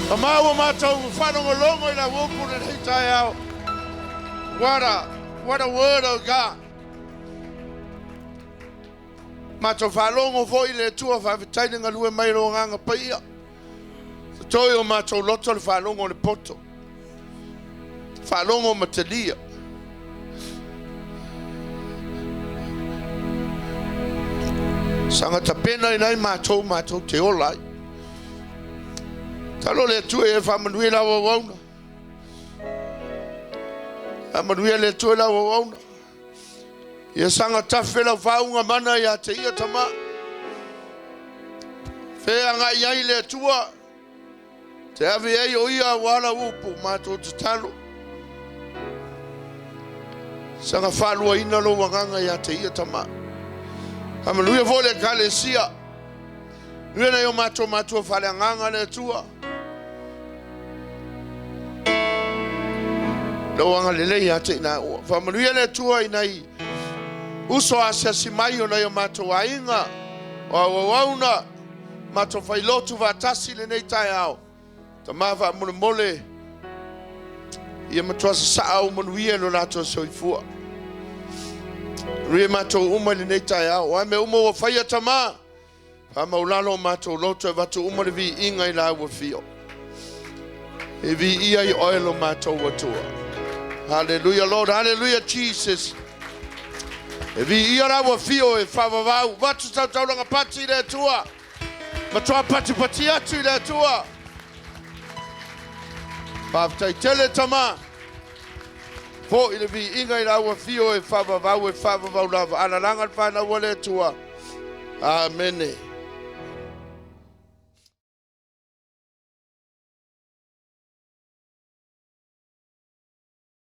Ka maua matou faalogologo i lau upu lenei taeao. What a word, oh God. Matou faalogo foi i le Atua faafetai le galue mai lo agaga paia. Totoe o matou loto le faalogo o le poto. Faalogo ma talia. Saga tapena ina ai matou matou te ola ai. Talo le Atua e faamanuia lau auauna. Faamanuia le Atua i lau auauna. Ia saga tafe lau faauga mana ia te ia tama. Feagai ai le Atua. Te ave ai o ia aua lau upu matou tatalo. Saga faaluaina lou agaga ia te ia tama. Faamanuia foi le Ekalesia. Manuia nai o matou matua faaleagaga le Atua. Lou agalelei ia te i ua. Faamanuia le Atua i nai uso asiasi mai o nai o matou aiga, o auauauna, matou failotu faatasi lenei taeao. Tama faamolemole, ia matua sasaa au manuia i lo latou soifua. Manuia matou uma i lenei taeao. O a mea uma ua faia tama, faamaulalo o matou loto e avatu uma le viiga i lau afio. E viia i oe lo matou Atua. Hallelujah Lord, hallelujah Jesus. E viia lau afio e faavavau, avatu sau taulaga pati i le Atua. Matua patipati atu i le Atua. Faafetai tele tama. Foi le viiga i lau afio e faavavau e faavavau lava. Alalaga le fanau a le Atua. Amene.